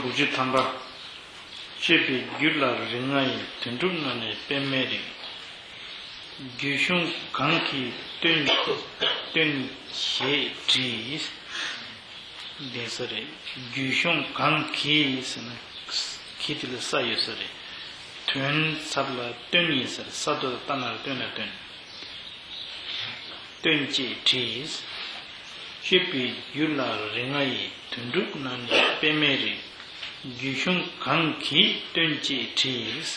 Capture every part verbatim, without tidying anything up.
དགུ་བཅུ་ཐམ་པ། སྤྱོད་པའི་རྒྱུད་ལ་རིགས་ལྔ་ཡི། དོན་གྲུབ་རྣམས་ནི་དཔེ་མེད་རིགས། རྒྱུད་གཞུང་གང་གིས་སྟོན་སྟོན་ཞེས་དྲིས། འདི་ས་རེད། རྒྱུད་གཞུང་གང་གིས་ཟེར་ན། གིས་དེ་ལ་ས་ཡོད་ས་རེད། དོན་ཚབ་ལ་སྟོན་ཡིན་ས་རེད། ས་དོ་ལ་ཏ་ན་རོ་སྟོན་ལ་སྟོན། སྟོན་ཅེས་དྲིས། སྤྱོད་པའི་རྒྱུད་ལ་རིགས་ལྔ་ཡི། དོན་གྲུབ་རྣམས་ནི་དཔེ་མེད་རིགས། རྒྱུད་གཞུང་གང་གིས་སྟོན་ཅེས་དྲིས།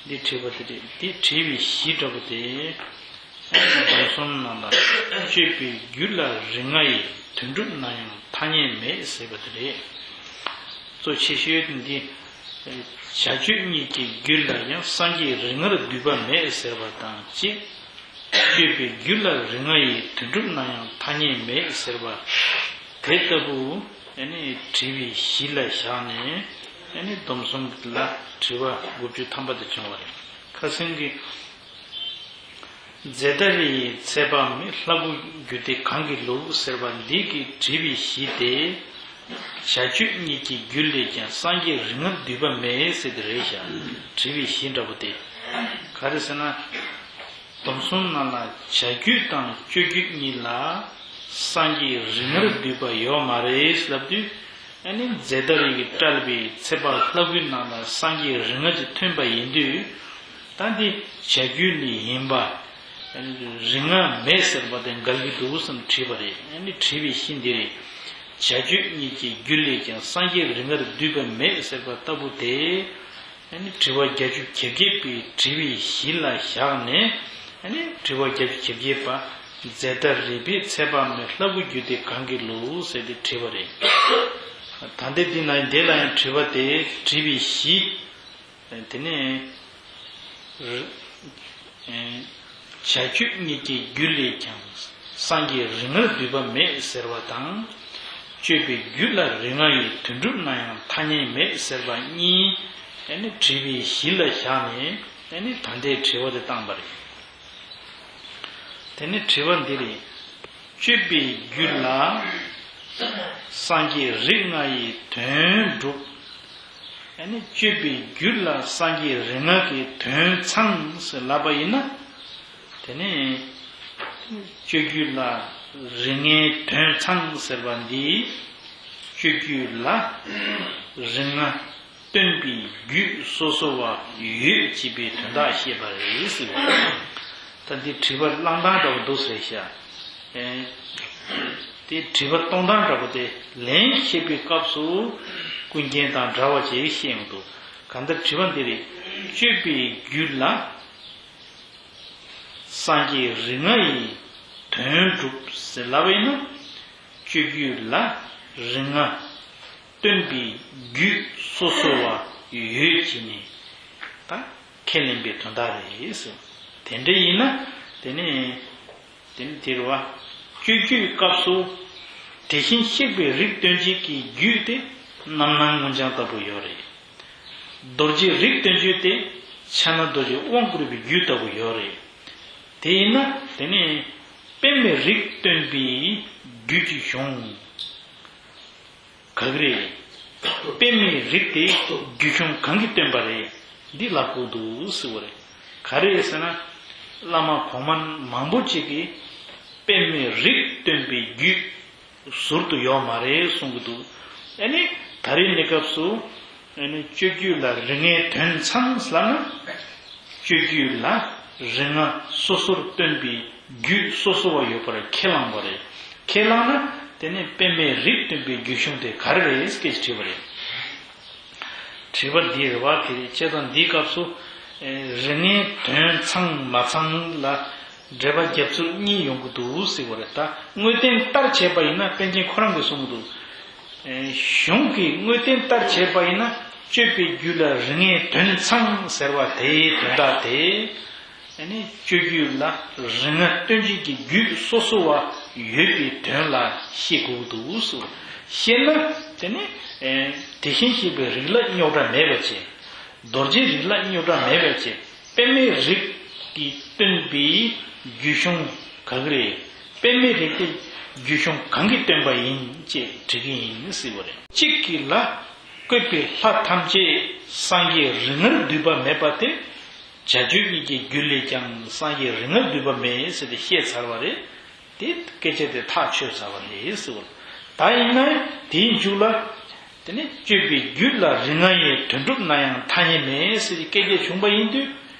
འདི་དྲིས་པ་དེ་རེད། འདི་དྲིས་པའི་གཞི་འདྲ་པོ་དེ། སྡོམ་གསུམ་ནང་ལ། སྤྱོད་པའི་རྒྱུད་ལ་རིགས་ལྔ་ཡི། དོན་གྲུབ་ན་ཡང་ཐ་སྙད་མེད་ཟེར་བ་དེ་རེད། གཙོ་ཆེ་ཤོས་འདི། བྱ་སྤྱོད་གཉིས་ཀྱི་རྒྱུད་ལ་ཡང་སངས་རྒྱས་རིགས་ལྔར་འདུས་པ་མེད་ཟེར་བ་དང་གཅིག་སྤྱོད་པའི་རྒྱུད་ལ་རིགས་ལྔ་ཡི། དོན་གྲུབ་ན་ཡང་ཐ་སྙད་མེད་ཟེར་བ། དེ་ལྟ་བུ་ཨ་ནི་དྲིས་པའི་གཞི་ལ་བཞག་ནས་ཨ་ནི་སྡོམ་གསུམ་ལ་དྲི་བ་དགུ་བཅུ་ཐམ་པ་དེ་བྱུང་བ་རེད། ཁ་སང་གི་རྫས་ད་རེ་ཡི་ཚེ་དཔག་མེད། ལྷ་སྐུ་རྒྱུད་དེ་གང་གི་ལུགས་ཟེར་བ་འདི་གི་དྲིས་པའི་གཞི་དེ། བྱ་སྤྱོད་གཉིས་ཀྱི་རྒྱུད་ལས་ཀྱང་སངས་རྒྱས་རིགས་ལྔར་འདུས་པ་མེད་ཟེར་དེ་རེད་ཤག་དྲིས་པའི་གཞི་འདྲ་པོ་དེ། ག་རེ་ཟེར་ན། སྡོམ་གསུམ་ནང་ལ་བྱ་རྒྱུད་དང་སྤྱོད་རྒྱུད་གཉིས་ལ་སངས་རྒྱས་རིགས་ལྔར་འདུས་པ་ཡོད་མ་རེད་ལབ་དུས། ཨ་ནི་རྫས་ད་རེ་གིས་བཀྲལ་བའི་ཚེ་དཔག་ལྷ་སྐུའི་ནང་ལ་སངས་རྒྱས་རིགས་ལྔ་ཅིག་ཐོན་པ་ཡིན་དུས། ད་འདི་བྱ་རྒྱུད་ལས་ཡིན་པ། ཨ་ནི་རིགས་ལྔ་མེད་ཟེར་བ་དེ་འགལ་གྱི་འདུག་བསམ་དྲིས་པ་རེད། ཨ་ནི་དྲིས་པའི་གཞི་འདི་རེད། བྱ་སྤྱོད་གཉིས་ཀྱི་རྒྱུད་ལས་ཀྱང་སངས་རྒྱས་རིགས་ལྔར་འདུས་པ་མེད་ཟེར་བ་ལྟ་བུ་དེ། ཨ་ནི་དྲི་བ་བརྒྱད་ཅུ་གྱ་བརྒྱད་པའི་དྲི་བའི་གཞི་ལ་བཞག་ནས། ཨ་ནི་དྲི་བ་བརྒྱད་ཅུ་གྱ་བརྒྱད་པ། རྫས་ད་རེ་པའི་ཚེ་དཔག་མེད། ལྷ་སྐུ་རྒྱུད་དེ་གང་གི་ལུགས་ཟེར་ཏེ་དྲིས་པ་རེད། ད་ལྟའི་འདི་ན་འདི་ལ་ཡང་དྲི་བ་དེ་དྲིས་པའི་གཞི། དེ་ནས། བྱ་སྤྱོད་གཉིས་ཀྱི་རྒྱུད་ལས་ཀྱང་སངས་རྒྱས་རིགས་ལྔར་འདུས་པ་མེད་ཟེར་བ་དང་། སྤྱོད་པའི་རྒྱུད་ལ་རིགས་ལྔ་ཡི། དོན་གྲུབ་ན་ཡང་ཐ་སྙད་མེད་ཟེར་བ་གཉིས། ཨ་ནི་དྲི་བའི་གཞི་ལ་བཞག་ནས་ཨ་ནི་ད་ལྟའི་དྲི་བ་དེ་བཏང་པ་རེད། དེ་ནས་དྲི་བ་འདི་རེད། སྤྱོད་པའི་རྒྱུད་ལ་སངས་རྒྱས་རིགས་ལྔ་ཡི་དོན་སྒྲུབ། ཨ་ནི་སྤྱོད་པའི་རྒྱུད་ལ་སངས་རྒྱས་རིགས་ལྔ་གི་དོན་ཚང་ཟེར་ལབ་པ་ཡིན་ན། དེ་ནས་སྤྱོད་རྒྱུད་ལ་རིགས་ལྔའི་དོན་ཚང་ཟེར་བ་འདི། སྤྱོད་རྒྱུད་ལ་རིགས་ལྔ་སྟོན་པའི་རྒྱུད་སོ་སོ་བ་ཡོད་ཅེས་པའི་དོན་དག་བཤད་པ་རེད་ཟེར་བ། ད་འདི་དྲི་བ་བླང་སྟངས་འདྲ་བོ་འདུག་ཟེར་ཤག་ཨེ། དེ་དྲི་བ་གཏོང་སྟངས་འདྲ་པོ་དེ་ལན་བཤད་པའི་སྐབས་སུ་ཀུན་མཁྱེན་དང་འདྲ་བ་ཅིག་བཤད་ཡོང་འདུག་གང་ལྟར་དྲི་བ་འདི་རེད། སྤྱོད་པའི་རྒྱུད་ལ་སངས་རྒྱས་རིགས་ལྔ་ཡི་དོན་སྒྲུབ་ཟེར་ལབ་པ་ཡིན་ན། སྤྱོད་རྒྱུད་ལ་རིགས་ལྔ་སྟོན་པའི་རྒྱུད་སོ་སོ་བ་ཡོད་ཅེས་ནས་ད་ཁས་ལེན་པའི་དོན་དག་རེད་ཟེར། དེ་འདྲ་ཡིན་ན་དེ་ནས། དེ་ནི་དེ་རེད་བ། སྤྱོད་རྒྱུད་སྐབས་སུ། དེ་བཞིན་གཤེགས་པའི་རིགས་སྟོན་བྱེད་ཀྱི་རྒྱུད་དེ་རྣམ་སྣང་མངོན་བྱང་ལྟ་བུ་ཡོད་རེད། རྡོ་རྗེའི་རིགས་སྟོན་རྒྱུད་དེ་ཕྱག་ན་རྡོ་རྗེ་དབང་བསྐུར་བའི་རྒྱུད་ལྟ་བུ་ཡོད་རེད། དེ་ཡིན་ན་དེ་ནི་པདྨའི་རིགས་སྟོན་པའི་རྒྱུད་ཀྱི་གཞུང་། ག་གི་རེད། པདྨའི་རིགས་དེ་རྒྱུད་གཞུང་གང་གིས་སྟོན་པ་རེད། འདི་ལབ་དགོས་འདུག་ཟེར་བ་རེད། ག་རེ་རེད་ཟེར་ན། བླ་མ་གོང་མ་མང་པོ་ཅིག་གིས་པདྨའི་རིགས་སྟོན་པའི་རྒྱུད་ཟུར་དུ་ཡོད་མ་རེད་གསུང་གི་འདུག་ཨ་ནི་ད་རེས་འདི་སྐབས་སུ་ཨ་ནི་སྤྱོད་རྒྱུད་ལ་རིགས་ལྔའི་དོན་ཚང་ཟེར་ན། སྤྱོད་རྒྱུད་ལ་རིགས་ལྔ་སོ་སོར་སྟོན་པའི་རྒྱུད་སོ་སོ་བ་ཡོད་པར་ཁས་བླངས་པ་རེད། ཁས་བླངས་ན་དེ་ནས་པདྨའི་རིགས་སྟོན་པའི་རྒྱུད་གཞུང་དེ་ག་རེ་རེད་སྐད་ཅིག་དྲིས་པ་རེད། དྲི་བ་འདི་རེད་བ། དེ་བྱས་ཙང་འདིའི་སྐབས་སུ་རིགས་ལྔའི་དོན་ཚང་མ་ཚང་ལ་འགྲེལ་པ་རྒྱབ་ཚུལ་གཉིས་ཡོང་གི་འདུག་ཟེར་བ་རེད། ད་དངོས་བསྟན་ལྟར་བྱས་པ་ཡིན་ན་པཎ་ཆེན་ཁོ་རང་གིས་གསུང་གི་འདུག་གཞུང་གིས་དངོས་བསྟན་ལྟར་བྱས་པ་ཡིན་ན་སྤྱོད་པའི་རྒྱུད་ལ་རིགས་ལྔའི་དོན་ཚང་ཟེར་བ་དེའི་དོན་དག་དེ། ཨ་ནི་སྤྱོད་རྒྱུད་ལ་རིགས་ལྔ་སྟོན་བྱེད་ཀྱི་རྒྱུད་སོ་སོ་བ་ཡོད་པའི་དོན་ལ་ཤེས་དགོས་འདུག་ཟེར། ཤེས་ན་དེ་ནི་དེ་བཞིན་གཤེགས་པའི་རིགས་ལ་རྙོག་དྲ་མེད་པ་བྱས། རྡོ་རྗེའི་རིགས་ལ་རྙོག་དྲ་མེད་པ་བྱས། པདྨའི་རིགས་ཀྱིས་སྟོན་པའི་རྒྱུད་གཞུང་ག་གི་རེད། པདྨའི་རིགས་དེ་རྒྱུད་གཞུང་གང་གིས་སྟོན་པ་ཡིན་ཅེས་དྲི་གི་ཡིན་ཟེར་བ་རེད། གཅིག་གིས་ལ། བཀོད་པའི་ལྷ་ཐམས་ཅད་སངས་རྒྱས་རིགས་ལྔར་འདུས་པ་མེད་པ་སྟེ། བྱ་སྤྱོད་གཉིས་ཀྱི་རྒྱུད་ལས་ཀྱང་སངས་རྒྱས་རིགས་ལྔར་འདུས་པ་མེད་ཟེར་ཏེ་བཤད་ཚར་བ་རེད། དེ་སྐད་ཆ་དེ་ཐག་ཆོད་ཚར་བ་རེད་ཟེར་བ། ད་ཡིན་ན་དེའི་མཇུག་ལ། དེ་ནི་སྤྱོད་པའི་རྒྱུད་ལ་རིགས་ལྔ་ཡི་དོན་གྲུབ་ན་ཡང་ཐ་སྙད་མེད་ཟེར་གྱི་སྐད་ཆ་བྱུང་བ་ཡིན་དུས།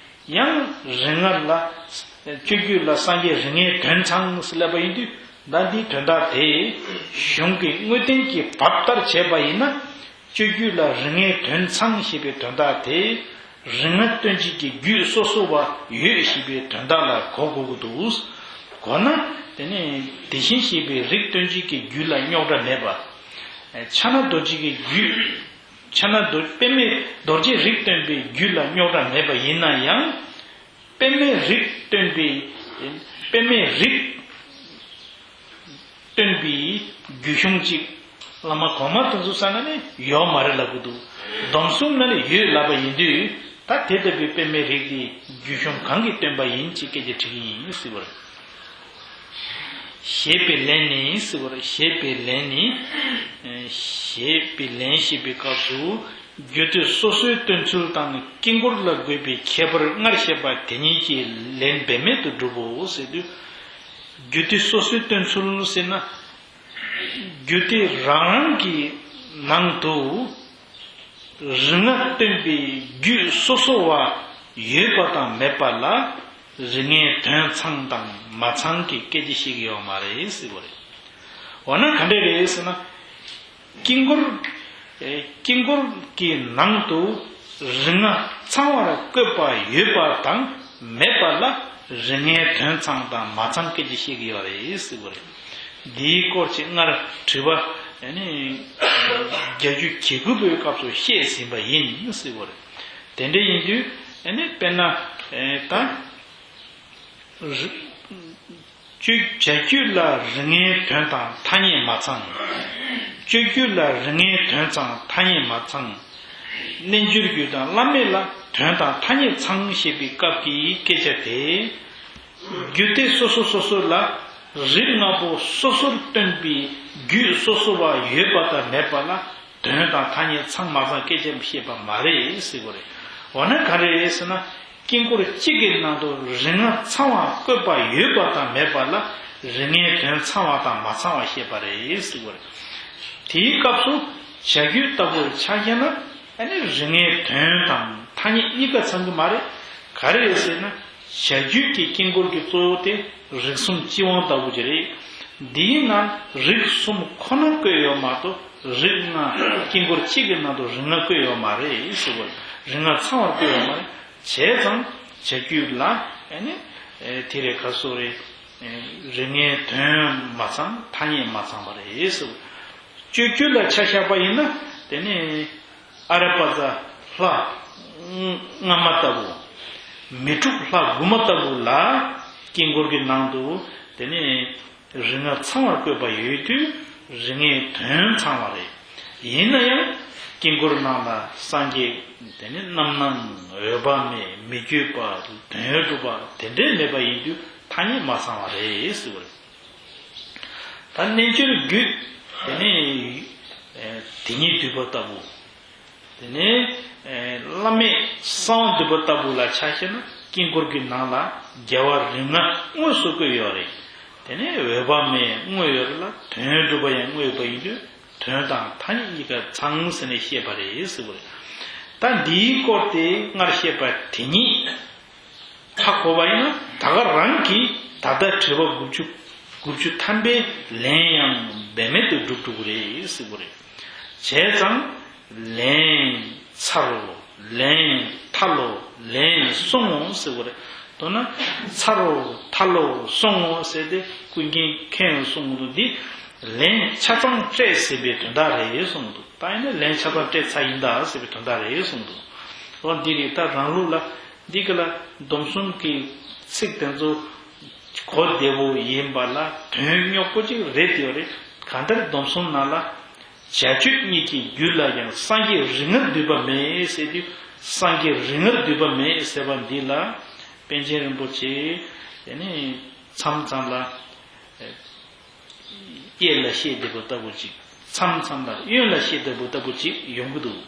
ཡང་རིགས་ལྔ་ལ། སྤྱོད་རྒྱུད་ལ་སངས་རྒྱས་རིགས་ལྔའི་དོན་ཚང་ཟེར་ལབ་པ་ཡིན་དུས། ད་འདིའི་དོན་དག་དེ་གཞུང་གི་དངོས་བསྟན་གྱི་བབ་ལྟར་བྱས་པ་ཡིན་ན། སྤྱོད་རྒྱུད་ལ་རིགས་ལྔའི་དོན་ཚང་ཞེས་པའི་དོན་དག་དེ། རིགས་ལྔ་སྟོན་བྱེད་ཀྱི་རྒྱུད་སོ་སོ་བ་ཡོད་ཞེས་པའི་དོན་དག་ལ་གོ་དགོས་ཀྱི་འདུག། གོ་ན། དེ་ནས་དེ་བཞིན་གཤེགས་པའི་རིགས་སྟོན་བྱེད་ཀྱི་རྒྱུད་ལ་རྙོག་དྲ་མེད་པ། ཕྱག་ན་རྡོ་རྗེ་གི་རྒྱུད། ཕྱག་ན་རྡོ་པདྨའི་རྡོ་རྗེ་རིགས་སྟོན་པའི་རྒྱུད་ལ་རྙོག་དྲ་མེད་པ་ཡིན་ན་ཡང་། པདྨའི་རིགས་སྟོན་པའི། པདྨའི་རིགས་སྟོན་པའི་རྒྱུད་གཞུང་གཅིག་བླ་མ་གོང་མ་དེ་ཚོ་ས་ན་ནི་ཡོད་མ་རེད་ལབ་ཀྱི་འདུག། སྡོམ་གསུམ་ན་ནི་ཡོད་ལབ་པ་ཡིན་དུས། ད་དེ་ལྟ་བུའི་པདྨའི་རིགས་དེ་རྒྱུད་གཞུང་གང་གིས་སྟོན་པ་ཡིན་ཅེས་སྐད་ཆ་དྲི་གི་ཡིན་ཟེར་བ་རེད། ཞེས་པའི་ལན་ནི་ཟེར་བ་རེད། ཞེས་པའི་ལན་ནི། ཞེས་པའི་ལན་ཞེས་པའི་སྐབས་སུ། རྒྱུད་སྡེ་སོ་སོའི་སྟོན་ཚུལ་དང་དཀྱིལ་འཁོར་ལ་དགོས་པའི་ཁྱད་པར་སྔར་བཤད་པ་དེ་ཉིད་ཀྱིས་ལན་འབད་མེད་དུ་འགྲུབ་བོ་ཟེར་དུས། རྒྱུད་སྡེ་སོ་སོའི་སྟོན་ཚུལ་ཟེར་ན། རྒྱུད་སྡེ་རང་རང་གི་ནང་དུ། རིགས་ལྔ་སྟོན་པའི་རྒྱུད་སོ་སོ་བ་ཡོད་པ་དང་མེད་པ་ལ། རིགས་ལྔའི་དོན་ཚང་དང་མ་ཚང་གི་སྐད་ཆ་བཤད་ཀྱི་ཡོད་མ་རེད་ཟེར་བ་རེད། འོ་ན་ག་འདྲ་རེད་ཟེར་ན། དཀྱིལ་འཁོར། ཨེ། དཀྱིལ་འཁོར་གྱི་ནང་དུ་རིགས་ལྔ་ཚང་བར་བཀོད་པ་ཡོད་པ་དང་མེད་པ་ལ་རིགས་ལྔའི་དོན་ཚང་དང་མ་ཚང་སྐད་ཆ་བཤད་ཀྱི་ཡོད་རེད་ཟེར་བ་རེད། འདིའི་སྐོར་གྱི་སྔར་དྲི་བ། ཨ་ནི། བརྒྱད་ཅུ་གྱ་དགུ་པའི་སྐབས་སུ་བཤད་ཟིན་པ་ཡིན་ཟེར་བ་རེད། དེ་འདྲ་ཡིན་དུས། ཨ་ནི་དཔེར་ན། ཨེ། ད། རི། སྤྱོད། བྱ་སྤྱོད་ལ་རིགས་ལྔའི་དོན་དང་ཐ་སྙད་མ་ཚང་། སྤྱོད་རྒྱུད་ལ་རིགས་ལྔའི་དོན་ཚང་ཐ་སྙད་མ་ཚང་། རྣལ་འབྱོར་རྒྱུད་དང་བླ་མེད་ལ་དོན་དང་ཐ་སྙད་ཚང་ཞེས་པའི་སྐབས་ཀྱི་སྐད་ཆ་དེ། རྒྱུད་སྡེ་སོ་སོ་སོ་སོ་ལ་རིགས་ལྔ་པོ་སོ་སོར་སྟོན་པའི་རྒྱུད་སོ་སོ་བ་ཡོད་པ་དང་མེད་པ་ལ་དོན་དང་ཐ་སྙད་ཚང་མ་ཚང་སྐད་ཆ་བཤད་པ་མ་རེད་ཟེར་བ་རེད། འོ་ན་ག་རེ་རེད་ཟེར་ན། དཀྱིལ་འཁོར་གཅིག་གི་ནང་དུ་རིགས་ལྔ་ཚང་བ་བཀོད་པ་ཡོད་པ་དང་མེད་པ་ལ་རིགས་ལྔའི་དོན་ཚང་བ་དང་མ་ཚང་བ་བཤད་པ་རེད་ཟེར་བ་རེད། དེའི་སྐབས་སུ་བྱ་རྒྱུད་ལྟ་བུར་ཆ་བཞག་ན། ཨ་ནི་རིགས་ལྔའི་དོན་དང་ཐ་སྙད་གཉིས་ཀ་ཚང་གི་མ་རེད། ག་རེ་རེད་ཟེར་ན། བྱ་རྒྱུད་ཀྱི་དཀྱིལ་འཁོར་གྱི་གཙོ་བོ་དེ་རིགས་གསུམ་སྤྱི་དབང་ལྟ་བུ་ཅིག་རེད། འདིའི་ནང་རིགས་གསུམ་ཁོ་ན་བཀོད་ཡོད་མ་གཏོགས་རིགས་ལྔ་དཀྱིལ་འཁོར་གཅིག་གི་ནང་དུ་རིགས་ལྔ་བཀོད་ཡོད་མ་རེད་ཟེར་བ། རིགས་ལྔ་ཚང་བར་བཀོད་ཡོད་མ་རེད། བྱས་ཙང་བྱ་རྒྱུད་ལ། ཨ་ནི། ཨེ། དེ་རེད། ག་སོ་རེད། ཨེ། རིགས་ལྔའི་དོན་མ་ཚང་ཐ་སྙད་མ་ཚང་བ་རེད་ཟེར་བ། སྤྱོད་རྒྱུད་ལ་ཆ་བཞག་པ་ཡིན་ན། དེ་ནི་ཨ་ར་པ་ཙ་ལྷ་སྔ་མ་ལྟ་བུ། མི་འཁྲུགས་ལྷ་དགུ་མ་ལྟ་བུ་ལ་དཀྱིལ་འཁོར་གྱི་ནང་དུ། དེ་ནི་རིགས་ལྔ་ཚང་བར་བཀོད་པ་ཡོད་དུས་རིགས་ལྔའི་དོན་ཚང་བ་རེད། ཡིན་ན་ཡང་དཀྱིལ་འཁོར་ནང་ལ་སངས་རྒྱས། དེ་ནི་རྣམ་སྣང་། འོད་དཔག་མེད། མི་བསྐྱོད་པ། དོན་གྲུབ་པ། དེ་འདྲ་མེད་པ་ཡིན་དུས་ཐ་སྙད་མ་ཚང་བ་རེད་ཟེར་བ་རེད། ད་རྣལ་འབྱོར་རྒྱུད། དེ་ནི། ཨེ། དེ་ཉིད་འདུས་པ་ལྟ་བུ། དེ་ནི། ཨེ། བླ་མེད་གསང་བ་འདུས་པ་ལྟ་བུ་ལ་ཆ་བཞག་ན་དཀྱིལ་འཁོར་གྱི་ནང་ལ་རྒྱལ་བ་རིགས་ལྔ་དངོས་སུ་བཀོད་ཡོད་རེད། དེ་ནི་འོད་དཔག་མེད་དངོས་ཡོད་རེད་ལ་དོན་གྲུབ་པ་ཡང་དངོས་ཡོད་པ་ཡིན་དུས་དོན་དང་ཐ་སྙད་གཉིས་ཀ་ཚང་ཟེར་ནས་བཤད་པ་རེད་ཟེར་བ་རེད། ད་འདིའི་སྐོར་དེ་སྔར་བཤད་པ་དེ་ཉིད། ཧ་གོ་བ་ཡིན་ན་ད་ག་རང་གིས་ད་ལྟ་དྲི་བ་དགུ་བཅུ། དགུ་བཅུ་ཐམ་པའི་ལན་ཡང་འབད་མེད་དུ་འགྲུབ་འགྲོ་གི་རེད་ཟེར་བ་རེད། བྱས་ཙང་ལན་ཚར་རོ། ལན་ཐལ་ལོ། ལན་སོང་ངོ་ཟེར་བ་རེད། མདོར་ན་ཚར་རོ་ཐལ་ལོ་སོང་ངོ་ཟེར་ཏེ་ཀུན་མཁྱེན་མཁྱེན་སོང་ངོ་འདི་ལན་ཆ་ཚང་སྤྲད་ཟིན་པའི་དོན་དག་རེད་གསུངས་འདུག། ད་ཡིན་ན་ལན་ཆ་ཚང་སྤྲད་ཚར་ཡིན་ད་ཟེར་བའི་དོན་དག་རེད་གསུངས་འདུག། འོ་འདི་རེད། ད་རང་ལུགས་ལ། འདི་ག་ལ་སྡོམ་གསུམ་གྱི་ཚིག་དེ་ཚོ་གོ་བདེ་བོ་ཡིན་པ་ལ་དོན་རྙོག་པོ་ཅིག་རེད་དེ་རེད། གང་ལྟར་སྡོམ་གསུམ་ནང་ལ་བྱ་སྤྱོད་གཉིས་ཀྱི་རྒྱུད་ལ་ཡང་སངས་རྒྱས་རིགས་ལྔར་འདུས་པ་མེད་ཟེར་དུས་སངས་རྒྱས་རིགས་ལྔར་འདུས་པ་མེད་ཟེར་བ་འདི་ལ་པཎ་ཆེན་རིན་པོ་ཆེ་དེ་ནི་མཚམས་མཚམས་ལ། གཡས་ལ་བཤད་བསྡད་པ་ལྟ་བུ་ཅིག། མཚམས་མཚམས་ལ་གཡོན་ལ་ཤེས་ལྟ་བུ་ལྟ་བུ་ཅིག་ཡོང་གི་འདུག་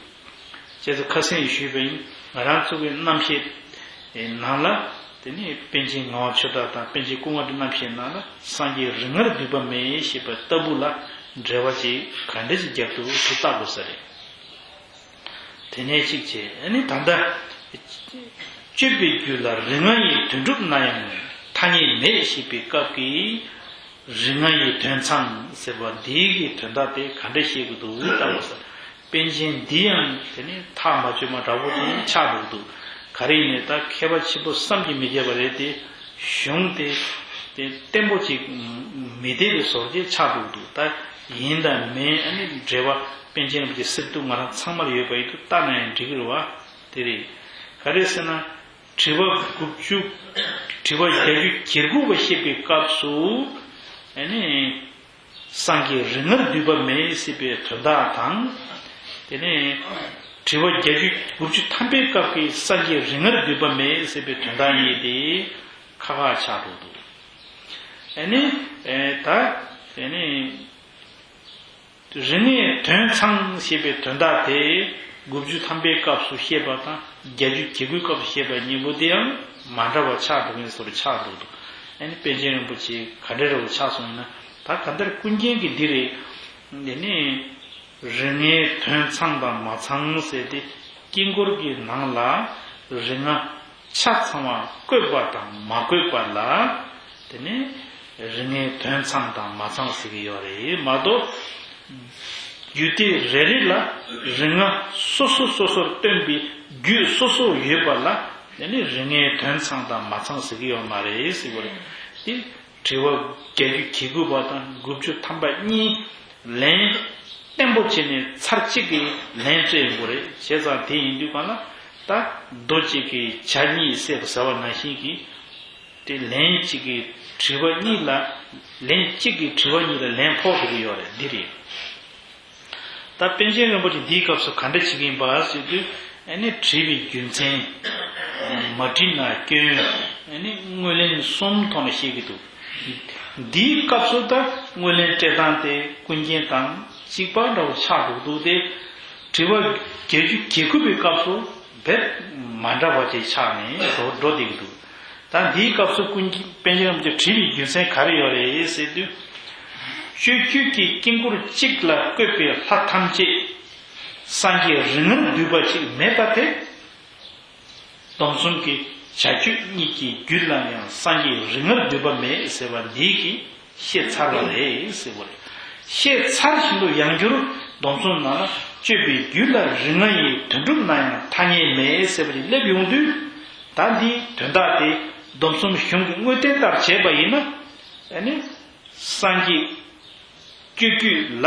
བྱས་ཙང་ཁ་སང་ཡང་ཞུས་པ་ཡིན། ང་རང་ཚོ་གི་རྣམ་ཤེས་ནང་ལ་དེ་ནས་པཎ་ཆེན་ངག་དབང་ཆོས་གྲགས་དང་པཎ་ཆེན་ཀུན་དགའ་རིའི་རྣམ་ཤེས་ནང་ལ་སངས་རྒྱས་རིགས་ལྔར་འདུས་པ་མེད་ཞེས་པ་ལྟ་བུ་ལ་འགྲེལ་བ་ཅིག་ག་འདྲ་ཞིག་རྒྱབ་འདུག་དེ་བལྟ་དགོས་ས་རེད། དེ་ནས་གཅིག་བྱས། ཨ་ནི་ད་ལྟ་སྤྱོད་པའི་རྒྱུད་ལ་རིགས་ལྔ་ཡི་དོན་གྲུབ་ན་ཡང་ཐ་སྙད་མེད་ཞེས་པའི་སྐབས་ཀྱི་རིགས་ལྔ་ཡི་དོན་ཚང་ཟེར་བ་འདིའི་གི་དོན་དག་དེ་ག་འདྲ་བཤད་ཀྱི་འདུག་ལྟ་བ་ས། པཎ་ཆེན་འདི་ཡང་དེ་ནི་ཐག་མ་ཆོད་མ་འདྲ་བོ་དེ་ཆགས་འགྲོ་གི་འདུག་ག་རེ་ཡིན་ནའི་ད་མཁས་པ་ཆེན་པོ་བསམ་གྱིས་མི་ཁྱབ་པ་རེད་དེ། གཞུང་དེ་དེ་བརྟན་པོ་ཅིག་མི་བདེ་བའི་བཟོ་ཅིག་ཆགས་འགྲོ་གི་འདུག་ད་ཡིན་དང་མིན་ཨ་ནི་འགྲེལ་པ་པཎ་ཆེན་རིན་པོ་ཆེ་གསེར་ཐུབ་ང་རང་ཚང་མར་ཡོད་པ་ཡིན་དུས་ལྟ་ན་ཡང་འགྲིག་གི་རེད་བ། དེ་རེད། ག་རེ་ཟེར་ན། དྲི་བ་དགུ་བཅུ། དྲི་བ་བརྒྱད་ཅུ་གྱ་དགུ་པ་བཤད་པའི་སྐབས་སུ། ཨ་ནི། སངས་རྒྱས་རིགས་ལྔར་འདུས་པ་མེད་ཟེར་བའི་དོན་དག་དང་། དེ་ནས། དྲི་བ་བརྒྱད་ཅུ་དགུ་བཅུ་ཐམ་པའི་སྐབས་ཀྱི་སངས་རྒྱས་རིགས་ལྔར་འདུས་པ་མེད་ཟེར་བའི་དོན་དག་གཉིས་དེ། ཁ་ཁ་ཆགས་འགྲོ་འདུག་ཨ་ནི། ཨེ་ད། དེ་ནས། རིགས་ལྔའི་དོན་ཚང་ཞེས་པའི་དོན་དག་དེ་དགུ་བཅུ་ཐམ་པའི་སྐབས་སུ་བཤད་པ་དང་བརྒྱད་ཅུ་གྱ་དགུའི་སྐབས་སུ་བཤད་པ་གཉིས་པོ་དེ་ཡང་མ་འདྲ་བ་ཆགས་འགྲོ་མཁན་བཟོ་འདྲ་ཆགས་འགྲོ་འདུག་ཨ་ནི་པཎ་ཆེན་རིན་པོ་ཆེ་ག་འདྲ་རེ་བ་ཆགས་སོང་ཡིན་ན། ད་གང་ལྟར་ཀུན་མཁྱེན་གྱི་འདི་རེད། འདི་ནི་རིགས་ལྔའི་དོན་ཚང་དང་མ་ཚང་ཟེར་ཏེ་དཀྱིལ་འཁོར་གྱི་ནང་ལ་རིགས་ལྔ་ཆ་ཚང་བ་བཀོད་པ་དང་མ་བཀོད་པ་ལ། དེ་ནས་རིགས་ལྔའི་དོན་ཚང་དང་མ་ཚང་ཟེར་གྱི་ཡོད་རེད་མ་གཏོགས། རྒྱུད་སྡེ་རེ་རེ་ལ་རིགས་ལྔ་སོ་སོ་སོ་སོར་སྟོན་པའི་རྒྱུད་སོ་སོ་ཡོད་པ་ལ་དེ་ནི་རིགས་ལྔའི་དོན་ཚང་དང་མ་ཚང་ཟེར་གྱི་ཡོད་མ་རེད་ཟེར་བ་རེད། དེ་དྲི་བ་བརྒྱད་ཅུ་གྱ་དགུ་པ་དང་དགུ་བཅུ་ཐམ་པ་གཉིས་ལན་བརྟན་པོ་བྱས་ནས་ཚར་གཅིག་གིས་ལན་སྤྲད་ཡོང་གི་རེད། བྱས་ཙང་དེ་ཡིན་དུས་གང་ལ་ད་རྡོ་གཅིག་གིས་བྱ་གཉིས་བསད་པ་ཟེར་བ་ནང་བཞིན་གྱི། དེ་ལན་གཅིག་གིས་དྲི་བ་གཉིས་ལ། ལན་གཅིག་གིས་དྲི་བ་གཉིས་ལ་ལན་ཕོག་འགྲོ་གི་ཡོད་རེད། འདི་རེད། ད་པཎ་ཆེན་རིན་པོ་ཆེ་འདིའི་སྐབས་སུ་ག་འདྲ་བྱེད་ཀྱི་ཡིན་པ་ཟེར་དུས། ཨ་ནི་དྲིས་པའི་རྒྱུ་མཚན། མ་དྲིས་ན་སྐྱོན། ཨ་ནི་དངོས་ལན་གསུམ་ཐོག་ནས་བཤད་ཀྱི་འདུག་འདིའི་སྐབས་སུ་ད་དངོས་ལན་སྤྲད་སྟངས་དེ་ཀུན་མཁྱེན་དང་གཅིག་པ་འདྲ་བོ་ཆགས་འགྲོ་གི་འདུག་སྟེ། དྲི་བ་བརྒྱད་ཅུ་གྱ་དགུ་པའི་སྐབས་སུ་དཔེ་མ་འདྲ་བ་ཅིག་ཆགས་ནས་འགྲོ་འགྲོ་བསྡད་ཀྱི་འདུག་ད་འདིའི་སྐབས་སུ་ཀུན་མཁྱེན་པཎ་ཆེན་རིན་པོ་ཆེ་དྲིས་པའི་རྒྱུ་མཚན་ག་རེ་ཡོད་རེད་ཟེར་དུས། སྤྱོད་བརྒྱུད་ཀྱི་དཀྱིལ་འཁོར་གཅིག་ལ་བཀོད་པའི་ལྷ་ཐམས་ཅད་སངས་རྒྱས་རིགས་ལྔར་འདུས་པ་ཅིག་མེད་པ་དེ། སྡོམ་གསུམ་གྱི་བྱ་སྤྱོད་གཉིས་ཀྱི་རྒྱུད་ལ་ཡང་སངས་རྒྱས་རིགས་ལྔར་འདུས་པ་མེད་ཟེར་བ་འདིའི་གིས་བཤད་ཚར་བ་རེད་ཟེར་བ་རེད། བཤད་ཚར་བཞིན་དུ་ཡང་བསྐྱར་སྡོམ་གསུམ་ནང་ལ་སྤྱོད་པའི་རྒྱུད་ལ་རིགས་ལྔ་ཡི་དོན་གྲུབ་ན་ཡང་ཐ་སྙད་མེད་ཟེར་བ་ཞིག་སླེབས་ཡོང་དུས། ད་འདིའི་དོན་དག་དེ་སྡོམ་གསུམ་གཞུང་གི་དངོས་བསྟན་ལྟར་བྱས་པ་ཡིན་ན། ཨ་ནི། སངས་རྒྱས་སྤྱོད་བརྒྱུད་ལ་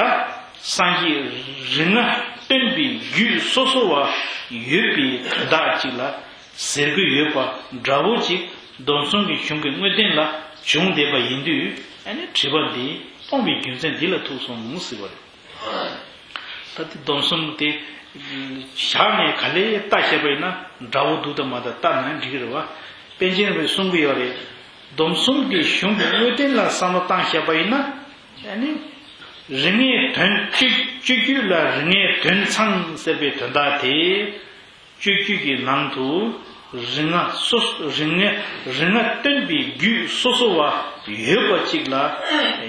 སངས་རྒྱས་རིགས་ལྔ་སྟོན་པའི་རྒྱུད་སོ་སོ་བ་ཡོད་པའི་དོན་དག་ཅིག་ལ་ཟེར་གྱི་ཡོད་པ་འདྲ་བོ་ཅིག་སྡོམ་གསུམ་གྱི་གཞུང་གི་དངོས་བསྟན་ལ་བྱུང་བསྡད་པ་ཡིན་དུས། ཨ་ནི་དྲི་བ་འདི་སྟོང་པའི་རྒྱུ་མཚན་འདི་ལ་ཐུག་སོང་ཟེར་བ་རེད། ད་ལྟའི་སྡོམ་གསུམ་དེ་བཞག་ནས་ག་ལེར་ལྟ་བྱས་པ་ཡིན་ན་འདྲ་བོ་འདུག་དང་མ་འདྲ་ལྟ་ན་འགྲིག་གི་རེད་བ། པཎ་ཆེན་རིན་པོ་ཆེས་གསུང་གི་ཡོད་རེད། སྡོམ་གསུམ་གྱི་གཞུང་གི་དངོས་བསྟན་ལ་བསམ་བློ་བཏང་བྱས་པ་ཡིན་ན། ཨ་ནི། རིགས་ལྔའི་དོན་སྤྱོད་སྤྱོད་བརྒྱུད་ལ་རིགས་ལྔའི་དོན་ཚང་ཟེར་བའི་དོན་དག་དེ། སྤྱོད་བརྒྱུད་ཀྱི་ནང་དུ་རིགས་ལྔ་སོ་རིགས་ལྔ་རིགས་ལྔ་སྟོན་པའི་རྒྱུད་སོ་སོ་བ་ཡོད་པ་གཅིག་ལ་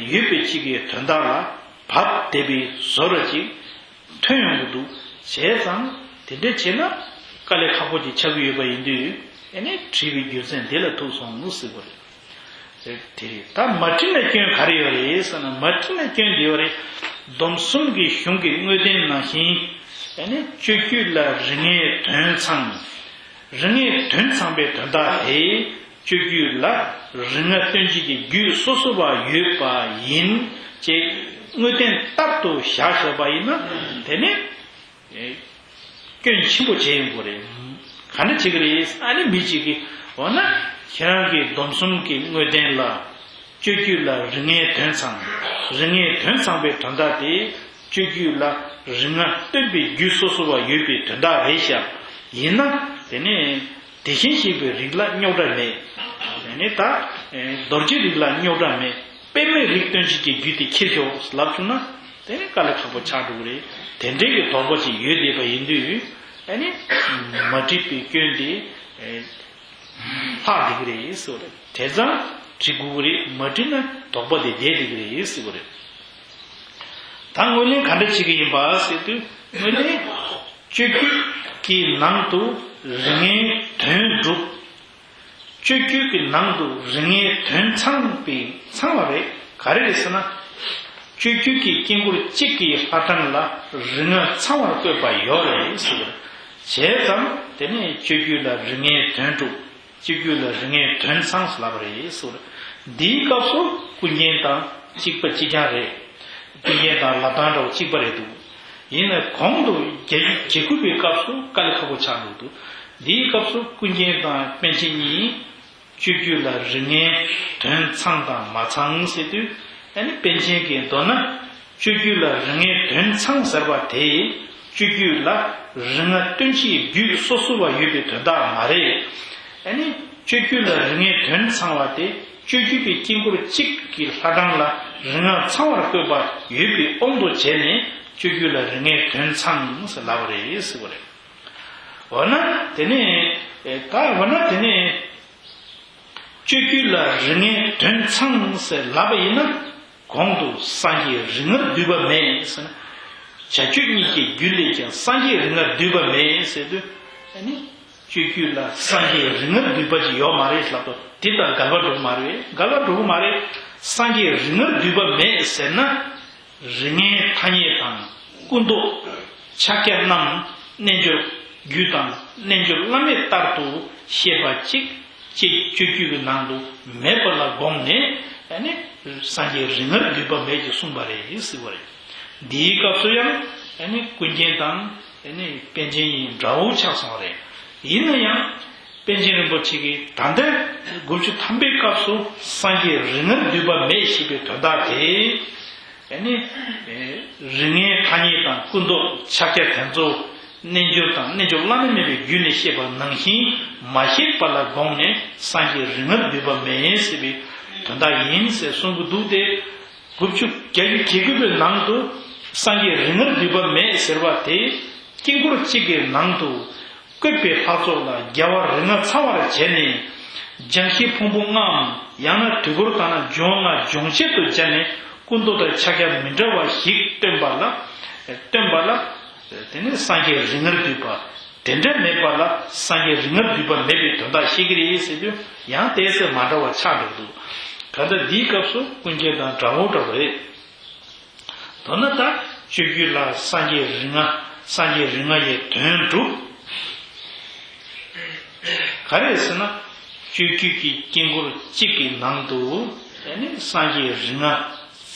ཡོད་པའི་གཅིག་གི་དོན་དག་ལ་བབ་བསྡད་པའི་བཟོ་འདྲ་ཅིག་ཐོན་ཡོང་གི་འདུག་བྱས་ཙང་དེ་འདྲ་བྱས་ན་དཀའ་ལས་ཁག་པོ་ཅིག་ཆགས་ཀྱི་ཡོད་པ་ཡིན་དུས། ཨ་ནི་དྲིས་པའི་རྒྱུ་མཚན་འདི་ལ་ཐུག་སོང་ཟེར་བ་རེད། དེ་རེད། ད་མ་དྲིས་ན་སྐྱོན་ག་རེ་ཡོད་རེད་ཟེར་ན། མ་དྲིས་ན་སྐྱོན་འདི་ཡོད་རེད། སྡོམ་གསུམ་གྱི་གཞུང་གི་དངོས་བསྟན་ནང་བཞིན། ཨ་ནི་སྤྱོད་བརྒྱུད་ལ་རིགས་ལྔའི་དོན་ཚང་། རིགས་ལྔའི་དོན་ཚང་པའི་དོན་དག་དེ་སྤྱོད་བརྒྱུད་ལ་རིགས་ལྔ་སྟོན་བྱེད་ཀྱི་རྒྱུད་སོ་སོ་བ་ཡོད་པ་ཡིན་ཅེས་དངོས་བསྟན་ལྟར་དུ་བཞག་བཞག་པ་ཡིན་ན། དེ་ནི། སྐྱོན་ཆེན་པོ་བྱས་ཡོང་གི་རེད། ག་འདྲ་བྱེད་ཀྱི་རེད། ཨ་ནི་མི་གཅིག་གིས་འོ་ན་ཁྱེད་རང་གིས་སྡོམ་གསུམ་གྱི་དངོས་བསྟན་ལ་སྤྱོད་བརྒྱུད་ལ་རིགས་ལྔའི་དོན་ཚང་། རིགས་ལྔའི་དོན་ཚང་པའི་དོན་དག་དེ་སྤྱོད་བརྒྱུད་ལ་རིགས་ལྔ་སྟོན་པའི་རྒྱུད་སོ་སོ་བ་ཡོད་པའི་དོན་དག་རེད་ཤག་ཡིན་ན་དེ་ནི་དེ་བཞིན་གཤེགས་པའི་རིགས་ལ་རྙོག་དྲ་མེད། དེ་ནི་ད་རྡོ་རྗེ་རིགས་ལ་རྙོག་དྲ་མེད། པདྨའི་རིགས་སྟོན་བྱེད་ཀྱི་རྒྱུད་དེ་ཁྱེར་ཤོག་ལབ་བྱུང་ན། དེ་ནི་དཀའ་ལས་ཁག་པོ་ཆགས་འགྲོ་གི་རེད། དེ་འདྲའི་གི་དོགས་པ་ཅིག་ཡོད་བསྡད་པ་ཡིན་དུས་ཨ་ནི་མ་འགྲིག་པའི་སྐྱོན་དེ་ལྷག་བསྡད་ཀྱི་རེད་ཟེར་བ་རེད། དེ་ཙང་འགྲིག་དགོས་ཀྱི་རེད། མ་འགྲིག་ན་དོགས་པ་དེ་བསྡད་བསྡད་ཀྱི་རེད་ཟེར་བ་རེད། ད་ངོས་ལེན་ག་འདྲ་བྱེད་ཀྱི་ཡིན་པ་ཟེར་དུས་ངོས་ལེན་སྤྱོད་རྒྱུད་ཀྱི་ནང་དུ་རིགས་ལྔའི་དོན་གྲུབ། སྤྱོད་རྒྱུད་ཀྱི་ནང་དུ་རིགས་ལྔའི་དོན་ཚང་པའི་ཚང་བ་རེད། ག་རེ་རེད་ཟེར་ན། སྤྱོད་རྒྱུད་ཀྱི་དཀྱིལ་འཁོར་གཅིག་གི་ལྷ་གྲངས་ལ་རིགས་ལྔ་ཚང་བར་བཀོད་པ་ཡོད་རེད་ཟེར། བྱས་ཙང་དེ་ནས་སྤྱོད་རྒྱུད་ལ་རིགས་ལྔའི་དོན་གྲུབ། སྤྱོད་རྒྱུད་ལ་རིགས་ལྔའི་དོན་ཚང་ཟེར་ལབ་པ་རེད་ཟེར། འདིའི་སྐབས་སུ་ཀུན་མཁྱེན་དང་གཅིག་པ་གཅིག་རྐྱང་རེད། ཀུན་མཁྱེན་དང་ལབ་སྟངས་འདྲ་བོ་གཅིག་པ་རེད་འདུག་ཡིན་ནའི་གོང་དུ་རྒྱ་རྒྱ་གུ་པའི་སྐབས་སུ་དཀའ་ལས་ཁག་པོ་ཆགས་འདུག་འདུག་འདིའི་སྐབས་སུ་ཀུན་མཁྱེན་དང་པཎ་ཆེན་གཉིས་སྤྱོད་རྒྱུད་ལ་རིགས་ལྔའི་དོན་ཚང་དང་མ་ཚང་ཟེར་དུས་ཨ་ནི་པཎ་ཆེན་གྱིས་མདོར་ན་སྤྱོད་རྒྱུད་ལ་རིགས་ལྔའི་དོན་ཚང་ཟེར་བ་དེ་སྤྱོད་རྒྱུད་ལ་རིགས་ལྔ་སྟོན་བྱེད་རྒྱུད་སོ་སོ་བ་ཡོད་པའི་དོན་དག་མ་རེད། ཨ་ནི་སྤྱོད་རྒྱུད་ལ་རིགས་ལྔའི་དོན་ཚང་བ་དེ་སྤྱོད་རྒྱུད་ཀྱི་དཀྱིལ་འཁོར་གཅིག་གི་ལྷ་གྲངས་ལ་རིགས་ལྔ་ཚང་བར་བཀོད་པ་ཡོད་པའི་དབང་དུ་བྱས་ནས་སྤྱོད་རྒྱུད་ལ་རིགས་ལྔའི་དོན་ཚང་ཟེར་ལབ་པ་རེད་ཟེར་བ་རེད། འོ་ན་དེ་ནས་ད་འོ་ན་དེ་ནས་སྤྱོད་རྒྱུད་ལ་རིགས་ལྔའི་དོན་ཚང་ཟེར་ལབ་པ་ཡིན་ན། གོང་དུ་སངས་རྒྱས་རིགས་ལྔར་འདུས་པ་མེད་ཟེར་ན། བྱ་སྤྱོད་གཉིས་ཀྱི་རྒྱུད་ལས་ཀྱང་སངས་རྒྱས་རིགས་ལྔར་འདུས་པ་མེད་ཟེར་དུས། ཨ་ནི་སྤྱོད་རྒྱུད་ལ་སངས་རྒྱས་རིགས་ལྔར་འདུས་པ་ཅིག་ཡོད་མ་རེད་ལབ་དུས་དེ་དང་འགལ་བ་འགྲོ་གི་མ་རེད། འགལ་བ་འགྲོ་གི་མ་རེད། སངས་རྒྱས་རིགས་ལྔར་འདུས་པ་མེད་ཟེར་ན། རིགས་ལྔའི་ཐ་སྙད་དང་སྐུ་མདོག་ཕྱག་རྒྱ་རྣམས་རྣལ་འབྱོར་རྒྱུད་དང་རྣལ་འབྱོར་བླ་མེད་ལྟར་དུ་བཤད་པ་གཅིག་ཅེས་སྤྱོད་རྒྱུད་ཀྱི་ནང་དུ་མེད་པ་ལ་དགོངས་ནས་ཨ་ནི་སངས་རྒྱས་རིགས་ལྔར་འདུས་པ་མེད་ཅེས་གསུངས་པ་རེད་ཟེར་བ་རེད། འདིའི་སྐབས་སུ་ཡང་ཨ་ནི་ཀུན་མཁྱེན་དང་ཨ་ནི་པཎ་ཆེན་གཉིས་འདྲ་བོ་ཆགས་སོང་བ་རེད། ཡིན་ན་ཡང་པཎ་ཆེན་རིན་པོ་ཆེ་གིས་ད་ལྟ་དགུ་བཅུ་ཐམ་པའི་སྐབས་སུ་སངས་རྒྱས་རིགས་ལྔར་འདུས་པ་མེད་ཞེས་པའི་དོན་དག་དེ། ཨ་ནི། རིགས་ལྔའི་ཐ་སྙད་དང་སྐུ་མདོག་ཕྱག་རྒྱ་དེ་ཚོ་རྣལ་འབྱོར་དང་རྣལ་འབྱོར་བླ་ན་མེད་པའི་རྒྱུད་ནས་བཤད་པ་ནང་བཞིན་མ་བཤད་པ་ལ་དགོངས་ནས་སངས་རྒྱས་རིགས་ལྔར་འདུས་པ་མེད་ཟེར་བའི་དོན་དག་ཡིན་ཟེར་གསུང་གི་འདུག་སྟེ། དགུ་བཅུ་གྱ་གྱ་དགུ་པའི་ནང་དུ་སངས་རྒྱས་རིགས་ལྔར་འདུས་པ་མེད་ཟེར་བ་དེ་དཀྱིལ་འཁོར་གཅིག་གི་ནང་དུ། བཀོད་པའི་ལྷ་ཚོགས་ལ་རྒྱལ་བ་རིགས་ལྔ་ཚང་བར་བྱས་ནས། སྦྱང་གཞི་ཕུང་པོ་ལྔའམ་ཡང་ན་དུས་འཁོར་གང་ན་འབྱུང་ལྔ་སྦྱོང་བྱེད་དུ་སྦྱར་ནས་སྐུ་མདོག་དང་ཕྱག་རྒྱ་མི་འདྲ་བ་ཞིག་སྟོན་པ་ལ། སྟོན་པ་ལ། དེ་ནི་སངས་རྒྱས་རིགས་ལྔར་འདུས་པ། དེ་འདྲ་མེད་པ་ལ་སངས་རྒྱས་རིགས་ལྔར་འདུས་པ་མེད་པའི་དོན་དག་བཤད་ཀྱི་རེད་ཟེར་དུས་ཡང་ཏོག་ཙམ་མ་འདྲ་བ་ཆགས་འགྲོ་གི་འདུག་གང་ལྟར་འདིའི་སྐབས་སུ་ཀུན་མཁྱེན་དང་འདྲ་བོ་འདྲ་བོ་རེད། མདོར་ན་ད་སྤྱོད་རྒྱུད་ལ་སངས་རྒྱས་རིགས་ལྔ། སངས་རྒྱས་རིགས་ལྔ་ཡི་དོན་གྲུབ། ག་རེ་ཟེར་ན། སྤྱོད་རྒྱུད་ཀྱི་དཀྱིལ་འཁོར་གཅིག་གི་ནང་དུ་ཨ་ནི་སངས་རྒྱས་རིགས་ལྔ་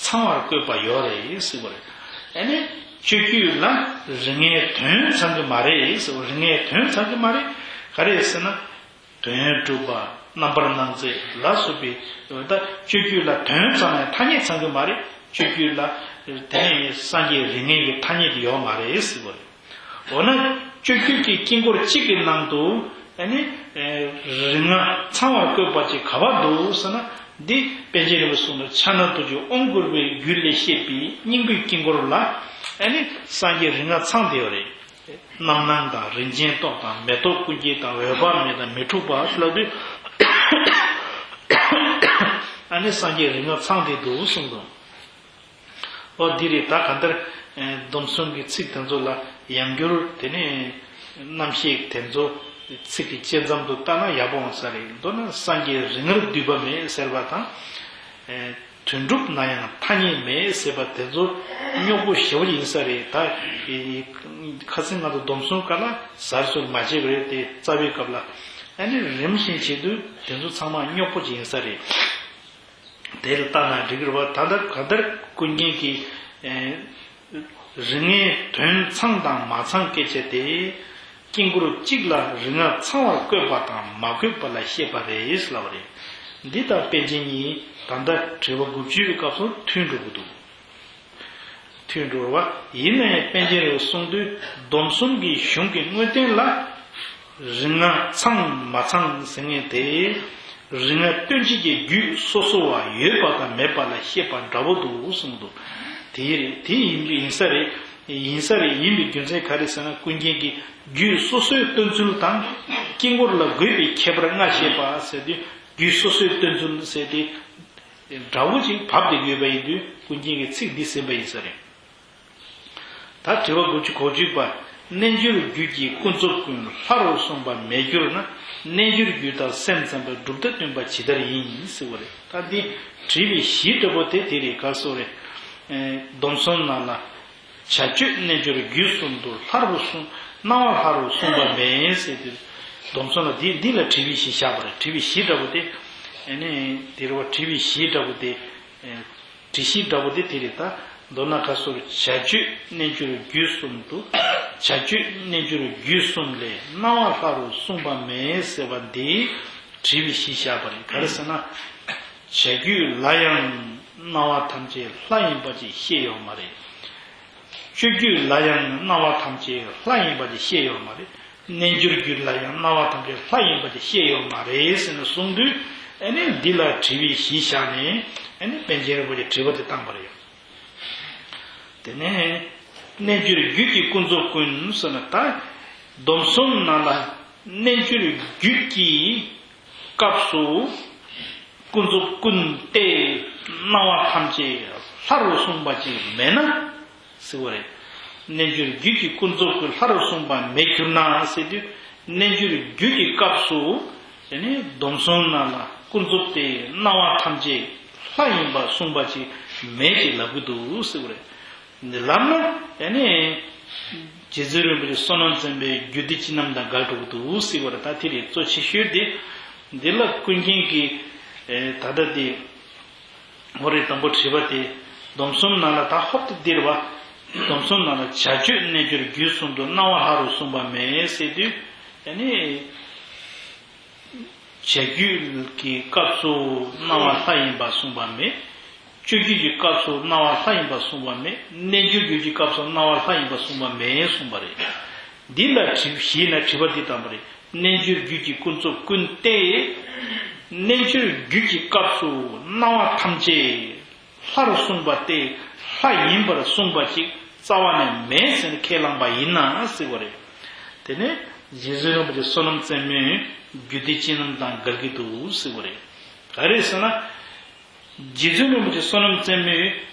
ཚང་བར་བཀོད་པ་ཡོད་རེད་ཟེར་བ་རེད། ཨ་ནི་སྤྱོད་རྒྱུད་ལ་རིགས་ལྔའི་དོན་ཚང་གི་མ་རེད་ཟེར་བ། རིགས་ལྔའི་དོན་ཚང་གི་མ་རེད། ག་རེ་ཟེར་ན། དོན་གྲུབ་པ། རྣམ་པར་སྣང་མཛད་ལ་སོགས་པའི་ད་སྤྱོད་རྒྱུད་ལ་དོན་ཙམ་ཡང་ཐ་སྙད་ཚང་གི་མ་རེད། སྤྱོད་རྒྱུད་ལ་དེ་ནས་སངས་རྒྱས་རིགས་ལྔའི་ཐ་སྙད་དེ་ཡོད་མ་རེད་ཟེར་བ་རེད། འོ་ན་སྤྱོད་རྒྱུད་ཀྱི་དཀྱིལ་འཁོར་གཅིག་གི་ནང་དུ་ཨ་ནི་རིགས་ལྔ་ཚང་བར་བཀོད་པ་ཅིག་ག་པར་འདུག་ཟེར་ན། འདི་པཎ་ཆེན་རིན་པོ་ཆེ་གསུངས་པའི་ཕྱག་ན་རྡོ་རྗེ་དབང་བསྐུར་བའི་རྒྱུད་ལས་བཤད་པའི་སྙིང་པོའི་དཀྱིལ་འཁོར་ལ་ཨ་ནི་སངས་རྒྱས་རིགས་ལྔ་ཚང་བསྡད་ཡོད་རེད། རྣམ་སྣང་དང་རིན་ཆེན་ཏོག་དང་མེ་ཏོག་ཀུན་འགྱེད་དང་འོད་དཔག་མེད་དང་མི་འཁྲུགས་པ་ལབ་དུས། ཨ་ནི་སངས་རྒྱས་རིགས་ལྔ་ཚང་བསྡད་འདུག་གསུངས་འདུག་འོ་འདི་རེད། ད་གང་ལྟར་སྡོམ་གསུམ་གྱི་ཚིག་དེ་ཚོ་ལ་ཡང་བསྐྱར་དེ་ནས་རྣམ་བཤད་དེ་ཚོ་ཚིག་གི་དཔྱད་མཚམས་དུ་བལྟ་ན་ཡག་པོ་འོང་ས་རེད། མདོར་ན་སངས་རྒྱས་རིགས་ལྔར་འདུས་པ་མེད་ཟེར་བ་དང་། དོན་གྲུབ་ན་ཡང་ཐ་སྙད་མེད་ཟེར་བ་དེ་ཚོ་རྙོག་པོ་ཞེ་པོ་ཡིན་ས་རེད། ད་ཁ་སང་ང་ཚོ་སྡོམ་གསུམ་སྐབས་ལ་གཟབ་གཟབ་མ་བྱས་པ་རེད་དེ། རྩ་བའི་སྐབས་ལ་ཨ་ནི་རིམ་བཞིན་བྱེད་དུས་དེ་ཚོ་ཚང་མ་རྙོག་པོ་ཅིག་ཡིན་ས་རེད། དེ་ལ་བལྟ་ན་འགྲིག་གི་རེད་པ། ད་ལྟ་གང་ལྟར་ཀུན་མཁྱེན་གྱིས་རིགས་ལྔའི་དོན་ཚང་དང་མ་ཚང་སྐད་ཆ་དེ། དཀྱིལ་འཁོར་གཅིག་ལ་རིགས་ལྔ་ཚང་བར་བཀོད་པ་དང་མ་བཀོད་པ་ལ་བཤད་པ་རེད་ལབ་པ་རེད། འདི་དང་པཎ་ཆེན་གཉིས་ད་ལྟ་དྲི་བ་དགུ་བཅུའི་སྐབས་སུ་མཐུན་འགྲོ་གི་འདུག་མཐུན་འགྲོ་བ་ཡིན་ནའི་པཎ་ཆེན་རིན་པོ་ཆེས་གསུངས་དུས་སྡོམ་གསུམ་གྱི་གཞུང་གི་དངོས་བསྟན་ལ། རིགས་ལྔ་ཚང་མ་ཚང་ཟེར་མཁན་དེ། རིགས་ལྔ་སྟོན་བྱེད་ཀྱི་རྒྱུད་སོ་སོ་བ་ཡོད་པ་དང་མེད་པ་ལ་བཤད་པ་འདྲ་བོ་འདུག་གསུངས་འདུག་དེ་རེད། དེ་ཡིན་པའི་ཡིན་ས་རེད། ཡིན་ས་རེད། ཡིན་པའི་རྒྱུ་མཚན་ག་རེ་ཟེར་ན། ཀུན་མཁྱེན་གྱིས་རྒྱུད་སོ་སོའི་སྟོན་ཚུལ་དང་། དཀྱིལ་འཁོར་ལ་དགོས་པའི་ཁྱད་པར་ལྔ་བཤད་པ་ཟེར་དུས། རྒྱུད་སོ་སོའི་སྟོན་ཚུལ་ཟེར་དེ་འདྲ་བོ་ཅིག་བབས་ཏེ་ཡོད་པ་ཡིན་དུས། ཀུན་མཁྱེན་གྱིས་ཚིག་འདི་ཟིན་པ་ཡིན་ས་རེད། ད་དྲི་བ་དགུ་བཅུ་གོ་གཅིག་པ། རྣལ་འབྱོར་རྒྱུད་ཀྱི་ཀུན་རྫོབ་ཀུན་ལྷ་རུ་གསུངས་པ་མེད་གྱུར་ན། རྣལ་འབྱོར་རྒྱུད་དང་སེམས་ཙམ་པའི་གྲུབ་མཐའ་སྟོན་པ་ཇི་ལྟར་ཡིན་ཟེར་བ་རེད། ད་འདི་དྲི་བའི་གཞི་འདྲ་པོ་དེ་དེ་རེད། ག་སོ་རེད། ཨེ། སྡོམ་གསུམ་ནང་ལ། བྱ་སྤྱོད་རྣལ་འབྱོར་རྒྱུད་གསུམ་དུ་ལྷ་རུ་གསུངས། སྣང་བ་ལྷ་རུ་གསུངས་པ་མེད་ཟེར་དུས། སྡོམ་གསུམ་ལ་འདི་འདི་ལ་དྲི་བའི་གཞི་བཞག་པ་རེད། དྲི་བའི་གཞི་འདྲ་པོ་དེ། ཨེ་ནི་དེ་རེད་བ། དྲི་བའི་གཞི་འདྲ་པོ་དེ། ཨེ། དྲི་གཞི་འདྲ་པོ་དེ་དེ་རེད། ད་མདོར་ན་ག་སོ་རེད། བྱ་སྤྱོད་རྣལ་འབྱོར་རྒྱུད་གསུམ་དུ། བྱ་སྤྱོད་རྣལ་འབྱོར་རྒྱུད་གསུམ་ལས་སྣང་བ་ལྷ་རུ་གསུངས་པ་མེད་ཟེར་བ་འདི་དྲི་བའི་གཞི་བཞག་པ་རེད། ག་རེ་ཟེར་ན། བྱ་རྒྱུད་ལ་ཡང་སྣང་བ་ཐམས་ཅད་ལྷ་ཡིན་པ་ཅིག་བཤད་ཡོད་མ་རེད། སྤྱོད་རྒྱུད་ལ་ཡང་སྣང་བ་ཐམས་ཅད་ལྷ་ཡིན་པ་ཅིག་བཤད་ཡོད་མ་རེད། རྣལ་འབྱོར་རྒྱུད་ལ་ཡང་སྣང་བ་ཐམས་ཅད་ལྷ་ཡིན་པ་ཅིག་བཤད་ཡོད་མ་རེད་ཟེར་ནས་གསུངས་དུས། ཨ་ནི་འདི་ལ་དྲི་བའི་གཞི་བཞག་ནས། ཨ་ནི་པཎ་ཆེན་རིན་པོ་ཆེས་དྲི་བ་དེ་བཏང་པ་རེད། དེ་ནས་རྣལ་འབྱོར་རྒྱུད་ཀྱི་ཀུན་རྫོབ་ཀུན་ཟེར་ན། ད་སྡོམ་གསུམ་ནང་ལ་རྣལ་འབྱོར་རྒྱུད་ཀྱི་སྐབས་སུ་ཀུན་རྫོབ་ཀུན་ཏེ་སྣང་བ་ཐམས་ཅད་ལྷ་རུ་གསུངས་པ་ཅིག་མེད་ན་ཟེར་བ་རེད། རྣལ་འབྱོར་རྒྱུད་ཀྱི་ཀུན་རྫོབ་ཀུན་ལྷ་རུ་གསུངས་པ་མེད་གྱུར་ན་ཟེར་དུས། རྣལ་འབྱོར་རྒྱུད་ཀྱི་སྐབས་སུ། དེ་ནི་སྡོམ་གསུམ་ནང་ལ་ཀུན་རྫོབ་སྟེ་སྣང་བ་ཐམས་ཅད་ལྷ་ཡིན་པར་གསུངས་པ་ཅིག་མེད་ཅེས་ལབ་ཀྱི་འདུག་ཟེར་བ་རེད། འདི་ལབ་ན་ཨ་ནི་རྗེ་བཙུན་རིན་པོ་ཆེ་བསོད་ནམས་བརྩོན་པའི་རྒྱུད་སྡེ་སྤྱི་རྣམ་དང་འགལ་འགྲོ་གི་འདུག་ཟེར་བ་རེད། ད་དེ་རེད་གཙོ་ཆེ་ཤོས་དེ། འདི་ལ་ཀུན་མཁྱེན་གྱིས་ཨེ་ད་ལྟ་དེ་འོ་རེད། དང་པོ་དྲི་བ་དེ། སྡོམ་གསུམ་ནང་ལ་ད་ཧོབ་ཏེ་འདིར་བ། སྡོམ་གསུམ་ནང་ལ་བྱ་སྤྱོད་རྣལ་འབྱོར་རྒྱུད་གསུམ་དུ་སྣང་བ་ལྷ་རུ་གསུངས་པ་མེད་ཟེར་དུས། ཨ་ནི། བྱ་རྒྱུད་ཀྱི་སྐབས་སུ་སྣང་བ་ལྷ་ཡིན་པར་གསུངས་པ་མེད། སྤྱོད་རྒྱུད་ཀྱི་སྐབས་སུ་སྣང་བ་ལྷ་ཡིན་པར་གསུངས་པ་མེད། རྣལ་འབྱོར་རྒྱུད་ཀྱི་སྐབས་སུ་སྣང་བ་ལྷ་ཡིན་པར་གསུངས་པ་མེད་གསུངས་པ་རེད། འདི་ལ་དྲི་བ་གཞི་ན་དྲི་བ་འདི་བཏང་པ་རེད། རྣལ་འབྱོར་རྒྱུད་ཀྱི་ཀུན་རྫོབ་ཀུན་ཏེ། རྣལ་འབྱོར་རྒྱུད་ཀྱི་སྐབས་སུ་སྣང་བ་ཐམས་ཅད་ལྷ་རུ་གསུངས་པ་སྟེ། ལྷ་ཡིན་པར་གསུངས་པ་ཅིག་རྩ་བ་ནས་མེད་ཟེར་ནས་ཁས་བླངས་པ་ཡིན་ན་ཟེར་བ་རེད། དེ་ནས་རྗེ་བཙུན་རིན་པོ་ཆེ་བསོད་ནམས་རྩེ་མོས་རྒྱུད་སྡེ་སྤྱི་རྣམ་དང་འགལ་གྱི་འདུག་ཟེར་བ་རེད། ག་རེ་ཟེར་ན། རྗེ་བཙུན་རིན་པོ་ཆེ་བསོད་ནམས་རྩེ་མོས་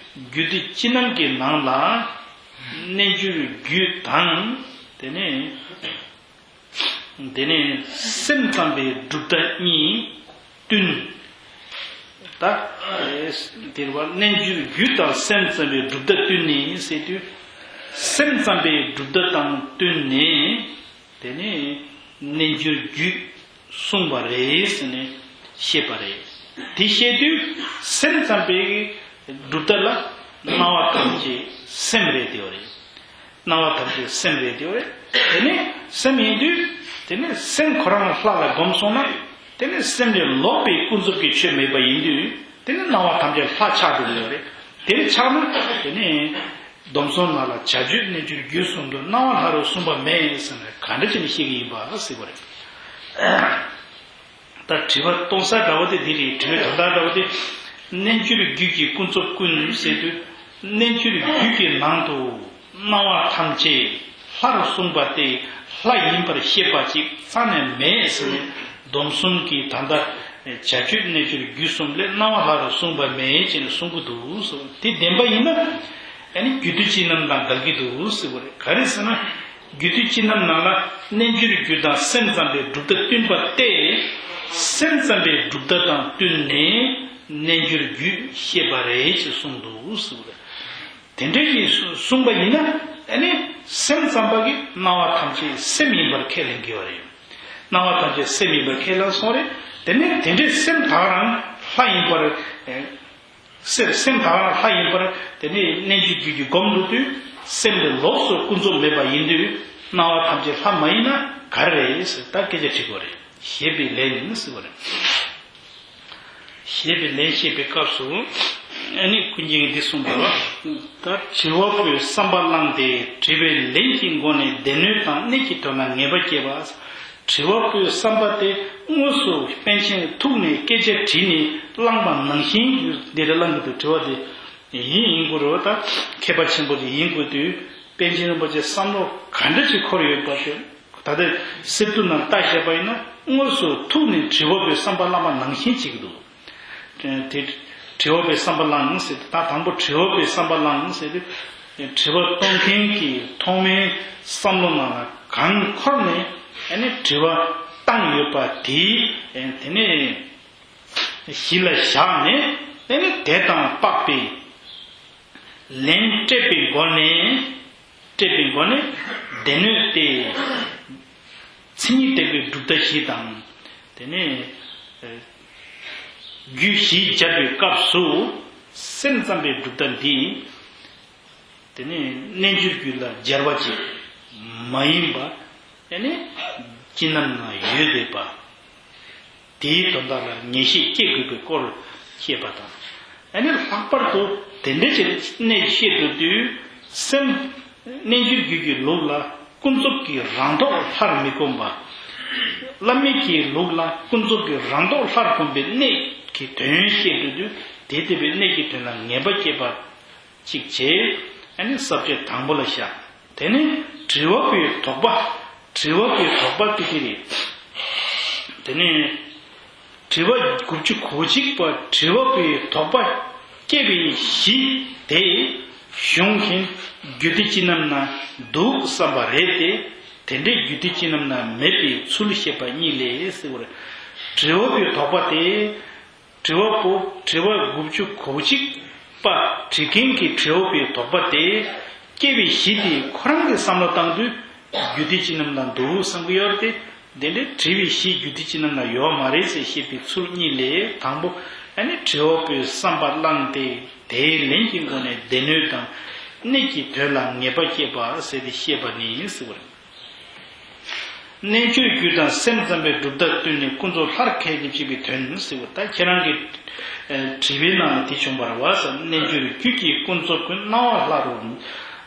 རྒྱུད་སྡེ་སྤྱི་རྣམ་གྱི་ནང་ལ། རྣལ་འབྱོར་རྒྱུད་དང་། དེ་ནས། དེ་ནས་སེམས་ཙམ་པའི་གྲུབ་མཐའ་གཉིས་བསྟུན། ད་དེར་བ་རྣལ་འབྱོར་རྒྱུད་དང་སེམས་ཙམ་པའི་གྲུབ་མཐའ་བསྟུན་ནས་ཟེར་དུས། སེམས་ཙམ་པའི་གྲུབ་མཐའ་དང་བསྟུན་ནས། དེ་ནས་རྣལ་འབྱོར་རྒྱུད་གསུངས་པ་རེད་ཟེར་ནས་བཤད་པ་རེད། དེ་བཤད་དུས་སེམས་ཙམ་པའི་གྲུབ་མཐའ་ལ་སྣང་བ་ཐམས་ཅད་སེམས་རེད་དེ་བ་རེད། སྣང་བ་ཐམས་ཅད་སེམས་རེད་དེ་བ་རེད། དེ་ནས་སེམས་ཡིན་དུས། དེ་ནས་སེམས་ཁོ་རང་ལ་ལྷ་ལ་སྒོམ་སོང་ན། དེ་ནས་སེམས་ལས་ལོག་པའི་ཀུན་རྫོབ་ཀྱི་ཆོས་མེད་པ་ཡིན་དུས། དེ་ནས་སྣང་བ་ཐམས་ཅད་ལྷ་ཆགས་འགྲོ་གི་ཡོད་རེད། དེ་ཆགས་ན་དེ་ནས་སྡོམ་གསུམ་ནང་ལ་བྱ་སྤྱོད་རྣལ་འབྱོར་རྒྱུད་གསུམ་དུ་སྣང་བ་ལྷ་རུ་གསུངས་པ་མེད་ཟེར་ནས་ག་འདྲ་བྱས་ནས་བཤད་ཀྱི་ཡིན་པ་ཟེར་བ་རེད། ད་དྲི་བ་གཏོང་ས་འདྲ་བོ་དེ་འདི་རེད། དྲི་བའི་དོན་དག་འདྲ་བོ་དེ། རྣལ་འབྱོར་རྒྱུད་ཀྱི་ཀུན་རྫོབ་ཀུན་ཟེར་དུས། རྣལ་འབྱོར་རྒྱུད་ཀྱི་ནང་དུ་སྣང་བ་ཐམས་ཅད་ལྷ་རུ་གསུངས་པ་སྟེ། ལྷ་ཡིན་པར་བཤད་པ་ཅིག་རྩ་ནས་མེད་ཟེར་ནས། སྡོམ་གསུམ་གྱི་ད་ལྟ་བྱ་སྤྱོད་རྣལ་འབྱོར་རྒྱུད་གསུམ་ལས་སྣང་བ་ལྷ་རུ་གསུངས་པ་མེད་ཅེས་ནས་གསུང་གི་འདུག་ཟེར། དེ་བདེན་པ་ཡིན་ན། ཨ་ནི་རྒྱུད་སྡེ་སྤྱི་རྣམ་དང་འགལ་གྱི་འདུག་ཟེར་བ་རེད། ག་རེ་ཟེར་ན། རྒྱུད་སྡེ་སྤྱི་རྣམ་ནང་ལ་རྣལ་འབྱོར་རྒྱུད་དང་སེམས་ཙམ་པའི་གྲུབ་མཐའ་བསྟུན་པ་སྟེ། སེམས་ཙམ་པའི་གྲུབ་མཐའ་དང་བསྟུན་ནས་རྣལ་འབྱོར་རྒྱུད་བཤད་པ་རེད་ཅེས་གསུངས་འདུག་ཟེར་བ་རེད། དེ་འདྲ་ཞིག་གསུངས་པ་ཡིན་ན། ཨ་ནི་སེམས་ཙམ་པ་གིས་སྣང་བ་ཐམས་ཅད་སེམས་ཡིན་པར་ཁས་ལེན་གྱི་ཡོད་རེད། སྣང་བ་ཐམས་ཅད་སེམས་ཡིན་པར་ཁས་ལེན་སོང་རེད། དེ་ནས་དེ་འདྲའི་སེམས་ད་ག་རང་ལྷ་ཡིན་པར། སེམས་སེམས་ད་ག་རང་ལྷ་ཡིན་པར། དེ་ནས་རྣལ་འབྱོར་རྒྱུད་ཀྱི་སྒོམ་འགྲོ་དུས། སེམས་དེ་ལོགས་སུ་ཀུན་རྫོབ་མེད་པ་ཡིན་དུས། སྣང་བ་ཐམས་ཅད་ལྷ་མ་ཡིན་ན་ག་རེ་རེད་ཟེར་ད་སྐད་ཆ་དྲི་དགོས་རེད། ཞེས་པའི་ལན་ཡིན་ཟེར་བ་རེད། ཞེས་པའི་ལན་བཤད་པའི་སྐབས་སུ། ཨ་ནི་ཀུན་མཁྱེན་གྱིས་འདི་གསུངས་པ་ལ། ད་དྲི་བ་པོས་བསམ་པ་བླངས་ཏེ་དྲི་བའི་ལན་གྱི་སྒོ་ནས་སྡེ་སྣོད་དང་གནད་ཀྱི་དོན་ལ་ངེས་པ་སྐྱེས་པ། དྲི་བ་པོའི་བསམ་པ་དེ་དངོས་སུ་པཎ་ཆེན་ཐུགས་ནས་སྐད་ཆ་དྲིས་ནས་བླངས་པ་ནང་བཞིན་འདིར་བླངས་ཀྱི་འདུག་དྲི་བ་དེ། ཡིན་ཡིན་དགོས་རེད་བ། ད་མཁས་པ་ཆེན་པོ་ཅིག་ཡིན་དགོས་དུས་པཎ་ཆེན་རིན་པོ་ཆེ་བསམ་བློ་ག་འདྲ་ཅིག་འཁོར་ཡོད་པ་དེ་ད་ལྟའི་གསེར་ཐུབ་ནང་ལྟ་བྱས་པ་ཡིན་ན། དངོས་སུ་ཐུག་ནས་དྲི་བ་པོའི་བསམ་པ་བླངས་པ་ནང་བཞིན་ཅིག་འདུག་དེ་དྲི་བ་པོའི་བསམ་པ་བླངས་ཟེར་དུས། ད་དང་པོ་དྲི་བ་པོའི་བསམ་པ་བླངས་ཟེར་དུས། དྲི་བ་གཏོང་མཁན་གྱི་ཐོག་མའི་བསམ་བློ་ནང་ལ་གང་འཁོར་ནས་ཨ་ནི་དྲི་བ་བཏང་ཡོད་པ་དེ་དེ་ནས་གཞི་ལ་བཞག་ནས། ཨ་ནི་དེ་དང་དཔག་པའི་ལན་སྤྲད་པའི་སྒོ་ནས། སྤྲད་པའི་སྒོ་ནས་སྡེ་སྣོད་དེ། མཚན་ཉིད་བསྟན་པའི་གྲུབ་མཐའ་བཞི་དང་། དེ་ནས་རྒྱུད་བཞི་སྦྱར་བའི་སྐབས་སུ་སེམས་ཙམ་པའི་གྲུབ་མཐའ་འདི། དེ་ནས་རྣལ་འབྱོར་རྒྱུད་ལ་སྦྱར་བ་ཅིག་མ་ཡིན་པ། ཨ་ནི་སྤྱི་རྣམ་ན་ཡོད་བསྡད་པ། དེའི་དོན་དག་ལ་ངེས་ཤེས་སྐྱེ་དགོས་པའི་སྐོར་བཤད་པ་དང་། ཨ་ནི་ལྷག་པར་དུ་དེ་འདྲ་ཞིག་གནད་བཤད་འགྲོ་དུས། སེམས་རྣལ་འབྱོར་རྒྱུད་ཀྱི་ལུགས་ལ་ཀུན་རྫོབ་ཀྱི་རང་ལྡོག་ལྷར་མི་བསྒོམ་པ། བླ་མེད་ཀྱི་ལུགས་ལ་ཀུན་རྫོབ་ཀྱི་རང་ལྡོག་ལྷར་བསྒོམ་པའི་གནད་ཀྱི་དོན་བཤད་འགྲོ་དུས། དེ་བསྟན་པའི་གནད་ཀྱི་དོན་ལ་ངེས་པ་སྐྱེས་པ་ཅིག་བྱས། ཨ་ནི་ས་བཅད་དང་པོ་ལ་བཞག་དེ་ནས་དྲི་བ་པོའི་དོགས་པ། དྲི་བ་པོའི་དོགས་པ་དེ་དེ་རེད། དེ་ནས་དྲི་བ་དགུ་བཅུ་གོ་གཅིག་པ། དྲི་བ་པོའི་དོགས་པ་སྐྱེ་བའི་གཞི་དེ་གཞུང་གིས་རྒྱུད་སྡེ་སྤྱི་རྣམ་ན་འདུག་བསམ་པ་རེད་དེ། དེ་འདྲའི་རྒྱུད་སྡེ་སྤྱི་རྣམ་ན་མེད་པའི་ཚུལ་བཤད་པ་གཉིས་ལས་ཟེར་བར། དྲི་བ་པོའི་དོགས་པ་དེ། དྲི་བ་པོ། དྲི་བ་དགུ་བཅུ་གོ་གཅིག་པ། དྲི་མཁན་གྱི་དྲི་བ་པོའི་དོགས་པ་དེ་སྐྱེ་བའི་གཞི་དེ་ཁོ་རང་གི་བསམ་བློ་བཏང་དུས་རྒྱུད་སྡེ་སྤྱི་རྣམ་ན་འདུག་བསམ་གྱི་ཡོད་རེད་དེ། དེ་འདྲའི་དྲི་བའི་གཞི་རྒྱུད་སྡེ་སྤྱི་རྣམ་ན་ཡོད་མ་རེད་ཟེར་བཤད་པའི་ཚུལ་གཉིས་ལས། དང་པོ་ཨ་ནི་དྲི་བ་པོའི་བསམ་པ་བླངས་ཏེ། དེའི་ལན་གྱི་སྒོ་ནས་སྡེ་སྣོད་དང་གནད་ཀྱི་དོན་ལ་ངེས་པ་སྐྱེས་པ་ཟེར་ཏེ་བཤད་པ་ནི་ཟེར་བ་རེད། རྣལ་འབྱོར་རྒྱུད་དང་སེམས་ཙམ་པའི་གྲུབ་མཐའ་བསྟུན་ནས་ཀུན་རྫོབ་ལྷར་ཁས་ལེན་བྱེད་པའི་དོན་ཟེར་བ། ད་ཁྱེད་རང་གི་ཨ་དྲི་བའི་ནང་ལ་དེ་བྱུང་བ་རེད་བ་ཟེར། རྣལ་འབྱོར་རྒྱུད་ཀྱི་ཀུན་རྫོབ་ཀུན། སྣང་བ་ལྷ་རུ།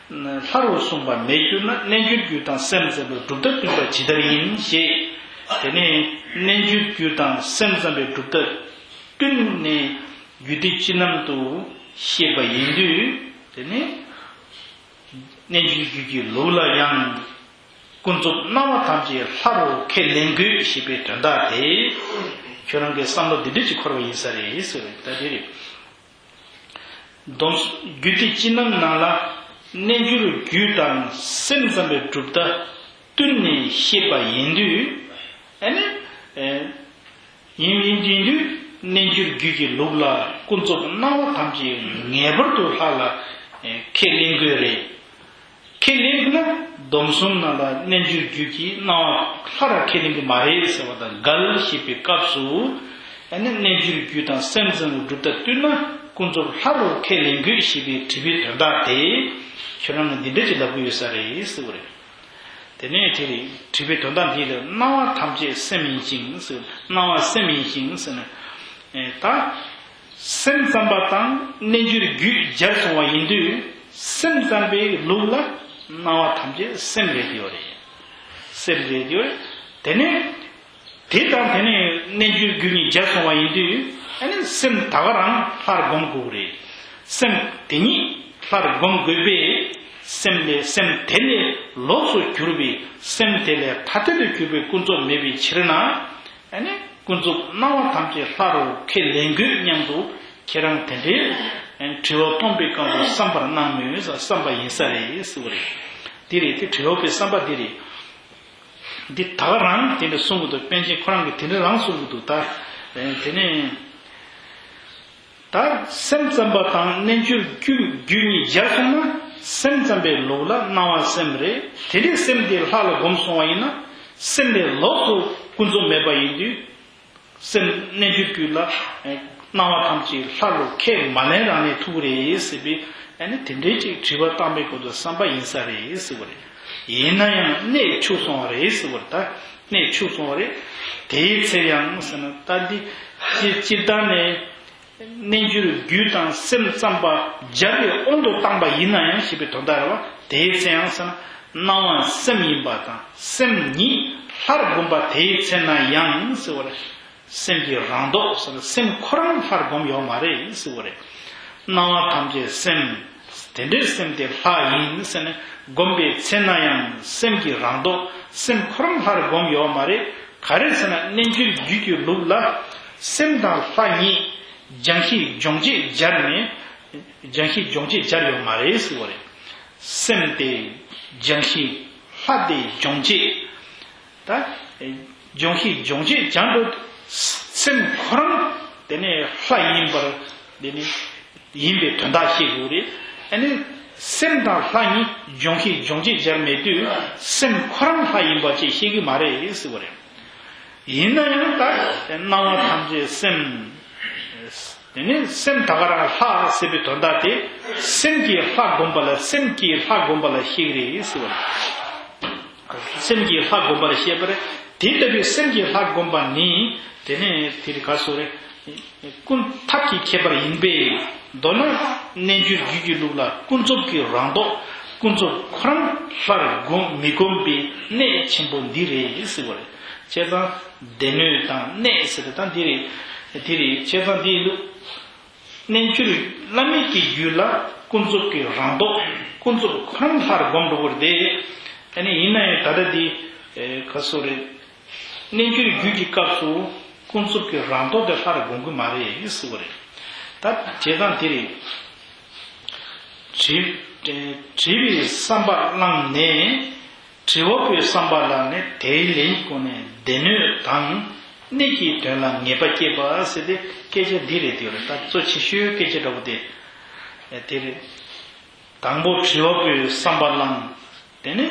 ལྷ་རུ་གསུངས་པ་མེད་གྱུར་ན། རྣལ་འབྱོར་རྒྱུད་དང་སེམས་ཙམ་པའི་གྲུབ་མཐའ་བསྟུན་པ་ཇི་ལྟར་ཡིན་ཞེས། དེ་ནས་རྣལ་འབྱོར་རྒྱུད་དང་སེམས་ཙམ་པའི་གྲུབ་མཐའ་བསྟུན་ནས་རྒྱུད་སྡེ་སྤྱི་རྣམ་དུ་བཤད་པ་ཡིན་དུས། དེ་ནས་རྣལ་འབྱོར་རྒྱུད་ཀྱི་ལུགས་ལ་ཡང་། ཀུན་རྫོབ་སྣང་བ་ཐམས་ཅད་ལྷ་རུ་ཁས་ལེན་དགོས་ཞེས་པའི་དོན་དག་དེ། ཁྱོད་རང་གི་བསམ་བློ་འདི་འདྲ་ཅིག་འཁོར་བ་ཡིན་ས་རེད་ཟེར་བ་ད་དེ་རེད། སྡོམ་རྒྱུད་སྡེ་སྤྱི་རྣམ་ནང་ལ་རྣལ་འབྱོར་རྒྱུད་དང་སེམས་ཙམ་པའི་གྲུབ་མཐའ་བསྟུན་ནས་བཤད་པ་ཡིན་དུས། ཨ་ནི། ཨེ། ཡིན་ཡིན་ཡིན་དུས་རྣལ་འབྱོར་རྒྱུད་ཀྱི་ལུགས་ལ་ཀུན་རྫོབ་སྣང་བ་ཐམས་ཅད་ངེས་པར་དུ་ལྷ་ལ་ཨེ་ཁས་ལེན་དགོས་རེད། ཁས་ལེན་དགོས་ན་སྡོམ་གསུམ་ནང་ལ་རྣལ་འབྱོར་རྒྱུད་ཀྱི་སྣང་བ་ལྷ་ལ་ཁས་ལེན་གྱི་མ་རེད་ཟེར་བ་དང་འགལ་ཞེས་པའི་སྐབས་སུ། ཨ་ནི་རྣལ་འབྱོར་རྒྱུད་དང་སེམས་ཙམ་གྱི་གྲུབ་མཐའ་བསྟུན་ན་ཀུན་རྫོབ་ལྷ་རུ་ཁས་ལེན་དགོས་ཞེས་པའི་དྲི་བའི་དོན་དག་དེ། ཁྱོད་རང་གིས་འདི་འདྲ་ཅིག་ལབ་ཀྱི་ཡོད་ས་རེད་ཟེར་བ་རེད། དེ་ནས་དེ་རེད། དྲི་བའི་དོན་དག་འདི་ལ། སྣང་བ་ཐམས་ཅད་སེམས་ཡིན་ཞིང་ཟེར། སྣང་བ་སེམས་ཡིན་ཞིང་ཟེར་ན། ཨེ་ད། སེམས་ཙམ་པ་དང་རྣལ་འབྱོར་རྒྱུད་སྦྱར་སོང་བ་ཡིན་དུས། སེམས་ཙམ་པའི་ལུགས་ལ་སྣང་བ་ཐམས་ཅད་སེམས་རེད་ཡོད་རེད། སེམས་རེད་ཡོད་རེད། དེ་ནས། དེ་དང་དེ་ནས་རྣལ་འབྱོར་རྒྱུད་གཉིས་སྦྱར་སོང་བ་ཡིན་དུས། ཨ་ནི་སེམས་ད་ག་རང་ལྷར་སྒོམ་དགོས་རེད། སེམས་དེ་ཉིད་ལྷར་སྒོམ་དགོས་པས། སེམས་ལས་སེམས་དེ་ལས་ལོགས་སུ་གྱུར་པའི། སེམས་དེ་ལས་ཐ་དད་དུ་གྱུར་པའི་ཀུན་རྫོབ་མེད་པའི་ཕྱིར་ན། ཨ་ནི་ཀུན་རྫོབ་སྣང་བ་ཐམས་ཅད་ལྷ་རུ་ཁས་ལེན་དགོས་སྙམ་དུ་ཁྱེད་རང་དེ་འདྲའི་དྲི་བ་གཏོང་པའི་སྐབས་སུ་བསམ་པར་སྣང་མོད་ཟེར། བསམ་པ་ཡིན་ས་རེད་ཟེར་བ་རེད། འདི་རེད། དེ་དྲི་བ་པོའི་བསམ་པ་འདི་རེད། འདི་ད་ག་རང་དེ་འདྲ་གསུང་གི་འདུག་པཎ་ཆེན་ཁོ་རང་གིས་དེ་འདྲ་རང་གསུང་གི་འདུག་ད་དེ་ནས། ད་སེམས་ཙམ་པ་དང་རྣལ་འབྱོར་རྒྱུད་རྒྱུད་གཉིས་སྦྱར་སོང་ན། སེམས་ཙམ་པའི་ལུགས་ལ་སྣང་བ་སེམས་རེད། དེ་ནས་སེམས་དེ་ལྷ་ལ་སྒོམ་སོང་བ་ཡིན་ན། སེམས་ལས་ལོགས་སུ་ཀུན་རྫོབ་མེད་པ་ཡིན་དུས། སེམས་རྣལ་འབྱོར་རྒྱུད་ལ་སྣང་བ་ཐམས་ཅད་ལྷ་ལ་ཁས་མ་ལེན་རང་ནས་ཐུག་རེད་ཟེར་བའི། ཨ་ནི་དེ་འདྲའི་ཅིག་དྲི་བ་བཏང་པའི་སྐོར་དུ་བསམ་པ་ཡིན་ས་རེད་ཟེར་བ་རེད། ཡིན་ན་ཡང་གནད་འཆུགས་སོང་བ་རེད་ཟེར་བ་རེད། ད་གནད་འཆུགས་སོང་བ་རེད། དེའི་ཚེ་ཡང་ཟེར་ན། ད་འདི་སྤྱིར་སྤྱིར་བཏང་ནས་རྣལ་འབྱོར་རྒྱུད་དང་སེམས་ཙམ་པ་སྦྱར་བའི་དབང་དུ་བཏང་པ་ཡིན་ན་ཡང་ཞེས་པའི་དོན་དག་རེད་བ། དེའི་ཚེ་ཡང་ཟེར་ན། སྣང་བ་སེམས་ཡིན་པ་དང་སེམས་ཉིད་ལྷར་བསྒོམས་པ་དེའི་ཚེ་ན་ཡང་ཟེར་བ་རེད། སེམས་ཀྱི་རང་ལྡོག་ཟེར་ན། སེམས་ཁོ་རང་ལྷར་བསྒོམས་ཡོད་མ་རེད་ཟེར་བ་རེད། སྣང་བ་ཐམས་ཅད་སེམས། དེ་འདྲའི་སེམས་དེ་ལྷ་ཡིན་ཟེར་ནས་སྒོམ་པའི་ཚེ་ན་ཡང་སེམས་ཀྱི་རང་ལྡོག་སེམས་ཁོ་རང་ལྷར་སྒོམ་ཡོད་མ་རེད། ག་རེ་ཟེར་ན་རྣལ་འབྱོར་རྒྱུད་ཀྱི་ལུགས་ལ་སེམས་དང་ལྷ་གཉིས་སྦྱང་གཞི་སྦྱོང་བྱེད་སྦྱར་ནས་སྦྱང་གཞི་སྦྱོང་བྱེད་སྦྱར་ཡོད་མ་རེད་ཟེར་བ་རེད། སེམས་དེ་སྦྱང་གཞི། ལྷ་དེ་སྦྱོང་བྱེད། ད་སྦྱོང་གཞི་སྦྱོང་བྱེད་སྦྱང་དུས་སེམས་ཁོ་རང་དེ་ནས་ལྷ་ཡིན་པར་དེ་ནས་ཡིན་པའི་དོན་དག་ཤེས་དགོས་རེད། ཨ་ནི་སེམས་དང་ལྷ་གཉིས་སྦྱོང་གཞི་སྦྱོང་བྱེད་སྦྱར་མེད་དུས་སེམས་ཁོ་རང་ལྷ་ཡིན་པ་ཅིག་ཤེས་ཀྱི་མ་རེད་ཟེར་བ་རེད། ཡིན་ན་ཡང་ད་སྣང་བ་ཐམས་ཅད་སེམས། དེ་ནི་སེམས་ད་ག་རང་ལྷ་ཟེར་བའི་དོན་དག་དེ་སེམས་ཀྱིས་ལྷ་བསྒོམ་པ་ལ་སེམས་ཀྱིས་ལྷ་བསྒོམ་པ་ལ་ཤེས་ཀྱི་རེད་ཟེར་བ་རེད། སེམས་ཀྱིས་ལྷ་བསྒོམ་པར་བཤད་པ་རེད། དེ་ལྟ་བུའི་སེམས་ཀྱིས་ལྷ་བསྒོམ་པ་ནི་དེ་ནས་དེ་རིགས་ག་སོ་རེད། ཀུན་ཐབས་ཀྱི་ཁྱད་པར་ཡིན་པས། མདོར་ན་རྣལ་འབྱོར་རྒྱུད་ཀྱི་ལུགས་ལ་ཀུན་རྫོབ་ཀྱི་རང་ལྡོག་ཀུན་རྫོབ་ཁོ་རང་ལྷར་སྒོམ་མི་སྒོམ་པའི་གནད་ཆེན་པོ་འདི་རེད་ཟེར་བ་རེད། བྱས་ཙང་སྡེ་སྣོད་དང་གནད་ཟེར་བ་དང་འདི་རེད། དེ་རེད། བྱས་ཙང་འདི་ཡིན་དུས། རྣལ་འབྱོར་བླ་མེད་ཀྱི་རྒྱུད་ལ་ཀུན་རྫོབ་ཀྱི་རང་ལྡོག་ཀུན་རྫོབ་ཁོ་རང་ལྷར་སྒོམ་འགྲོ་དགོས་ཏེ། ཨ་ནི་ཡིན་ན་ཡང་ད་ལྟ་འདི་ག་སོ་རེད། རྣལ་འབྱོར་རྒྱུད་ཀྱི་སྐབས་སུ་ཀུན་རྫོབ་ཀྱི་རང་ལྡོག་དེ་ལྷར་སྒོམ་གྱི་མ་རེད་ཟེར་བ་རེད། ད་བྱས་ཙང་དེ་རེད། དྲི་དྲི་བའི་བསམ་པ་བླངས་ནས། དྲི་བ་པོའི་བསམ་པ་ལ་ནི་དེའི་ལན་གྱི་སྒོ་ནས་སྡེ་སྣོད་དང་གནད་ཀྱི་དོན་ལ་ངེས་པ་སྐྱེས་པ་ཟེར་ཏེ་སྐད་ཆ་འདི་རེད་དེ་རེད། ད་གཙོ་ཆེ་ཤོས་སྐད་ཆ་འདྲ་པོ་དེ་དེ་རེད། དང་པོ་དྲི་བ་པོའི་བསམ་པ་བླངས། དེ་ནི་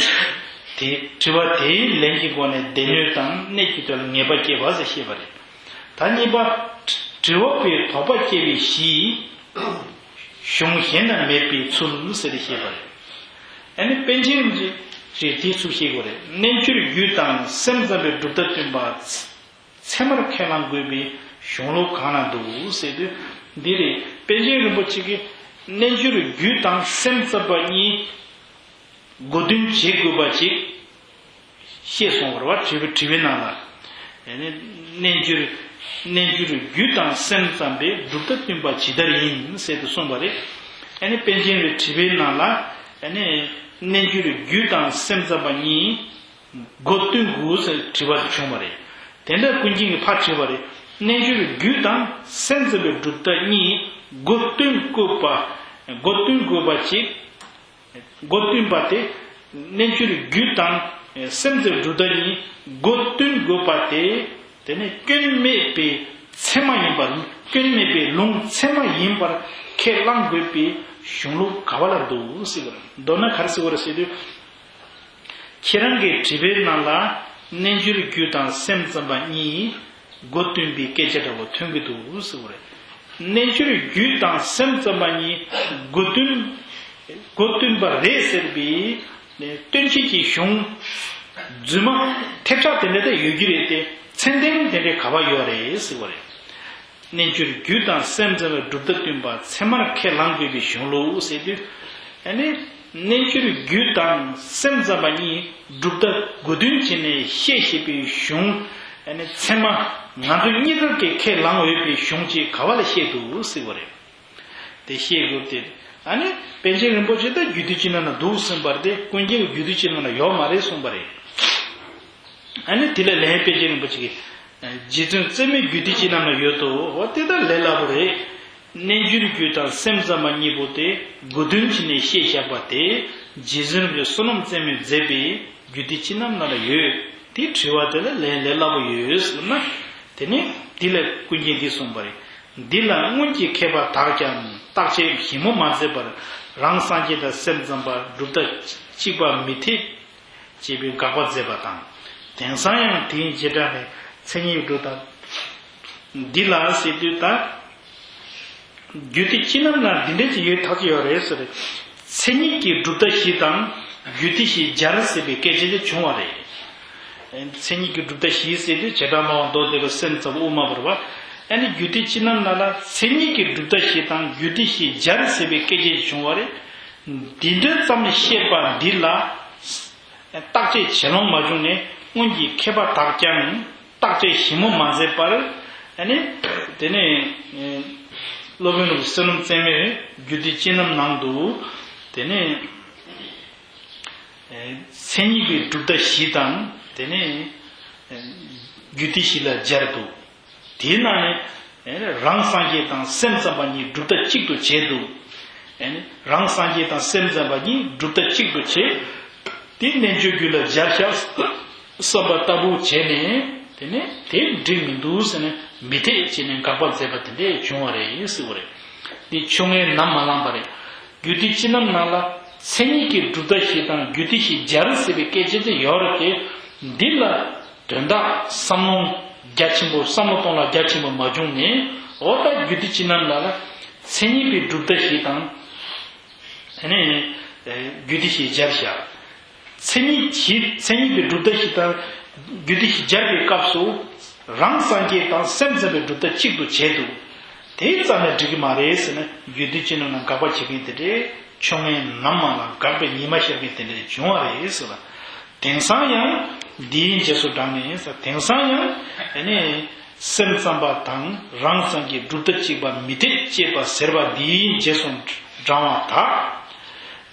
དེ་དྲི་བ་དེའི་ལན་གྱི་སྒོ་ནས་སྡེ་སྣོད་དང་གནད་ཀྱི་དོན་ལ་ངེས་པ་སྐྱེས་པ་ཟེར་བཤད་པ་རེད། ད་གཉིས་པ། དྲི་བ་པོའི་དོགས་པ་སྐྱེ་བའི་གཞི། གཞུང་གཞན་ན་མེད་པའི་ཚུལ་ཟེར་ཏེ་བཤད་པ་རེད། ཨ་ནི་པཎ་ཆེན་རིན་པོ་ཆེས་དེའི་ཚུལ་བཤད་དགོས་རེད། རྣལ་འབྱོར་རྒྱུད་དང་སེམས་ཙམ་པའི་གྲུབ་མཐའ་སྟོན་པ། ཚད་མར་ཁས་བླང་དགོས་པའི་གཞུང་ལུགས་གང་ན་འདུག་ཟེར་དུས། འདི་རེད། པཎ་ཆེན་རིན་པོ་ཆེ་གིས་རྣལ་འབྱོར་རྒྱུད་དང་སེམས་ཙམ་པ་གཉིས། གོ་བསྡུར་བྱེད་དགོས་པ་ཅིག་བཤད་སོང་བ་རེད་བ། དྲི་བ་དྲི་བའི་ནང་ལ། ཨ་ནི་རྣལ་འབྱོར། རྣལ་འབྱོར་རྒྱུད་དང་སེམས་ཙམ་པའི་གྲུབ་མཐའ་སྟོན་པ་ཇི་ལྟར་ཡིན་ཟེར་དུ་གསུངས་པ་རེད། ཨ་ནི་པཎ་ཆེན་པའི་དྲི་བའི་ནང་ལ། ཨ་ནི་རྣལ་འབྱོར་རྒྱུད་དང་སེམས་ཙམ་པ་གཉིས་གོ་བསྡུར་དགོས་ཟེར་དྲི་བ་བྱུང་བ་རེད། དེ་འདྲ་ཀུན་མཁྱེན་གྱིས་ཕར་དྲིས་པ་རེད། རྣལ་འབྱོར་རྒྱུད་དང་སེམས་ཙམ་པའི་གྲུབ་མཐའ་གཉིས་གོ་བསྡུར་དགོས་པ། གོ་བསྡུར་དགོས་པ་ཅིག་གོ་བསྡུར་པ་དེ། རྣལ་འབྱོར་རྒྱུད་དང་སེམས་ཙམ་གྲུབ་མཐའ་གཉིས་གོ་བསྡུར་དགོས་པ་དེ། དེ་ནི་སྐྱོན་མེད་པའི་ཚད་མ་ཡིན་པར། སྐྱོན་མེད་པའི་ལུང་ཚད་མ་ཡིན་པར་ཁས་བླང་དགོས་པའི་གཞུང་ལུགས་ག་བ་ལ་འདུག་ཟེར་བ་རེད། མདོར་ན་ག་རེ་ཟེར་བ་རེད་ཟེར་དུས། ཁྱེད་རང་གི་དྲི་བའི་ནང་ལ་རྣལ་འབྱོར་རྒྱུད་དང་སེམས་ཙམ་པ་གཉིས་གོ་བསྡུར་བའི་སྐད་ཆ་འདྲ་བོ་ཐོན་གྱི་འདུག་ཟེར་བ་རེད། རྣལ་འབྱོར་རྒྱུད་དང་སེམས་ཙམ་པ་གཉིས་གོ་བསྡུར། གོ་བསྡུར་པ་རེད་ཟེར་བའི་སྟོན་བྱེད་ཀྱི་གཞུང་རྫུན་མ་ཐེབས་ཆག་དེ་འདྲ་དེ་ཡོད་ཀྱི་རེད་དེ། མཚན་ལྡན་དེ་འདྲའི་ག་བ་ཡོད་རེད་ཟེར་བ་རེད། རྣལ་འབྱོར་རྒྱུད་དང་སེམས་ཙམ་པའི་གྲུབ་མཐའ་སྟོན་པ་ཚད་མར་ཁས་བླང་དགོས་པའི་གཞུང་ལུགས་ཟེར་དུས། ཨ་ནི་རྣལ་འབྱོར་རྒྱུད་དང་སེམས་ཙམ་པ་གཉིས་གྲུབ་མཐའ་གོ་བསྡུར་བྱས་ནས་བཤད་བཞིན་པའི་གཞུང་། ཨ་ནི་ཚད་མ་ང་ཚོ་གཉིས་ཀ་གིས་ཁས་བླང་འོས་པའི་གཞུང་ཅིག་ག་བ་ལ་བཤད་འདུག་ཟེར་བ་རེད། དེ་བཤད་དགོས་ཏེ། ཨ་ནི་པཎ་ཆེན་རིན་པོ་ཆེ་ད་རྒྱུད་སྡེ་སྤྱི་རྣམ་ན་འདུག་གསུངས་པ་རེད་དེ། ཀུན་མཁྱེན་གྱིས་རྒྱུད་སྡེ་སྤྱི་རྣམ་ན་ཡོད་མ་རེད་གསུངས་པ་རེད། ཨ་ནི་དེ་ལ་ལན་པཎ་ཆེན་རིན་པོ་ཆེ་གིས། རྗེ་བཙུན་བརྩེ་མོའི་རྒྱུད་སྡེ་སྤྱི་རྣམ་ན་ཡོད་དོ། འོ་དེ་ད་ལས་སླ་པོ་རེད། རྣལ་འབྱོར་རྒྱུད་དང་སེམས་ཙམ་པ་གཉིས་པོ་དེ་གོ་བསྡུར་བྱས་ནས་བཤད་བཞག་པ་དེ། རྗེ་བཙུན་རིན་པོ་ཆེ་བསོད་ནམས་རྩེ་མོས་མཛད་པའི་རྒྱུད་སྡེ་སྤྱི་རྣམ་ན་ལ་ཡོད། དེ་དྲི་བ་དེ་ལ་ལན་ལས་སླ་པོ་ཡོད་ཟེར་ན། དེ་ནས་འདི་ལ་ཀུན་མཁྱེན་འདི་གསུངས་པ་རེད། འདི་ལ་སྔོན་གྱི་མཁས་པ་དག་ཀྱང་བརྟག་དཔྱད་ཞིབ་མོ་མ་མཛད་པར་རང་སངས་རྒྱས་དང་སེམས་ཙམ་པ་གྲུབ་མཐའ་གཅིག་པ་མི་འཐད་ཅེས་པའི་དགག་པ་མཛད་པ་དང་། དེང་སང་ཡང་དེའི་བྱེ་བྲག་ནས་མཚན་ཉིད་གྲུབ་མཐའ་འདི་ལ་ཟེར་དུས་ད། རྒྱུད་སྡེ་སྤྱི་རྣམ་ན་འདི་འདྲ་ཅིག་ཡོད་ཐག་ཆོད་ཡོད་རེད་ཟེར། མཚན་ཉིད་ཀྱི་གྲུབ་མཐའ་བཞི་དང་རྒྱུད་སྡེ་བཞི་སྦྱར་ཟེར་བའི་སྐད་ཆ་དེ་བྱུང་བ་རེད། མཚན་ཉིད་ཀྱི་གྲུབ་མཐའ་བཞི་ཟེར་དུས་བྱེ་བྲག་སྨྲ་བ་མདོ་སྡེ་པའི་སེམས་ཙམ་དབུ་མ་པ་རེད་བ། ཨ་ནི་རྒྱུད་སྡེ་སྤྱི་རྣམ་ན་ལ་མཚན་ཉིད་ཀྱི་གྲུབ་མཐའ་བཞི་དང་རྒྱུད་སྡེ་བཞི་སྦྱར་ཟེར་བའི་སྐད་ཆ་དེ་བྱུང་བ་རེད། འདི་འདྲ་ཙམ་བཤད་པ་འདི་ལ། བརྟག་དཔྱད་བྱེད་ལོང་མ་བྱུང་ནས་སྔོན་གྱི་མཁས་པ་དག་ཀྱང་བརྟག་དཔྱད་ཞིབ་མོ་མ་མཛད་པར། ཨ་ནི་དེ་ནས་ སློབ་དཔོན་རིན་པོ་ཆེ་བསོད་ནམས་རྩེ་མོས་རྒྱུད་སྡེ་སྤྱི་རྣམ་ནང་དུ་དེ་ནས་མཚན་ཉིད་ཀྱི་གྲུབ་མཐའ་བཞི་དང་དེ་ནས་རྒྱུད་སྡེ་བཞི་ལ་སྦྱར་འདུག་དེའི་ནང་ནས་རང་སངས་རྒྱས་དང་སེམས་ཙམ་པ་གཉིས་གྲུབ་མཐའ་གཅིག་ཏུ་བྱས་འདུག་རང་སངས་རྒྱས་དང་སེམས་ཙམ་པ་གཉིས་གྲུབ་མཐའ་གཅིག་ཏུ་བྱས། དེ་རྣལ་འབྱོར་རྒྱུད་ལ་སྦྱར་བཞག་བསམ་པ་ལྟ་བུ་བྱས་ནས་དེ་ནས་དེ་འགྲིག་མི་འདུག་ཟེར་ནས་མི་འཐད་ཅེས་ནས་དགག་པ་མཛད་པ་དེ་འདྲས་བྱུང་བ་རེད་ཟེར་བ་རེད། འདི་ཆོས་ངན་ནམ་མ་བླངས་པ་རེད། རྒྱུད་སྡེ་སྤྱི་རྣམ་ནང་ལ་མཚན་ཉིད་ཀྱི་གྲུབ་མཐའ་བཞི་དང་རྒྱུད་སྡེ་བཞི་སྦྱར་ཟེར་བའི་སྐད་ཆ་དེ་ཡོད་རེད་དེ། འདི་ལ་དོན་དག་བསམ་བློ་རྒྱ་ཆེན་པོ་བསམ་བློ་གཏོང་ལ་རྒྱ་ཆེན་པོ་མ་བྱུང་ནས། འོ་ད་རྒྱུད་སྡེ་སྤྱི་རྣམ་ནང་ལ་མཚན་ཉིད་ཀྱི་གྲུབ་མཐའ་བཞི་དང་། དེ་ནས་རྒྱུད་སྡེ་བཞི་སྦྱར་བཞག་མཚན་ཉིད་ཀྱི་མཚན་ཉིད་ཀྱི་གྲུབ་མཐའ་བཞི་དང་རྒྱུད་སྡེ་བཞི་སྦྱར་བའི་སྐབས་སུ་རང་སངས་རྒྱས་དང་སེམས་ཙམ་པའི་གྲུབ་མཐའ་གཅིག་ཏུ་བྱས་འདུག་དེའི་རྩ་ནས་འགྲིག་གི་མ་རེད་ཟེར་ནས་རྒྱུད་སྡེ་སྤྱི་རྣམ་ནང་དགག་པ་བྱེད་མཁན་དེ་འདྲས་ཆོས་ངན་ནམ་མ་ལ་དགག་པའི་ཉི་མ་ཤར་མཁན་དེ་འདྲས་བྱུང་བ་རེད་ཟེར་བ། དེང་སང་ཡང་འདིའི་རྗེས་སུ་འབྲངས་ནས་དེང་སང་ཡང་ཨ་ནི། སེམས་ཙམ་པ་དང་རང་སངས་རྒྱས་གྲུབ་མཐའ་གཅིག་པ་མི་འཐད་ཅེས་པ་ཟེར་བ་འདིའི་རྗེས་སུ་འབྲང་བ་དག་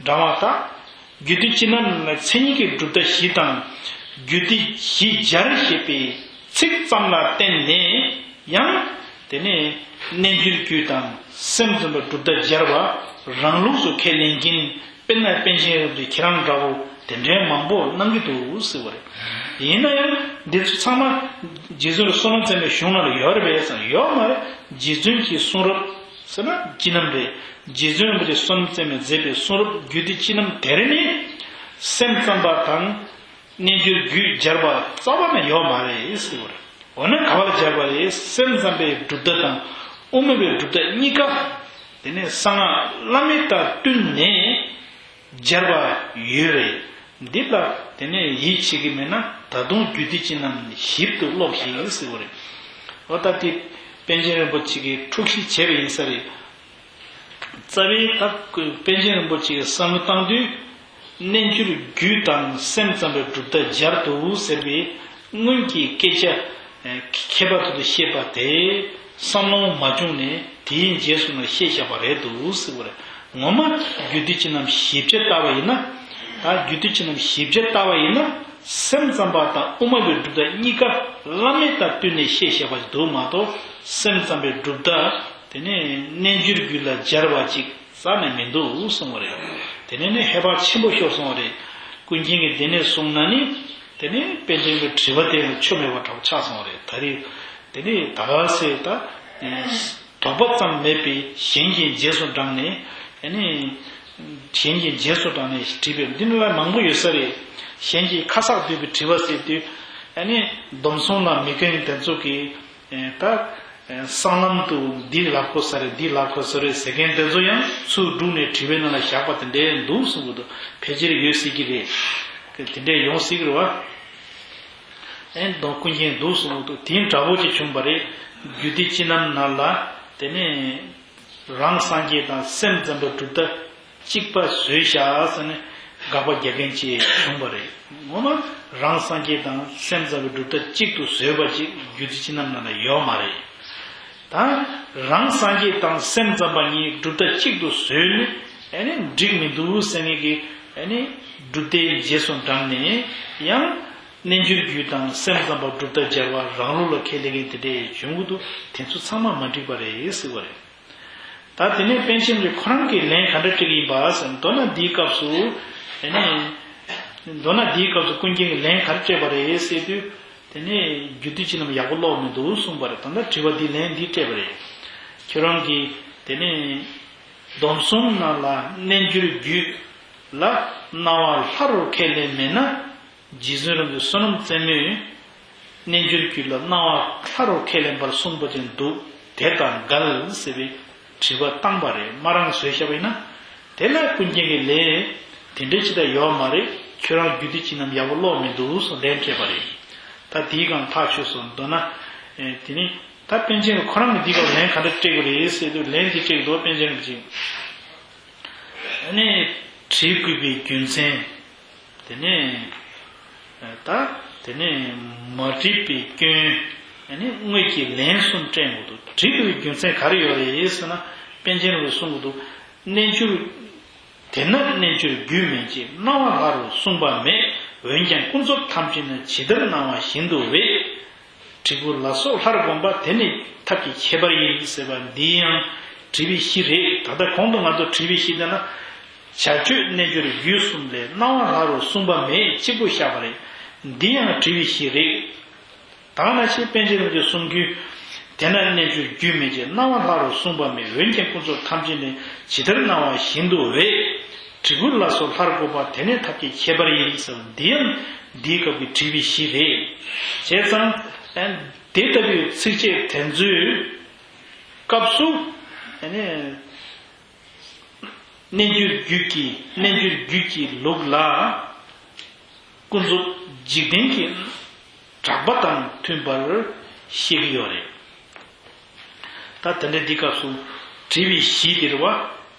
འབྲང་བ་དག་རྒྱུད་སྡེ་སྤྱི་རྣམ་ལ་མཚན་ཉིད་ཀྱི་གྲུབ་མཐའ་བཞི་དང་རྒྱུད་སྡེ་བཞི་སྦྱར་ཞེས་པའི་ཚིག་ཙམ་ལ་བརྟེན་ནས་ཡང་དེ་ནས་རྣལ་འབྱོར་རྒྱུད་དང་སེམས་ཙམ་པའི་གྲུབ་མཐའ་སྦྱར་བ་རང་ལུགས་སུ་ཁས་ལེན་མཁན། དཔེར་ན་པཎ་ཆེན་རིན་པོ་ཆེ་ཁྱེད་རང་འདྲ་བོ་དེ་འདྲའི་མང་པོ་གནང་གི་འདུག་ཟེར་བ་རེད། ཡིན་ན་ཡང་འདི་ཚོ་ཚང་མ་རྗེ་བཙུན་བསོད་ནམས་རྩེ་མོའི་གཞུང་ནང་ལ་ཡོད་རེད་པས་ཟེར་ན་ཡོད་མ་རེད། རྗེ་བཙུན་གྱི་གསུང་རབ་ཟེར་ན་སྤྱི་རྣམ་རེད། རྗེ་བཙུན་རིན་པོ་ཆེ་བསོད་ནམས་རྩེ་མོས་མཛད་པའི་གསུང་རབ་རྒྱུད་སྡེ་སྤྱི་རྣམ་དེར་ནི་སེམས་ཙམ་པ་དང་རྣལ་འབྱོར་རྒྱུད་སྦྱར་བ་རྩ་བ་ནས་ཡོད་མ་རེད་ཟེར་བ་རེད། འོ་ན་ག་པར་སྦྱར་བ་རེད། སེམས་ཙམ་པའི་གྲུབ་མཐའ་དང་དབུ་མ་པའི་གྲུབ་མཐའ་གཉིས་ཀ་དེ་ནས་གསང་སྔགས་བླ་མེད་དང་བསྟུན་ནས་སྦྱར་བ་ཡོད་རེད། འདི་ལ་དེ་ནས་ཡིད་ཆེས་ཀྱི་མེད་ན་ད་དུང་རྒྱུད་སྡེ་སྤྱི་རྣམ་ཞིབ་ཏུ་ཀློག་ཞིག་ཟེར་བ་རེད། འོ་ད་དེ་པཎ་ཆེན་རིན་པོ་ཆེ་གིས་འཁྲུག་གཞི་བྱས་པ་ཡིན་ས་རེད། རྩ་བའི་ད་པཎ་ཆེན་རིན་པོ་ཆེ་གིས་བསམ་བློ་བཏང་དུས། རྣལ་འབྱོར་རྒྱུད་དང་སེམས་ཙམ་པའི་གྲུབ་མཐའ་སྦྱར་འདུག་ཟེར་བའི་སྔོན་གྱི་སྐད་ཆ་ཁྱད་པར་དུ་བཤད་པ་དེ་བསམ་བློ་མ་བྱུང་ནས་དེའི་རྗེས་སུ་ནི་བཤད་བཞག་པ་རེད་འདུག་ཟེར་བ་རེད། ངོ་མ་རྒྱུད་སྡེ་སྤྱི་རྣམ་ཞིབ་ཆ་ལྟ་བ་ཡིན་ན། ད་རྒྱུད་སྡེ་སྤྱི་རྣམ་ཞིབ་ཆ་ལྟ་བ་ཡིན་ན་སེམས་ཙམ་པ་དང་དབུ་མ་པའི་གྲུབ་མཐའ་གཉིས་ཀ་བླ་མེད་དང་བསྟུན་ནས་བཤད་བཞག་པ་ཞིག་འདུག་མ་གཏོགས་སེམས་ཙམ་པའི་གྲུབ་མཐའ། དེ་ནས་རྣལ་འབྱོར་རྒྱུད་ལ་སྦྱར་བ་ཅིག་རྩ་ནས་མི་འདུག་གསུངས་པ་རེད། དེ་ནས་ནི་ཧེ་བག་ཆེན་པོ་ཤོར་སོང་བ་རེད། ཀུན་མཁྱེན་གྱིས་དེ་ནས་གསུངས་ན་ནི། དེ་ནས་པཎ་ཆེན་གྱི་དྲི་བ་དེ་ལ་ཆོ་མེད་པ་འདྲ་བོ་ཆགས་སོང་བ་རེད། ད་རེས་དེ་ནས་ད་ག་ཟེ་ད། དོགས་པ་ཙམ་མེད་པའི་གཞན་གྱི་རྗེས་སུ་འབྲངས་ནས། ཨ་ནི། གཞན་གྱི་རྗེས་སུ་འབྲངས་ནས་དྲིས་པའི་འདི་ནི་ལ་མང་པོ་ཡོད་ས་རེད། གཞན་གྱི་ཁ་གསག་བསྡུས་པའི་དྲི་བ་ཟེར་དུས། ཨ་ནི། སྡོམ་གསུམ་ལ་མི་རྒན་དེ་ཚོ་གིས། ད། སྲང་ལམ་དུ་འདི་ལབ་དགོས་ས་རེད་འདི་ལབ་དགོས་ས་རེད་ཟེར་མཁན་དེ་ཚོ་ཡང་ཚུར་བསྒྲུགས་ནས་དྲི་བའི་ནང་ལ་བཞག་པ་དེ་འདྲའི་འདུག་གསུང་གི་འདུག་ཕལ་ཆེར་ཡོད་སྲིད་ཀྱི་རེད། དེ་འདྲའི་ཡོང་སྲིད་ཀྱི་རེད་བ། ཨེ་མདོ་ཀུན་མཁྱེན་འདུག་གསུང་གི་འདུག་དེ་འདྲ་བོ་ཅིག་བྱུང་བ་རེད། རྒྱུད་སྡེ་སྤྱི་རྣམ་ནང་ལ་དེ་ནས་རང་སངས་རྒྱས་དང་སེམས་ཙམ་པའི་གྲུབ་མཐའ། གཅིག་པ་བཟོས་བཞག་ཟེར་ནས་དགག་པ་རྒྱག་མཁན་ཅིག་བྱུང་བ་རེད། ངོ་མ་རང་སངས་རྒྱས་དང་སེམས་ཙམ་པའི་གྲུབ་མཐའ་གཅིག་ཏུ་བཟོས་པ་ཅིག་རྒྱུད་སྡེ་སྤྱི་རྣམ་ནང་ལ་ཡོད་མ་རེད། ད་རང་སངས་རྒྱས་དང་སེམས་ཙམ་པ་གཉིས་གྲུབ་མཐའ་གཅིག་ཏུ་བཟོས་ནས་ཨ་ནི་འགྲིག་མི་འདུག་ཟེར་མཁན་གྱི་ཨ་ནི་གྲུབ་མཐའི་རྗེས་སུ་འབྲངས་ནས་ཡང་རྣལ་འབྱོར་རྒྱུད་དང་སེམས་ཙམ་པ་གྲུབ་མཐའ་སྦྱར་བ་རང་ལུགས་ལ་ཁས་ལེན་མཁན་དེ་འདྲས་བྱུང་གི་འདུག་དེ་ཚོ་ཚང་མ་མ་འགྲིག་པ་རེད་ཟེར་བ་རེད། ད་དེ་ནས་པཎ་ཆེན་གྱིས་ཁོ་རང་གིས་ལན་ག་འདྲ་སྤྲད་ཀྱི་ཡིན་པ་ཟེར་ན། མདོར་ན་འདིའི་སྐབས་སུ། དེ་ནས། མདོར་ན་འདིའི་སྐབས་སུ་ཀུན་མཁྱེན་གྱིས་ལན་ག་རེ་སྤྲད་པ་རེད་ཟེར་དུས། དེ་ནས་རྒྱུད་སྡེ་སྤྱི་རྣམ་ཡག་པོ་ཀློག་མི་འདུག་གསུངས་པ་རེད། ད་ལྟ་དྲི་བ་འདི་ལན་འདི་སྤྲད་པ་རེད། ཁྱོད་རང་གིས་དེ་ནས་སྡོམ་གསུམ་ནང་ལ་རྣལ་འབྱོར་རྒྱུད་ལ་སྣང་བ་ལྷ་རུ་ཁས་ལེན་མེད་ན། རྗེ་བཙུན་རིན་པོ་ཆེ་བསོད་ནམས་རྩེ་མོས་རྣལ་འབྱོར་རྒྱུད་ལ་སྣང་བ་ལྷ་རུ་ཁས་ལེན་པར་གསུངས་པ་ཅན་འདུག་དེ་དང་འགལ་ཟེར་བའི་དྲི་བ་བཏང་པ་རེད། མ་རང་བཟོས་བཞག་པ་ཡིན་ན། དེ་ལ་ཀུན་མཁྱེན་གྱིས་ལན། དེ་འདྲའི་ཅི་ལྟར་ཡོད་མ་རེད། ཁྱོད་རང་རྒྱུད་སྡེ་སྤྱི་རྣམ་ཡག་པོ་ཀློག་མི་འདུག་གསུངས་ལན་སྤྲད་པ་རེད། ད་དེའི་སྒང་ཐག་ཆོད་སོང་། མདོར་ན། དེ་ནི་ད་པཎ་ཆེན་ཁོ་རང་གིས་འདི་སྒང་ལན་ག་འདྲ་སྤྲད་དགོས་རེད་ཟེར་དུས་ལན་འདི་སྤྲད་དགོས། པཎ་ཆེན་རིན་པོ་ཆེ། ཨ་ནི་དྲིས་དགོས་པའི་རྒྱུ་མཚན། དེ་ནས་ད་དེ་ནས་མ་དྲིས་པའི་སྐྱོན། ཨ་ནི་དངོས་ཀྱི་ལན་གསུམ་བསྟན་དགོས་འདུག། བྲིས་དགོས་པའི་རྒྱུ་མཚན་ག་རེ་ཡོད་རེད་ཟེར་ན། པཎ་ཆེན་རིན་པོ་ཆེས་གསུང་གི་འདུག། རྣལ་འབྱོར། དེས་ན་རྣལ་འབྱོར་རྒྱུད་མན་ཆད། སྣང་བ་ལྷ་རུ་གསུངས་པ་མེད། འོན་ཀྱང་ཀུན་རྫོབ་ཐམས་ཅད་ནི། ཇི་ལྟར་སྣང་བ་བཞིན་དུ་འོད། བྲིས་དགོས་ལ་སོགས་ལྷར་བསྒོམ་པ། དེ་ནི་ཐབས་ཀྱི་ཁྱད་པར་ཡིན། ཟེར་བ་འདི་ཡང་བྲིས་པའི་གཞི་རེད། ད་ལྟ་གོང་དུ་ང་ཚོ་བྲིས་པའི་གཞི་དེ་ན། བྱ་སྤྱོད་རྣལ་འབྱོར་རྒྱུད་གསུམ་ལས། སྣང་བ་ལྷ་རུ་གསུངས་པ་མེད། གཅིག་པུ་བཞག་པ་རེད། འདི་ཡང་བྲིས་པའི་གཞི་རེད། ད་ག་ནང་བཞིན་པཎ་ཆེན་རིན་པོ་ཆེས་གསུང་རྒྱུ། དེས་ན་རྣལ་འབྱོར་རྒྱུད་མན་ཆད། སྣང་བ་ལྷ་རུ་གསུངས་པ་མེད། འོན་ཀྱང་ཀུན་རྫོབ་ཐམས་ཅད་ནི། ཇི་ལྟར་སྣང་བ་བཞིན་དུ་འོད། བྲིས་དགོས་ལ་སོགས་ལྷར་བསྒོམ་པ། དེ་ནི་ཐབས་ཀྱི་ཁྱད་པར་ཡིན། ཟེར་བ་འདི་ཡང་འདིའི་སྐབས་ཀྱི་བྲིས་པའི་གཞི་རེད། བྱས་ཙང་། ཨ། དེ་ལྟ་བུའི་ཚིགས་བཅད་དེ་ཚོའི་སྐབས་སུ། ཨ་ནི། རྣལ་འབྱོར་རྒྱུད་ཀྱི། རྣལ་འབྱོར་རྒྱུད་ཀྱི་ལུགས་ལ། ཀུན་རྫོབ་འཇིག་རྟེན་གྱི་གྲགས་པ་དང་མཐུན་པར་བཤད་ཀྱི་ཡོད་རེད། ད་དེ་འདྲ་འདི་སྐབས་སུ་བྲིས་པའི་གཞི་འདིར་བ།